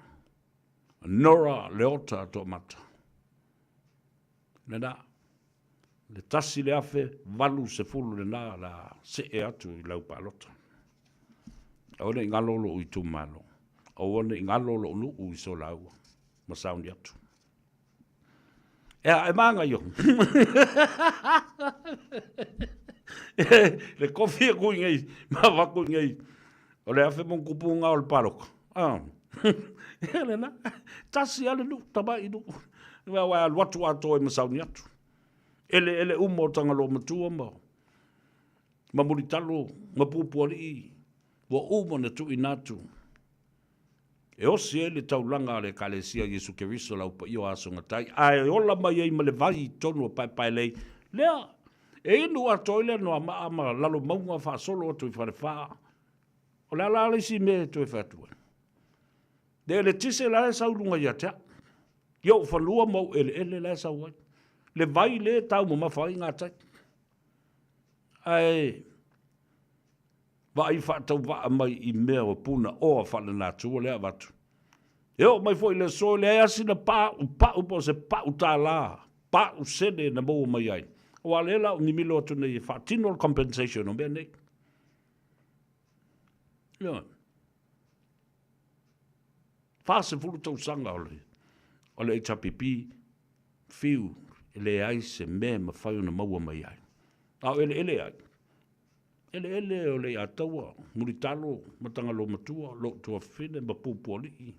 Nora Leota Toamata. Lena, le 1,080 lena la see atu i lau palota. Aua ne i galo lou itumalo, aua ne i galo lou nuu i Solaua ma Sauniatu. Ea, e maga io. Le kofi e kui nei, ma vaku nei. O le afe mo kupu ngā o le paloka. Ah. Ea le na, tasi ale nu, tamai nu. Wa wa alu atu atoa i ma Sauniatu. Ele ele uma o Tagaloa matua ma ma Mulitalo ma Pupualii, ua uma ona tuuina atu e osi ai le taulaga a le Ekalesia Iesu Keriso lau paia o Aso Gatai, ae ola mai ai ma le vai i totonu o Paepaelei, lea e inu atoa ai le Anoamaa ma Lalomauga faasolo atu i Falefa. O le a la le isi mea e toe fai atu ai? Le eletise la e sau i luga ia te au. I ou fanua ma ou eleele la e sau ai. Le vai le e taumamafa ai gatai. Ae vaai faatauvaa mai i mea o punaoa faalenatura lea avatu. E oo mai foi i le aso, e leai lava sina paʻu paʻu po o se paʻu tālā, paʻu sene na maua mai ai. Aua o lea la ua mimilo atu nei e faatino le compensation o mea nei. Ioe. 40 tausaga o le, o le HRPP, fiu, e leai se mea e mafai ona maua mai ai. A o eleele ai, eleele o Leiataua, Mulitalo ma Tagaloamatua, lou tuafafine ma Pupualii.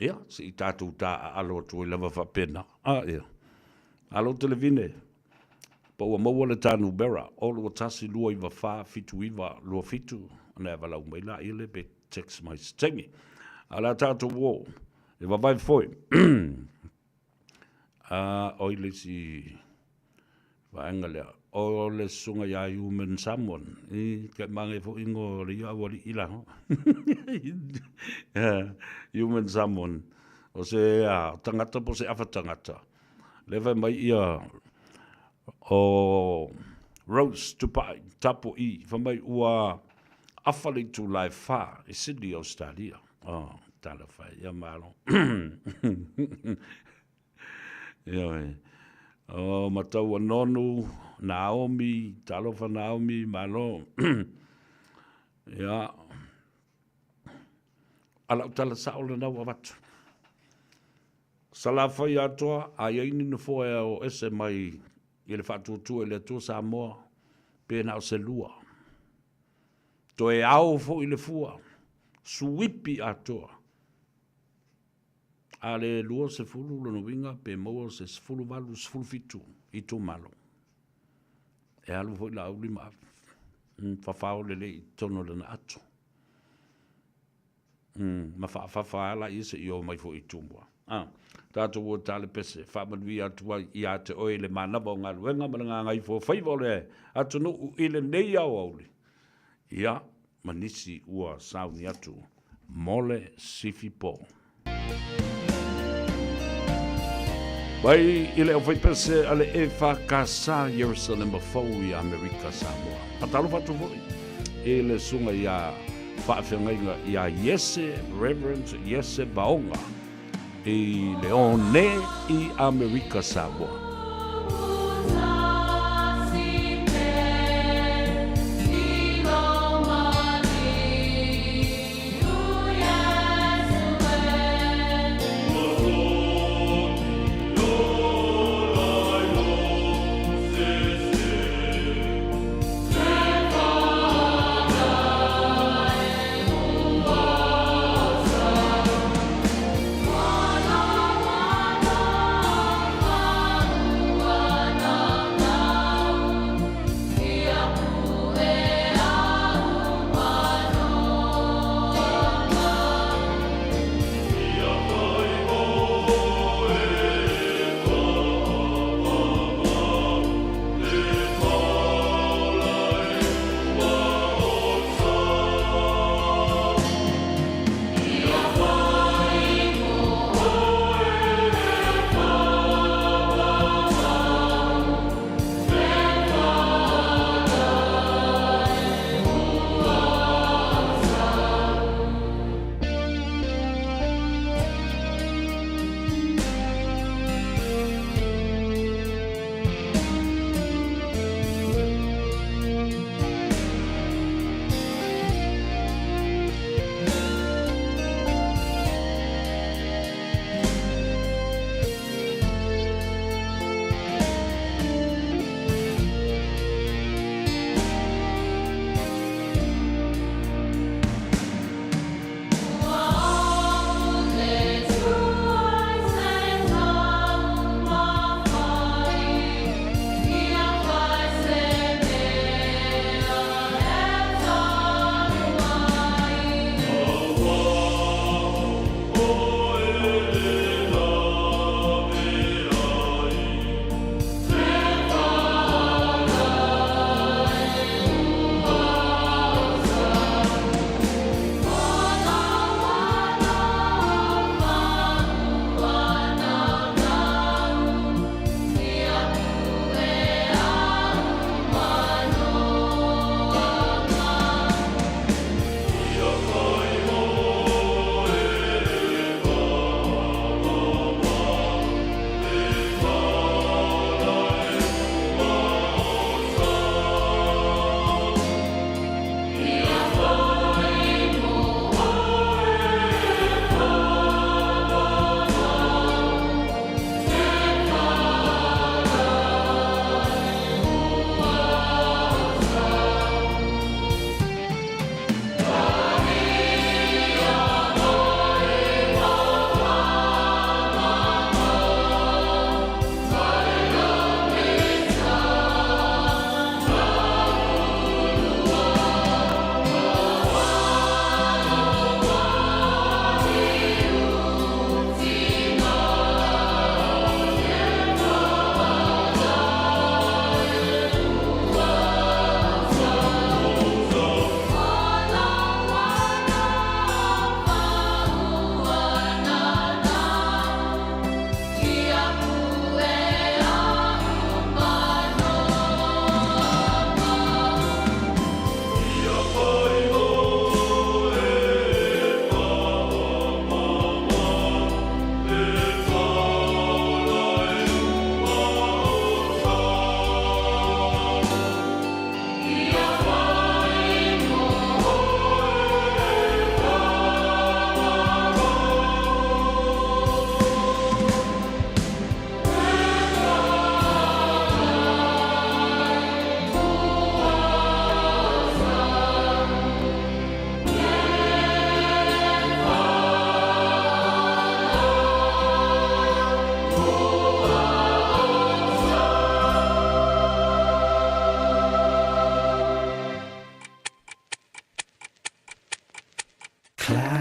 Ia, se i tatou taaalo atu ai lava faapena. A, ia. Alo televine, pa ua maua le ta numera, o 21 294 79 27, ona e valaau mai laia lea pe text mai se taimi. A o le a tatou o, e vavae foi. A, oi le isi vaega lea, o le susuga ia Human Samoan, i kai mange foi ingoa o le ia aualii la. Human Samoan, o se a, tagata po o se afa tagata. Lea fai mai ia o Rose Tupai Tapo'i, fai mai ua afa le itula e whā i Sydney, Australia. Oh, talofa e, ia malo. Ioe. O Mataua Nonu, Naomi, talofa Naomi, malo. Ia, a lau tala sao lena ua avatu. Salafai atoa, a i ai ni nofoa e o ese mai i le faatuatua i le Atua Samoa, pe na o se lua. Toe ao foi le fua, suipi atoa. A le 20 lona uiga pe maua se 18, 17 itumalo. E alu foi Laauli ma fafao lelei i totonu o lana ato. Ma faafafa lava laia se i oo mai foi i Tumua. A, tatou o tale pese, faamanuia atu ai ia te oe i le manava o galuega ma le gagaifo o faiva o le atunuu i lenei aoauli, ia, ma nisi ua sauni atu mo le sifi po. Mai i le aufaipese a le EFKS Yerusalema Fou i Amerika Samoa. Faatalofa atu foi i le susuga ia faafeagaiga ia Iese, Reverend Iese Vaoga i le one i Amerika Samoa.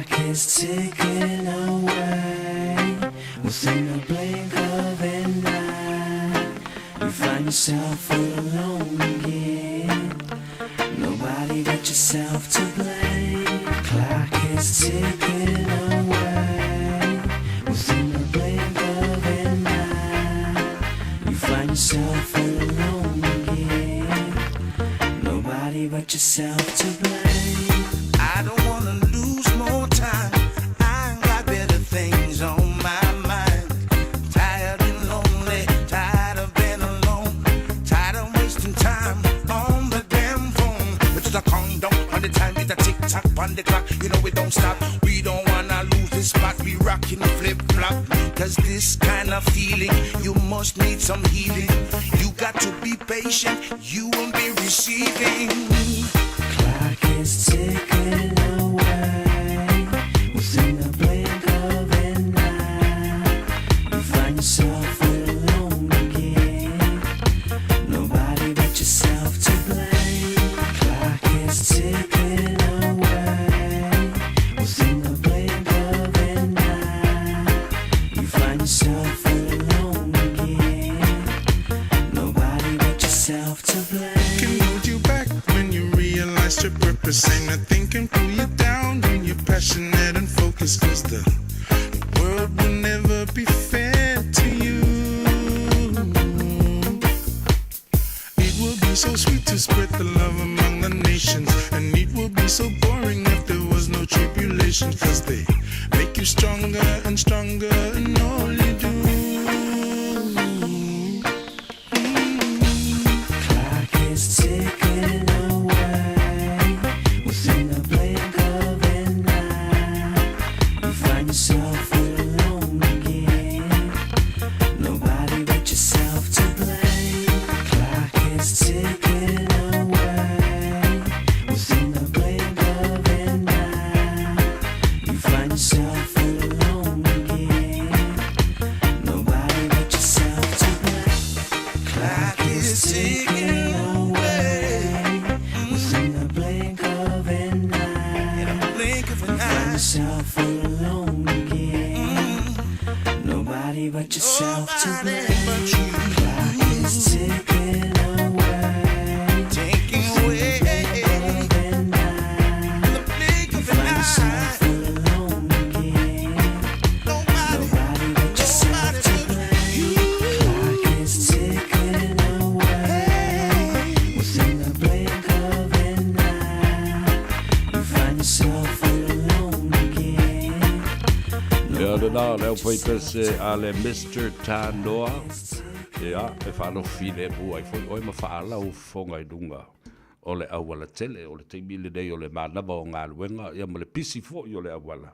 Clock is ticking away within the blink of an eye. You find yourself all alone again. Nobody but yourself to blame. Clock is ticking away within the blink of an eye. You find yourself all alone again. Nobody but yourself to blame. I don't wanna lose more time. I got better things on my mind. Tired and lonely, tired of being alone, tired of wasting time on the damn phone. But just a condom on the time, it's a tick tock on the clock. You know we don't stop. We don't wanna lose this spot. We rockin' flip flop. Cause this kind of feeling, you must need some healing. You got to be patient, you won't be receiving. Clock is ticking away within the blink of an eye. You find yourself alone again. Nobody but yourself to blame. Clock is ticking away within the blink of an eye. You find yourself alone again. Nobody but yourself to blame. Can hold you back when you realize your purpose. Ain't nothing can pull you down when you're passionate and focused. Cause the world will never be fair to you. It will be so sweet to spread the love among the nations. And it will be so boring if there was no tribulation. Cause they make you stronger and stronger in all you do. Clock is ticking away within the blink of an eye. You find yourself alone again. Nobody but yourself to blame. Clock is ticking away within the blink of an eye. You find yourself alone again. Nobody but yourself to blame. Clock is ticking away within the blink of an eye. You find yourself all alone again. Nobody but yourself to blame. Clock is ticking away. Ticking away. The blink of an eye. Yourself all alone again. Nobody but yourself to blame. Clock is ticking away. Within the blink of an eye, you find yourself all alone again. Ia lena le au faipese a le Mister Tanoa. Ia, e faalofi filemu ai foi oe ma faalau fofoga i luga o le auala tele, o le taimi lenei o le manava o galuega, ia ma le pisi foi o le auala.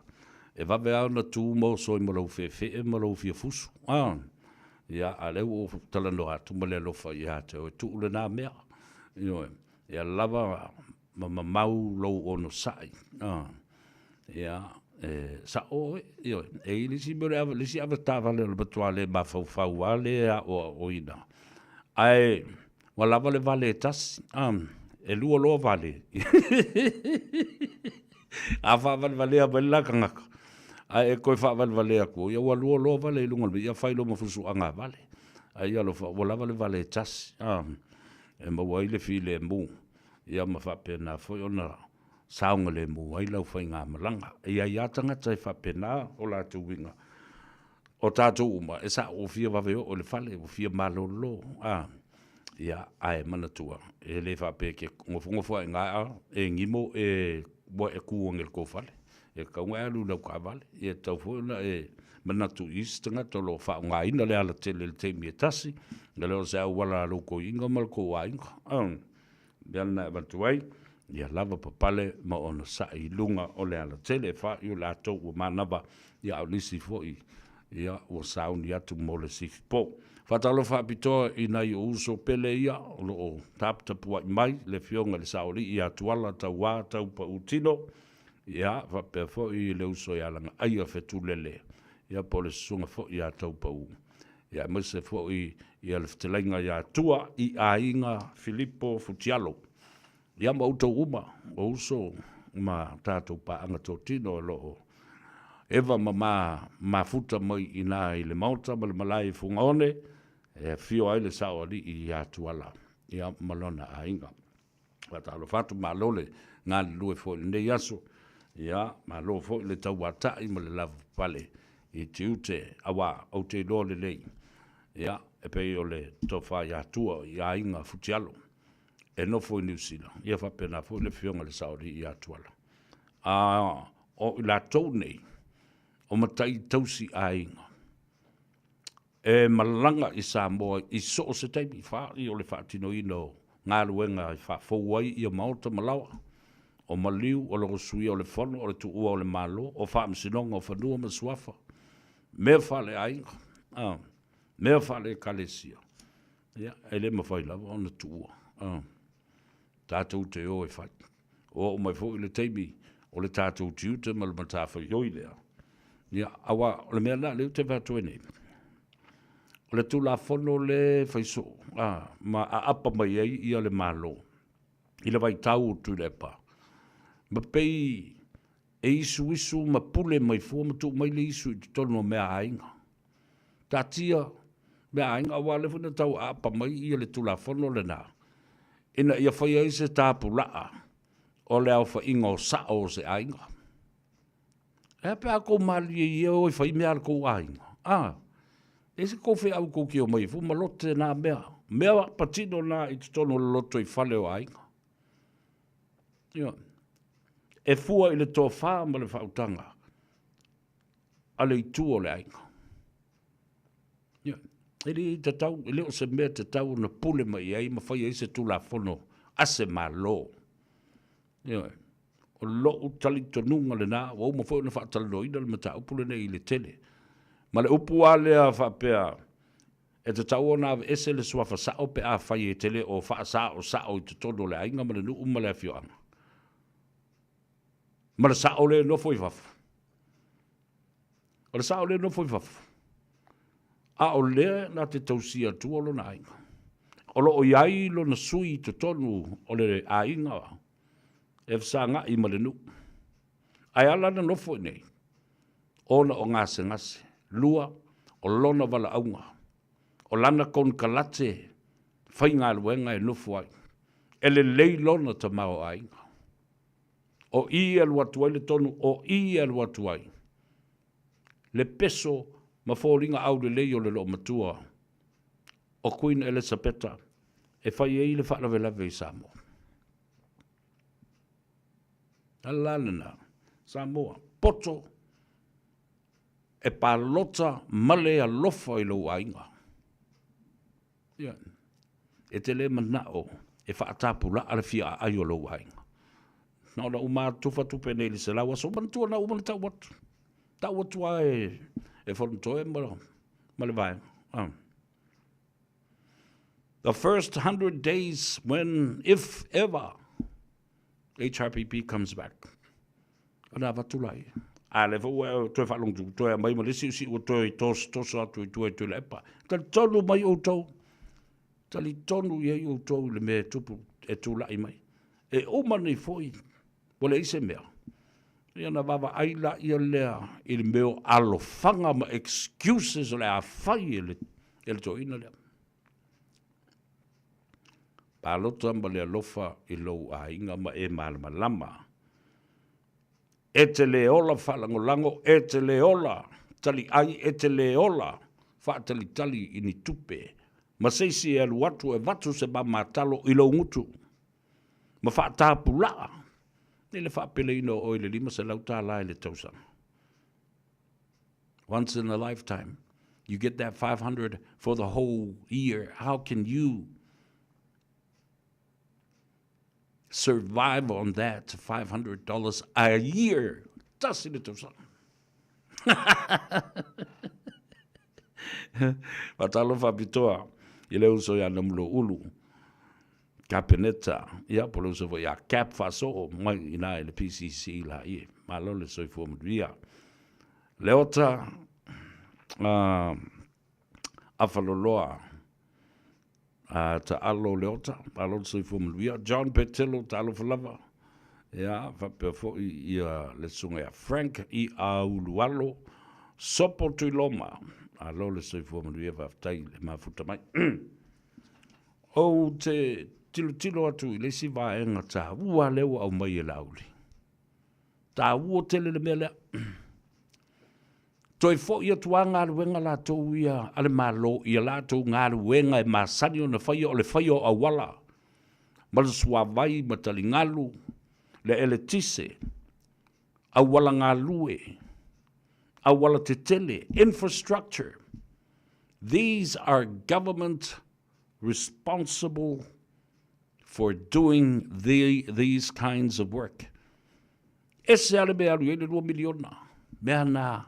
E vave lava ona tu ma oso ai ma lou feefee ma lou fia fusu. A, ia, a o lea ua ou talanoa atu ma le alofa ia te oe, tuu lena mea. Ioe, ia lava ma mamau lou onosai. A, ia, e sa'o oe, ioe. E i ai le isi mea o le ava, le isi avetaavale o le matua le mafaufau lava le aoaoina, ae ua lava le vale e tasi, a, e lua loa vale. A faavalevalea mai le la tagata, ae e toe faavalevalea atu, ia ua lua loa vale i luga o le mea, ia fai loa ma fusuaga vale. Ae ia alofa, ua lava le vale e tasi, a, e maua ai le filemu, ia ma faapena foi ona saogalemu ai lau faigamalaga. E i ai lava tagata e faapena o latou uiga, o tatou uma, e sa'o ua fia vave oo i le fale, ua fia malolo, a, ia, ae manatua, e le faapea e te nofonofo ae i ina e gimo e ua e tu ane i le tou fale. E tatau ona e alu i lau taavale. Ia e tatau foi ona e manatu i isi tagata o lo o faaaogaina le alatele i le taimi e tasi, e le o se auala a lou toeaina ma le tou aiga. A, o le mea lena e avatu ai, ia lava papale ma onosai i luga o le alatele e faaiu latou ua manava, ia a o nisi foi ia ua sauni atu mo le sifipo. Faatalofa faapitoa i nai ou uso pele ia o lo o taputapuai mai, le Afioga i le Saoalii ia Tuala Tauā Taupautino, ia faapea foi le uso ia Lagaaia Fetulele, ia po o le Susuga foi ia Taupau, ia aemaise foi ia le Fetalaiga ia Tua i Aiga Filipo Futialo. Ia ma outou uma o uso ma tatou paaga totino o lo o eva ma ma mafuta mai i ina i le Maota ma le malae i Fugaone, e afio ai le Saoalii ia Tuala, ia, ma lona aiga. Faatalofa atu, malo le galulue foi i lenei aso, ia, malo foi le tauatai ma le lavapapale i tiute, aua ou te iloa lelei, ia, e pei o le tofa ia Tua i aiga Futialo e nofo i Niu Sila, ia faapena foi le afioga i le Saoalii ia Tuala. A o i latou nei, o matai tausi aiga, e malaga i Samoa i so o se taimi, fai o le faatinoina o galuega e faafou ai ia maota ma laoa, o maliu, o le suia o le fono, o le tuua o le Malo, o faamasinoga o fanua ma suafa, mea faaleaiga, a, mea faale-ekalesia, ia, e le mafai lava ona tuua, a, tatou te o e fai. Ua oo mai foi le taimi o le tatou tiute ma le matafaioi lea, ia, aua o le mea lena lea ou te fai atu ai nei, o le Tulafono lea e fai soo, a, ma aapa mai ai ia le Malo i le vaitau o Tuilaepa, ma pei e isuisu ma pule mai fua ma tuu mai le isu i totonu o mea a aiga. Taatia mea a aiga, aua o lea foi na tau aapa mai ia le Tulafono lena, ina ia faia ai se tapulaa o le aofaiga o sao o se aiga. E a pe a kou malie ia o e fai mea a le kou aiga? A, e se kou feau kou te omai ai fua ma lote nā mea. Mea patino nā i totonu o le loto i fale o aiga. Ioe. E fua i le tofa ma le faautaga a le itu o le aiga. Ioe. E le tatau, e le o se mea tatau ona pule mai i ai ma fai ai se Tulafono a se Malo. Ioe. O lou talitonuga lena, ua uma foi ona faatalanoaina le mataupu lenei i le tele. Ma le upu lava lea faapea, e tatau ona aveese le suafa sao pe afai e te le o faasaosao i totonu o le aiga ma le nuu ma le afioaga. Ma le sao lea e nofo i fafo. O le sao lea e nofo i fafo, a o lea na te tausia atua lona aiga. O lo o i ai lona sui i totonu o le aiga e fesagai ma le nuu. Ae ala ona nofo i inei, ona o gasegase. Lua, o lona valaauga, o lana konekarate faigaluega e nofo ai. E lelei lona tamaoaiga. O i e alu atu ai le tonu, o i e alu atu ai le peso ma foliga aulelei o le loomatua o Queen Elisapeta e fai ai le faalavelave i Samoa. Ala lena, Samoa, poto e palota ma le alofa i lou aiga. Ia, e te le manao e faatapulaa le fia aai o lou aiga. Na ona uma tufa tupe nei i le 100 aso, manatua na uma ona tau atu. Tau atu lava e, e Fonotoe ma, ma le vaega. Ah. The first 100 days when, if ever, HRPP comes back. Ona avatu laia. A lea foi ua toe faalogo toe aumai ma le isi usi ua toe tosotoso atu i tua i Tuilaepa. Talitonu mai outou, talitonu i ai outou i le mea e tupu e tulai mai. E uma nei foi, ua leai se mea. Ia ona vaavaai laia lea i le mea o alofaga ma excuses o le a fai e le, e le toeaina lea. Palota ma le alofa i lou aiga ma e malamalama. E te le ola faalagolago, e te le ola taliai, e te le ola faatalitali i ni tupe ma se isi e alu atu e avatu se mamatalo i lou gutu ma faatapulaa i le faapeleina o oe i le $500 i le tausaga. Once in a lifetime, you get that 500 for the whole year. How can you survive on that $500 a year? Tasi le tausaga. Faatalofa faapitoa i le uso ia Namuloulu, Kapeneta, ia po o le uso foi ia Cap Faasoo mai i ina i le PCC laie. Malo le soifua manuia. Leota uh, Afaloloa uh, Taalo Leota, malo le soifua manuia. John Petelo, talofa lava. Ia, faapea foi ia le susuga ia Frank i Aulualo Sopo Tuiloma. Malo le soifua manuia, faafetai le mafuta mai. Ou te tilotilo atu i le isi vaega taua lea ua aumai e Laauli. Taua tele le mea lea. Toe foi atu lava galuega latou ia a le Malo i a latou galuega e masani ona faia, o le faia o auala ma le suavai ma taligalu, le eletise, auala galue, auala tetele, infrastructure. These are government responsible for doing the, these kinds of work. Ese lava le mea e alu i ai le $2 miliona. Mea na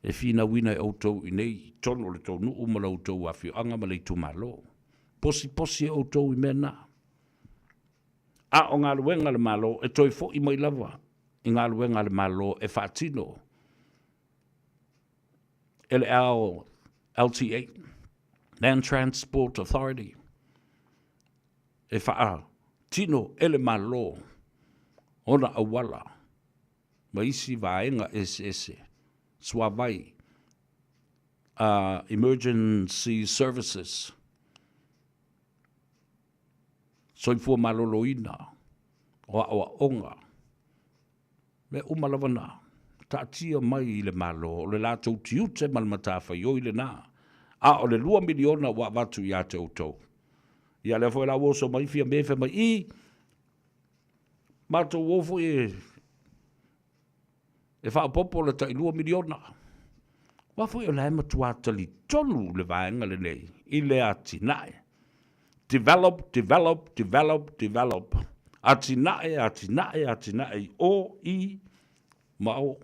e finauina e outou i nei i totonu o le tou nuu ma la outou afioaga ma le itumalo. Posiposi e outou i mea na. A o galuega a le Malo e toe foi mai lava i galuega a le Malo e faatino e le LTA, Land Transport Authority, e faatino e le Malo ona auala ma isi vaega eseese, suavai, emergency services, soifua maloloina, o aoaoga, Mea uma lava na taatia mai i le Malo, o le latou tiute ma le matafaioi lena, a o le $2 miliona ua avatu ia te outou. Ia lea foi la ua oso mai Fiame fai mai, i, matou o foi e, e faaopoopo le tai $2 miliona. Aua foi o la e matua talitonu le vaega lenei i le atinae. Develop, develop, develop, develop. Atinae, atinae, atinae i o, i, ma o.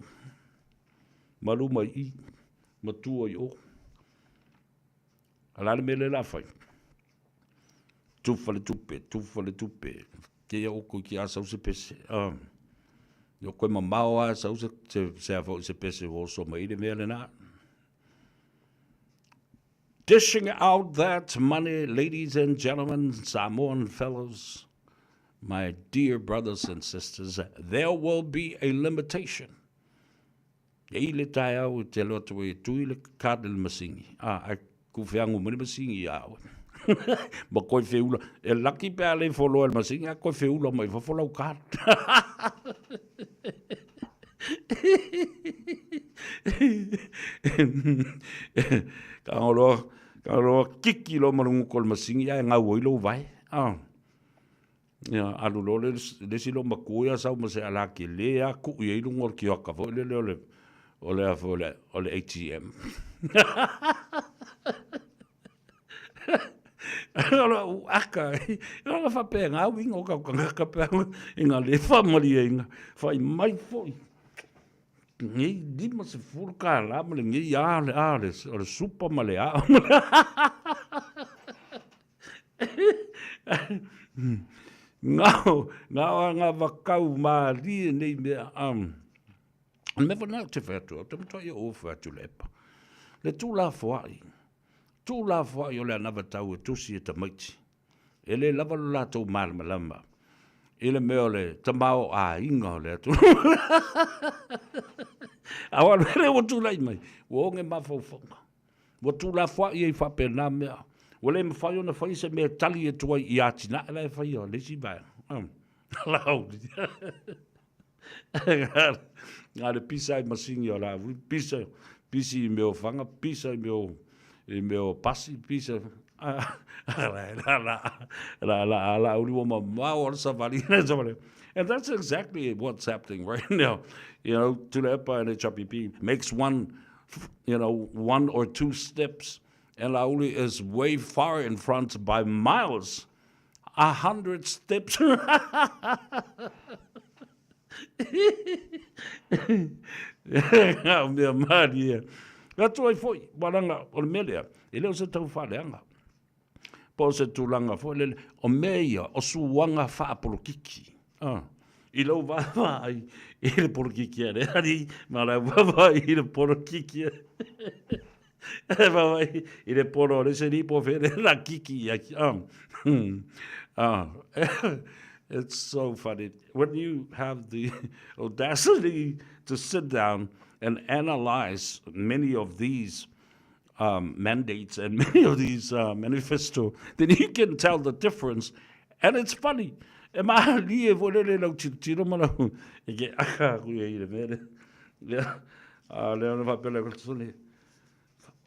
Ma luma i i, ma tua i o. A o le a le mea lea o le a fai? Tufa le tupe, tufa le tupe. Te ia oko ki a sau se pese. Io koe mamao a sau se, se, se a foi se pese o so mai le mea lena. Dishing out that money, ladies and gentlemen, Samoan fellows, my dear brothers and sisters, there will be a limitation. E i le taeao e te alo atu ai e tui le card i le masini, a, ai ku feagu mai le masini ia oe. Ma koe feula, e laki pe a le foloa e le masini, a koe feula mai fafo lau card. Ka loa, ka loa kiki loa ma le guka o le masini ae gau ai lou vae. Ah. Ia, alu loa le, le isi loomatua ia sau ma se alā tele lava tuu i ai luga o le kioka foi lele o le, o le a foi o le, o le ATM. O lou aka, o faapena uiga o kau tagata pe a i ngā le faamalieina, fai mai foi lenei $50 ma lenei a le a le o le supa ma le a. Ngao, ngao a ngā wakau mārie nei mea. O le mea foi lena ou te fai atu, ou te matuai ou fai atu le epa. Le tuulafoai, tuulafoai o le anavatau e tusi e tamaiti. E le lava lo latou malamalama i le mea o le tamaoaiga o le atunuu. A o le ua tulai mai, ua oge mafaufauga. Ua tuulafoai ai faapena mea. Ua le mafai ona fai se mea e tali atu ai i atinae la e faia le isi vaega. Lauli. Na le pisa ai masini o la pisa pisi i mea o fanga pisa i mea o i mea o pasi pisa la la la la la uli ua mamao o le savali savali. And that's exactly what's happening right now. You know, Tuilaepa and HRPP makes one, you know, one or two steps, and Laauli is way far in front by miles. 100 steps. Ngā mea mārie. Atu ai foi, walanga, o le mea lea, e le o se tau faaleaga. Po o se tulaga foi lele, o mea ia, o suaga faapolokiki. Ah, i lau vaavaai i le polokiki a le alii, ma lau vaavaai i le polokiki a vaavaai i le polo o le isi alii po o fea le la kiki i ai. Ah, ah. It's so funny. When you have the audacity to sit down and analyze many of these um, mandates and many of these uh, manifesto, then you can tell the difference. And it's funny. E maha li e fo lele lau tiro tiro ma lau e ke aka aku e i le mele. Ia, a le ona whapele ko tsone.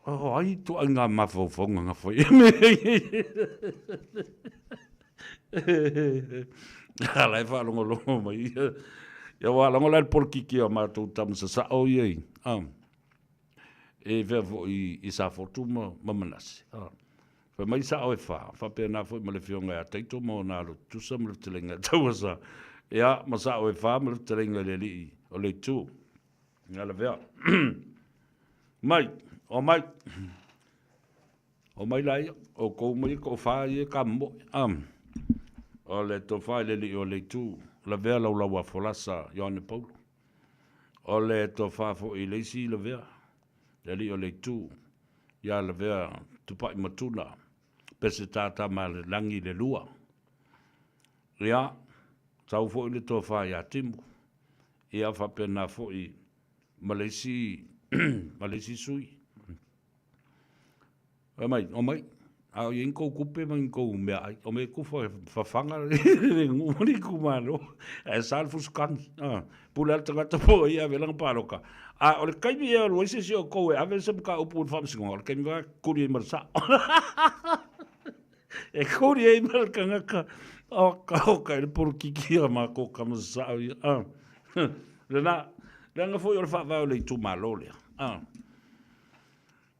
Oh, ai to ai ngā mawhauwhaunga ngā whai. A lai whaalongolongo mai. Ia wā lango lai polokiki a mātou tamasa sa o ia i. Um, e whea fo i, i sa fotu ma, ma manase. Ah. Whai mai sa o e wha, whapea nā foi ma le whionga e a teito ma o nā lo tusa ma le telenga taua sa. Ia, ma sa o e wha ma le telenga le lii o le tū. Nga lavea. Mai, o mai. O mai la ia, o kou mai ko wha ia ka mo. Am. O le to wha le li o le tu, lavea lau lau a folasa Ioane Paulo. O le to wha fo i leisi lavea, le li o le tu, ia lavea tupai matuna, pese tata ma le langi le lua. Ia, tau foi le tofa ia Timu. Ia faapena foi ma le isi, ma le isi sui. Fai mai, omai, a o i kou kupe ma i kou mea ai, o me kufa e whawhanga le ngumani kumalo, e sa le fusukangi. Ah, pule al tangata po i ave langa paloka. A o le kaimi e alu ai se si o kou e ave se mka upu i whamsingo, o le kaimi wa kuri i marasa. E kori ai ma le kangaka o ka o ka le polokiki a ma ko ka ma sa ia. Ah. Lena, leaga foi o le faavae o le itumalo lea. Ah.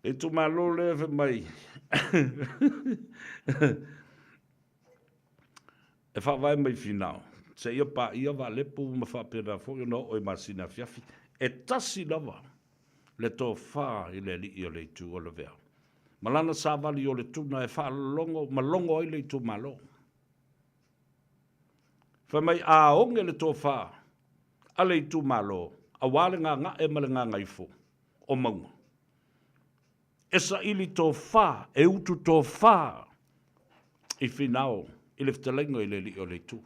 Le itumalo lea fai mai. E faavae mai Finao. Seia paia Vaalepu ma faapena foi ona oo i Masina afiafi. E tasi lava le tofa i le alii o le itu o Lavea. Ma lana savali o le tuna e faalogo ma logo ai le itumalo. Fai mai a oge le tofa a le itumalo aua le gaga'e ma le gagaifo o mauga. E saili tofa, e utu tofa i Finao i le fetalaiga i le alii o le itu.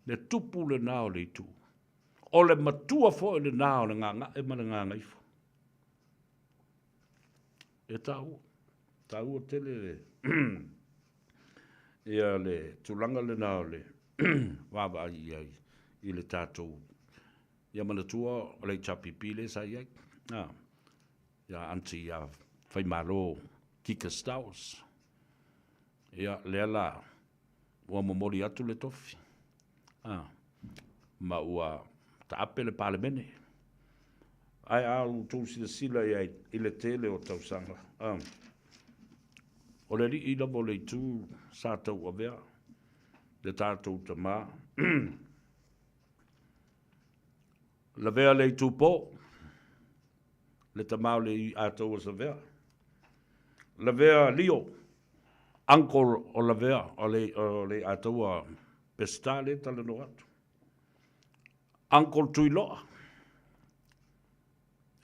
Le tupu lena o le itu. O le matua foi lena o le gaga'e ma le gagaifo. E taua, taua tele le ia le tulaga lena o le vaavaai i ai i le tatou ia manatua o le HRPP le sa i ai. Ah, ia aunty ia Faimalo Kika Stowers. Ia lea la ua momoli atu le tofi. Ah, ma ua taape le Palemene. Ae a outou silasila i ai i le tele o tausaga. Ah, o le alii lava o le itu sa tauavea le tatou tamā. Lavea le itu po, le tamā o le Atoua Savea. Lavea Lio, uncle o Lavea o le, o le Atoua Peseta le talanoa atu. Uncle Tuiloa.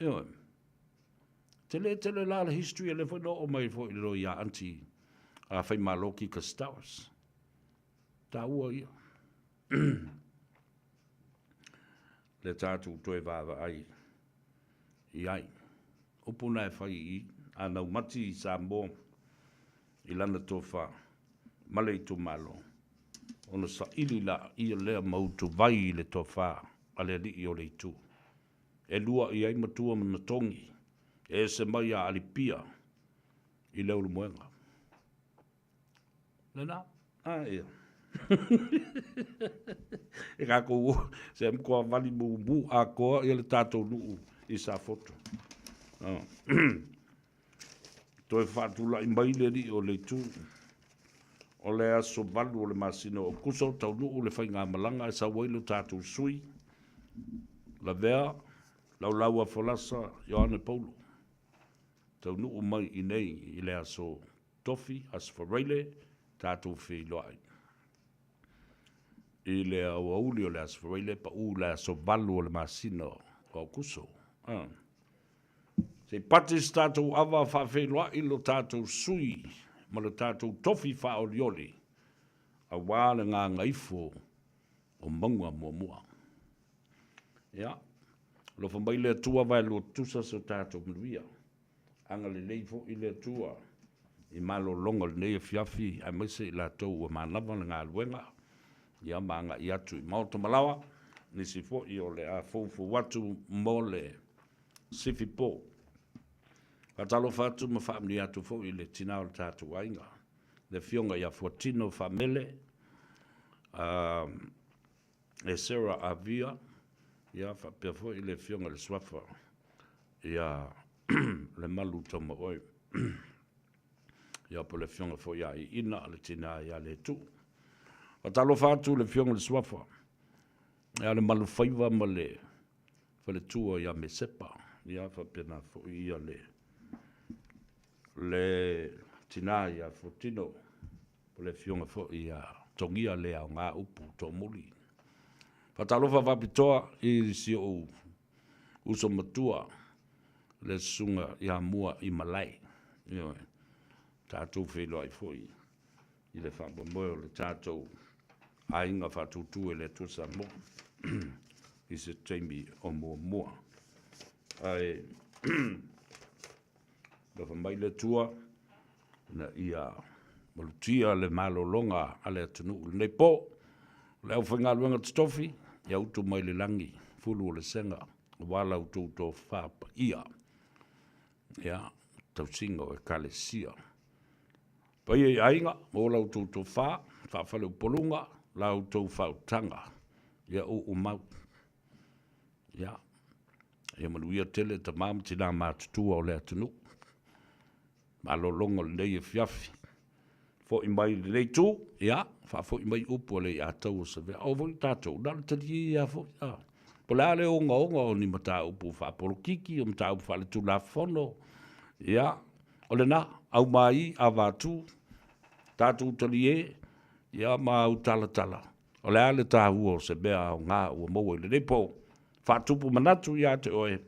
Ioe. Tele tele la le history e le foi no o mai foi le ia aunty a Faimalo Kika Stowers. Taua ia. Le tatou toe vaavaai i ai. Upu na e fai i a nau mati i Samoa i lana tofa ma le itumalo, ona saili la ia lea ma utuvai i le tofa a le alii o le itu. E lua i ai matua ma natogi, e ese mai a Alipia i le Ulumoega. Lena, a ia. E kākou se mkoa vali mumu a koa ia le tātou nuu i Safotu. Ah. Toe whaatulai mai le alii o le itu. O le aso 8 o le masina o Kuso, taunuu le faigamalaga e sau ai lo tatou sui, Lavea, Laulau a Folasa, Ioane Paulo. Taunuu mai i nei i le aso Tofi, Aso Faraile, tatou feiloai. I le aoauli o le Aso Faraile, paʻu le aso 8 o le masina o Aokuso. Ah. Se i pati se tatou ava faafeiloai lo tatou sui ma le tatou tofi faaolioli aua le gagaifo o mauga muamua. Ia, alofa mai le Atua vaelua tutusa so tatou manuia. Agalelei foi le Atua i malologa o lenei afiafi aemaise i latou ua manava le galuega, ia ma agai atu i maota ma laoa, nisi foi o le a foufou atu mo le sifi po. Faatalofa atu ma faamanuia atu foi i le tina o le tatou aiga, le Afioga ia Fuatino Faamele, e Sarah Avia, ia faapea foi le Afioga i le Suafa ia Lemalu Taumaoe, ia po o le Afioga foi ia Iina le tina ia Letuu. Faatalofa atu i le Afioga i le Suafa ia Lemalufaiva ma le faletua ia Mesepa, ia faapena foi ia le le tina ia Fuatino, po o le Afioga foi ia Togia le aoga upu toomuli. Faatalofa faapitoa i si ou uso matua le susuga ia Mua i Malae. Ioe, tatou feiloai foi i le faamoemoe o le tatou aiga faatutu e le Atua Samoa i se taimi o muamua. Ae alofa mai le Atua ina ia malutia le malologa a le atunuu i lenei po. O le aufaigaluega totofi, ia utu mai le lagi, fulu o le sega, aua la outou tofa paia, ia, tausiga o Ekalesia. Paia i aiga, maua la outou tofa, faafaleupoluga, la outou faautaga, ia uumau. Ia, ia manuia tele tama ma tina matutua o le atunuu. Malologa o lenei afiafi. Foi mai i lenei itu, ia, faafoi mai upu a le Aiatou o Savea. O foi tatou, na o le talie lava foi. A. Po o le a le ogaoga o ni mataupu faapolokiki, o mataupu faaletulafono, ia, o lena, aumai, avatu, tatou talie, ia, ma autalatala, o le a le taua o se mea aoga ua maua i lenei po, faatupu manatu ia te oe,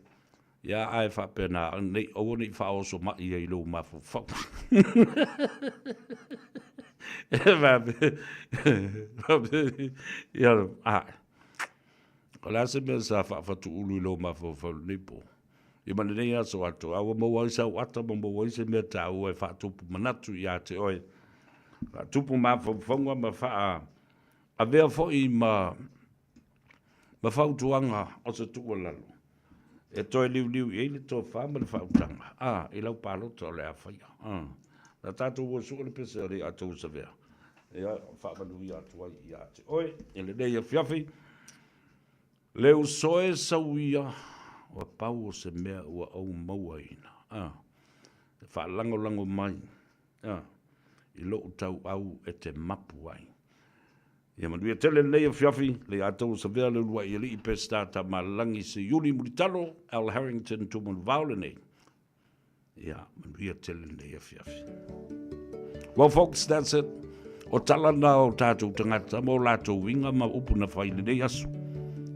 Ia, ae faapena, nei, aua ne i faaoso mai ai i lou mafaufau. Ia, a, o le a se mea sa faafatuulu i lou mafaufau i lenei po? Ia ma lenei aso atoa, a ua maua ai sau ata ma maua ai se mea taua e faatupu manatu ia te oe, faatupu mafaufauga ma faa avea foi ma ma fautuaga o se tuualalo e toe liuliu i ai le tofa ma le faautaga a i lau palota o le a faia. A na tatou o sue le pese a le atou savea, ia faamanuia atu ai ia te oe i lenei afiafi. Le usoe sauia ua pau o se mea ua ou mauaina a e faalagolago mai a i lou tauau e te mapu ai. Ia manuia tele lenei afiafi, le ia tou savea le uluai alii Peseta Tamalelagi Seiuli Mulitalo Al Harrington Tumanuvao lenei. Ia manuia tele lenei afiafi. Well folks, that's it. O tala na o tātou tangata mo lātou winga ma upu na whai lenei aso.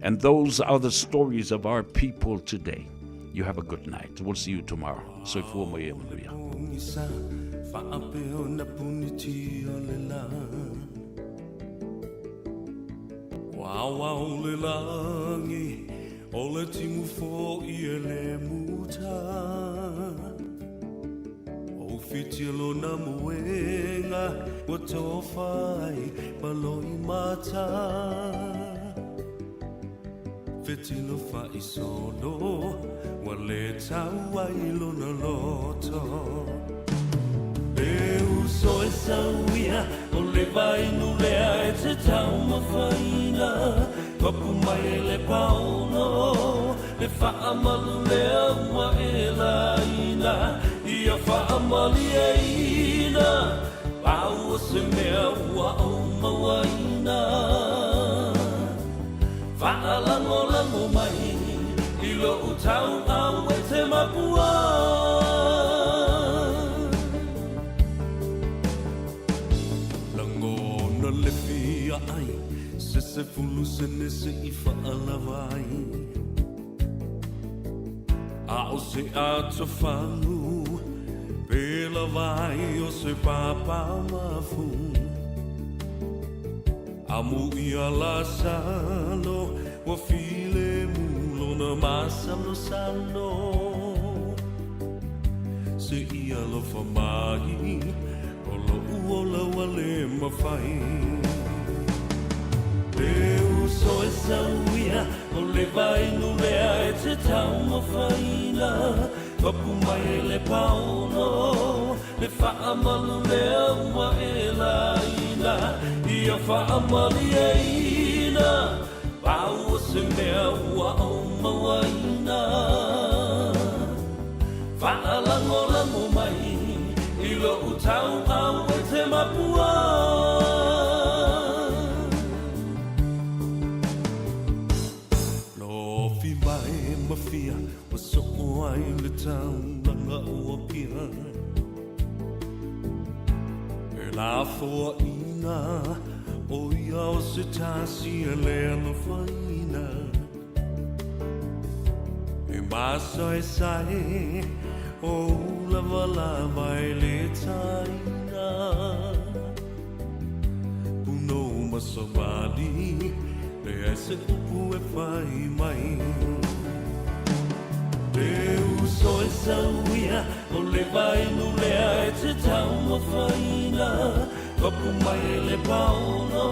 And those are the stories of our people today. You have a good night. We'll see you tomorrow. Soifua ma ia manuia. Wao le lagi o le timu fo'i e le muta O whiti lona moenga ua tofa ai ma loi mata Fetilo fa'isolo ua lē tau ai lona loto. E uso e sauia o le vainu lea e te taumafaina Papu mai le paono le fa'amalu lea ua e laina Ia fa'amalieina pau o se mea ua ou mauaina. Faalagolago mai i lou tauau e te mapua. Lagona le fia ai se sefulu sene se i faalava ai. A o se atofagu Pe lava ai o se pāpāmafu Amu ia la salo Ua file mulo na masalosalo Se ia alofa mai O loʻu ola ua le mafai Le uso e sauia O le vainu lea e te taumafaina Papu mai e le paono Le faamalu lea ua e laina Ia faamalieina Pau o se mea ua ou mauaina Faalagolago mai I lou tauau e te mapua Lofi mai ma fia Ua soo ai le taulaga o Apia E lafoaiina O ia o se tasi e le alofaina E masaesae O ulavalava e le taina Punou ma savali Leai se upu e fai mai Le uso e sauia O le vainu lea e te taumafaina Papu mai e le paono.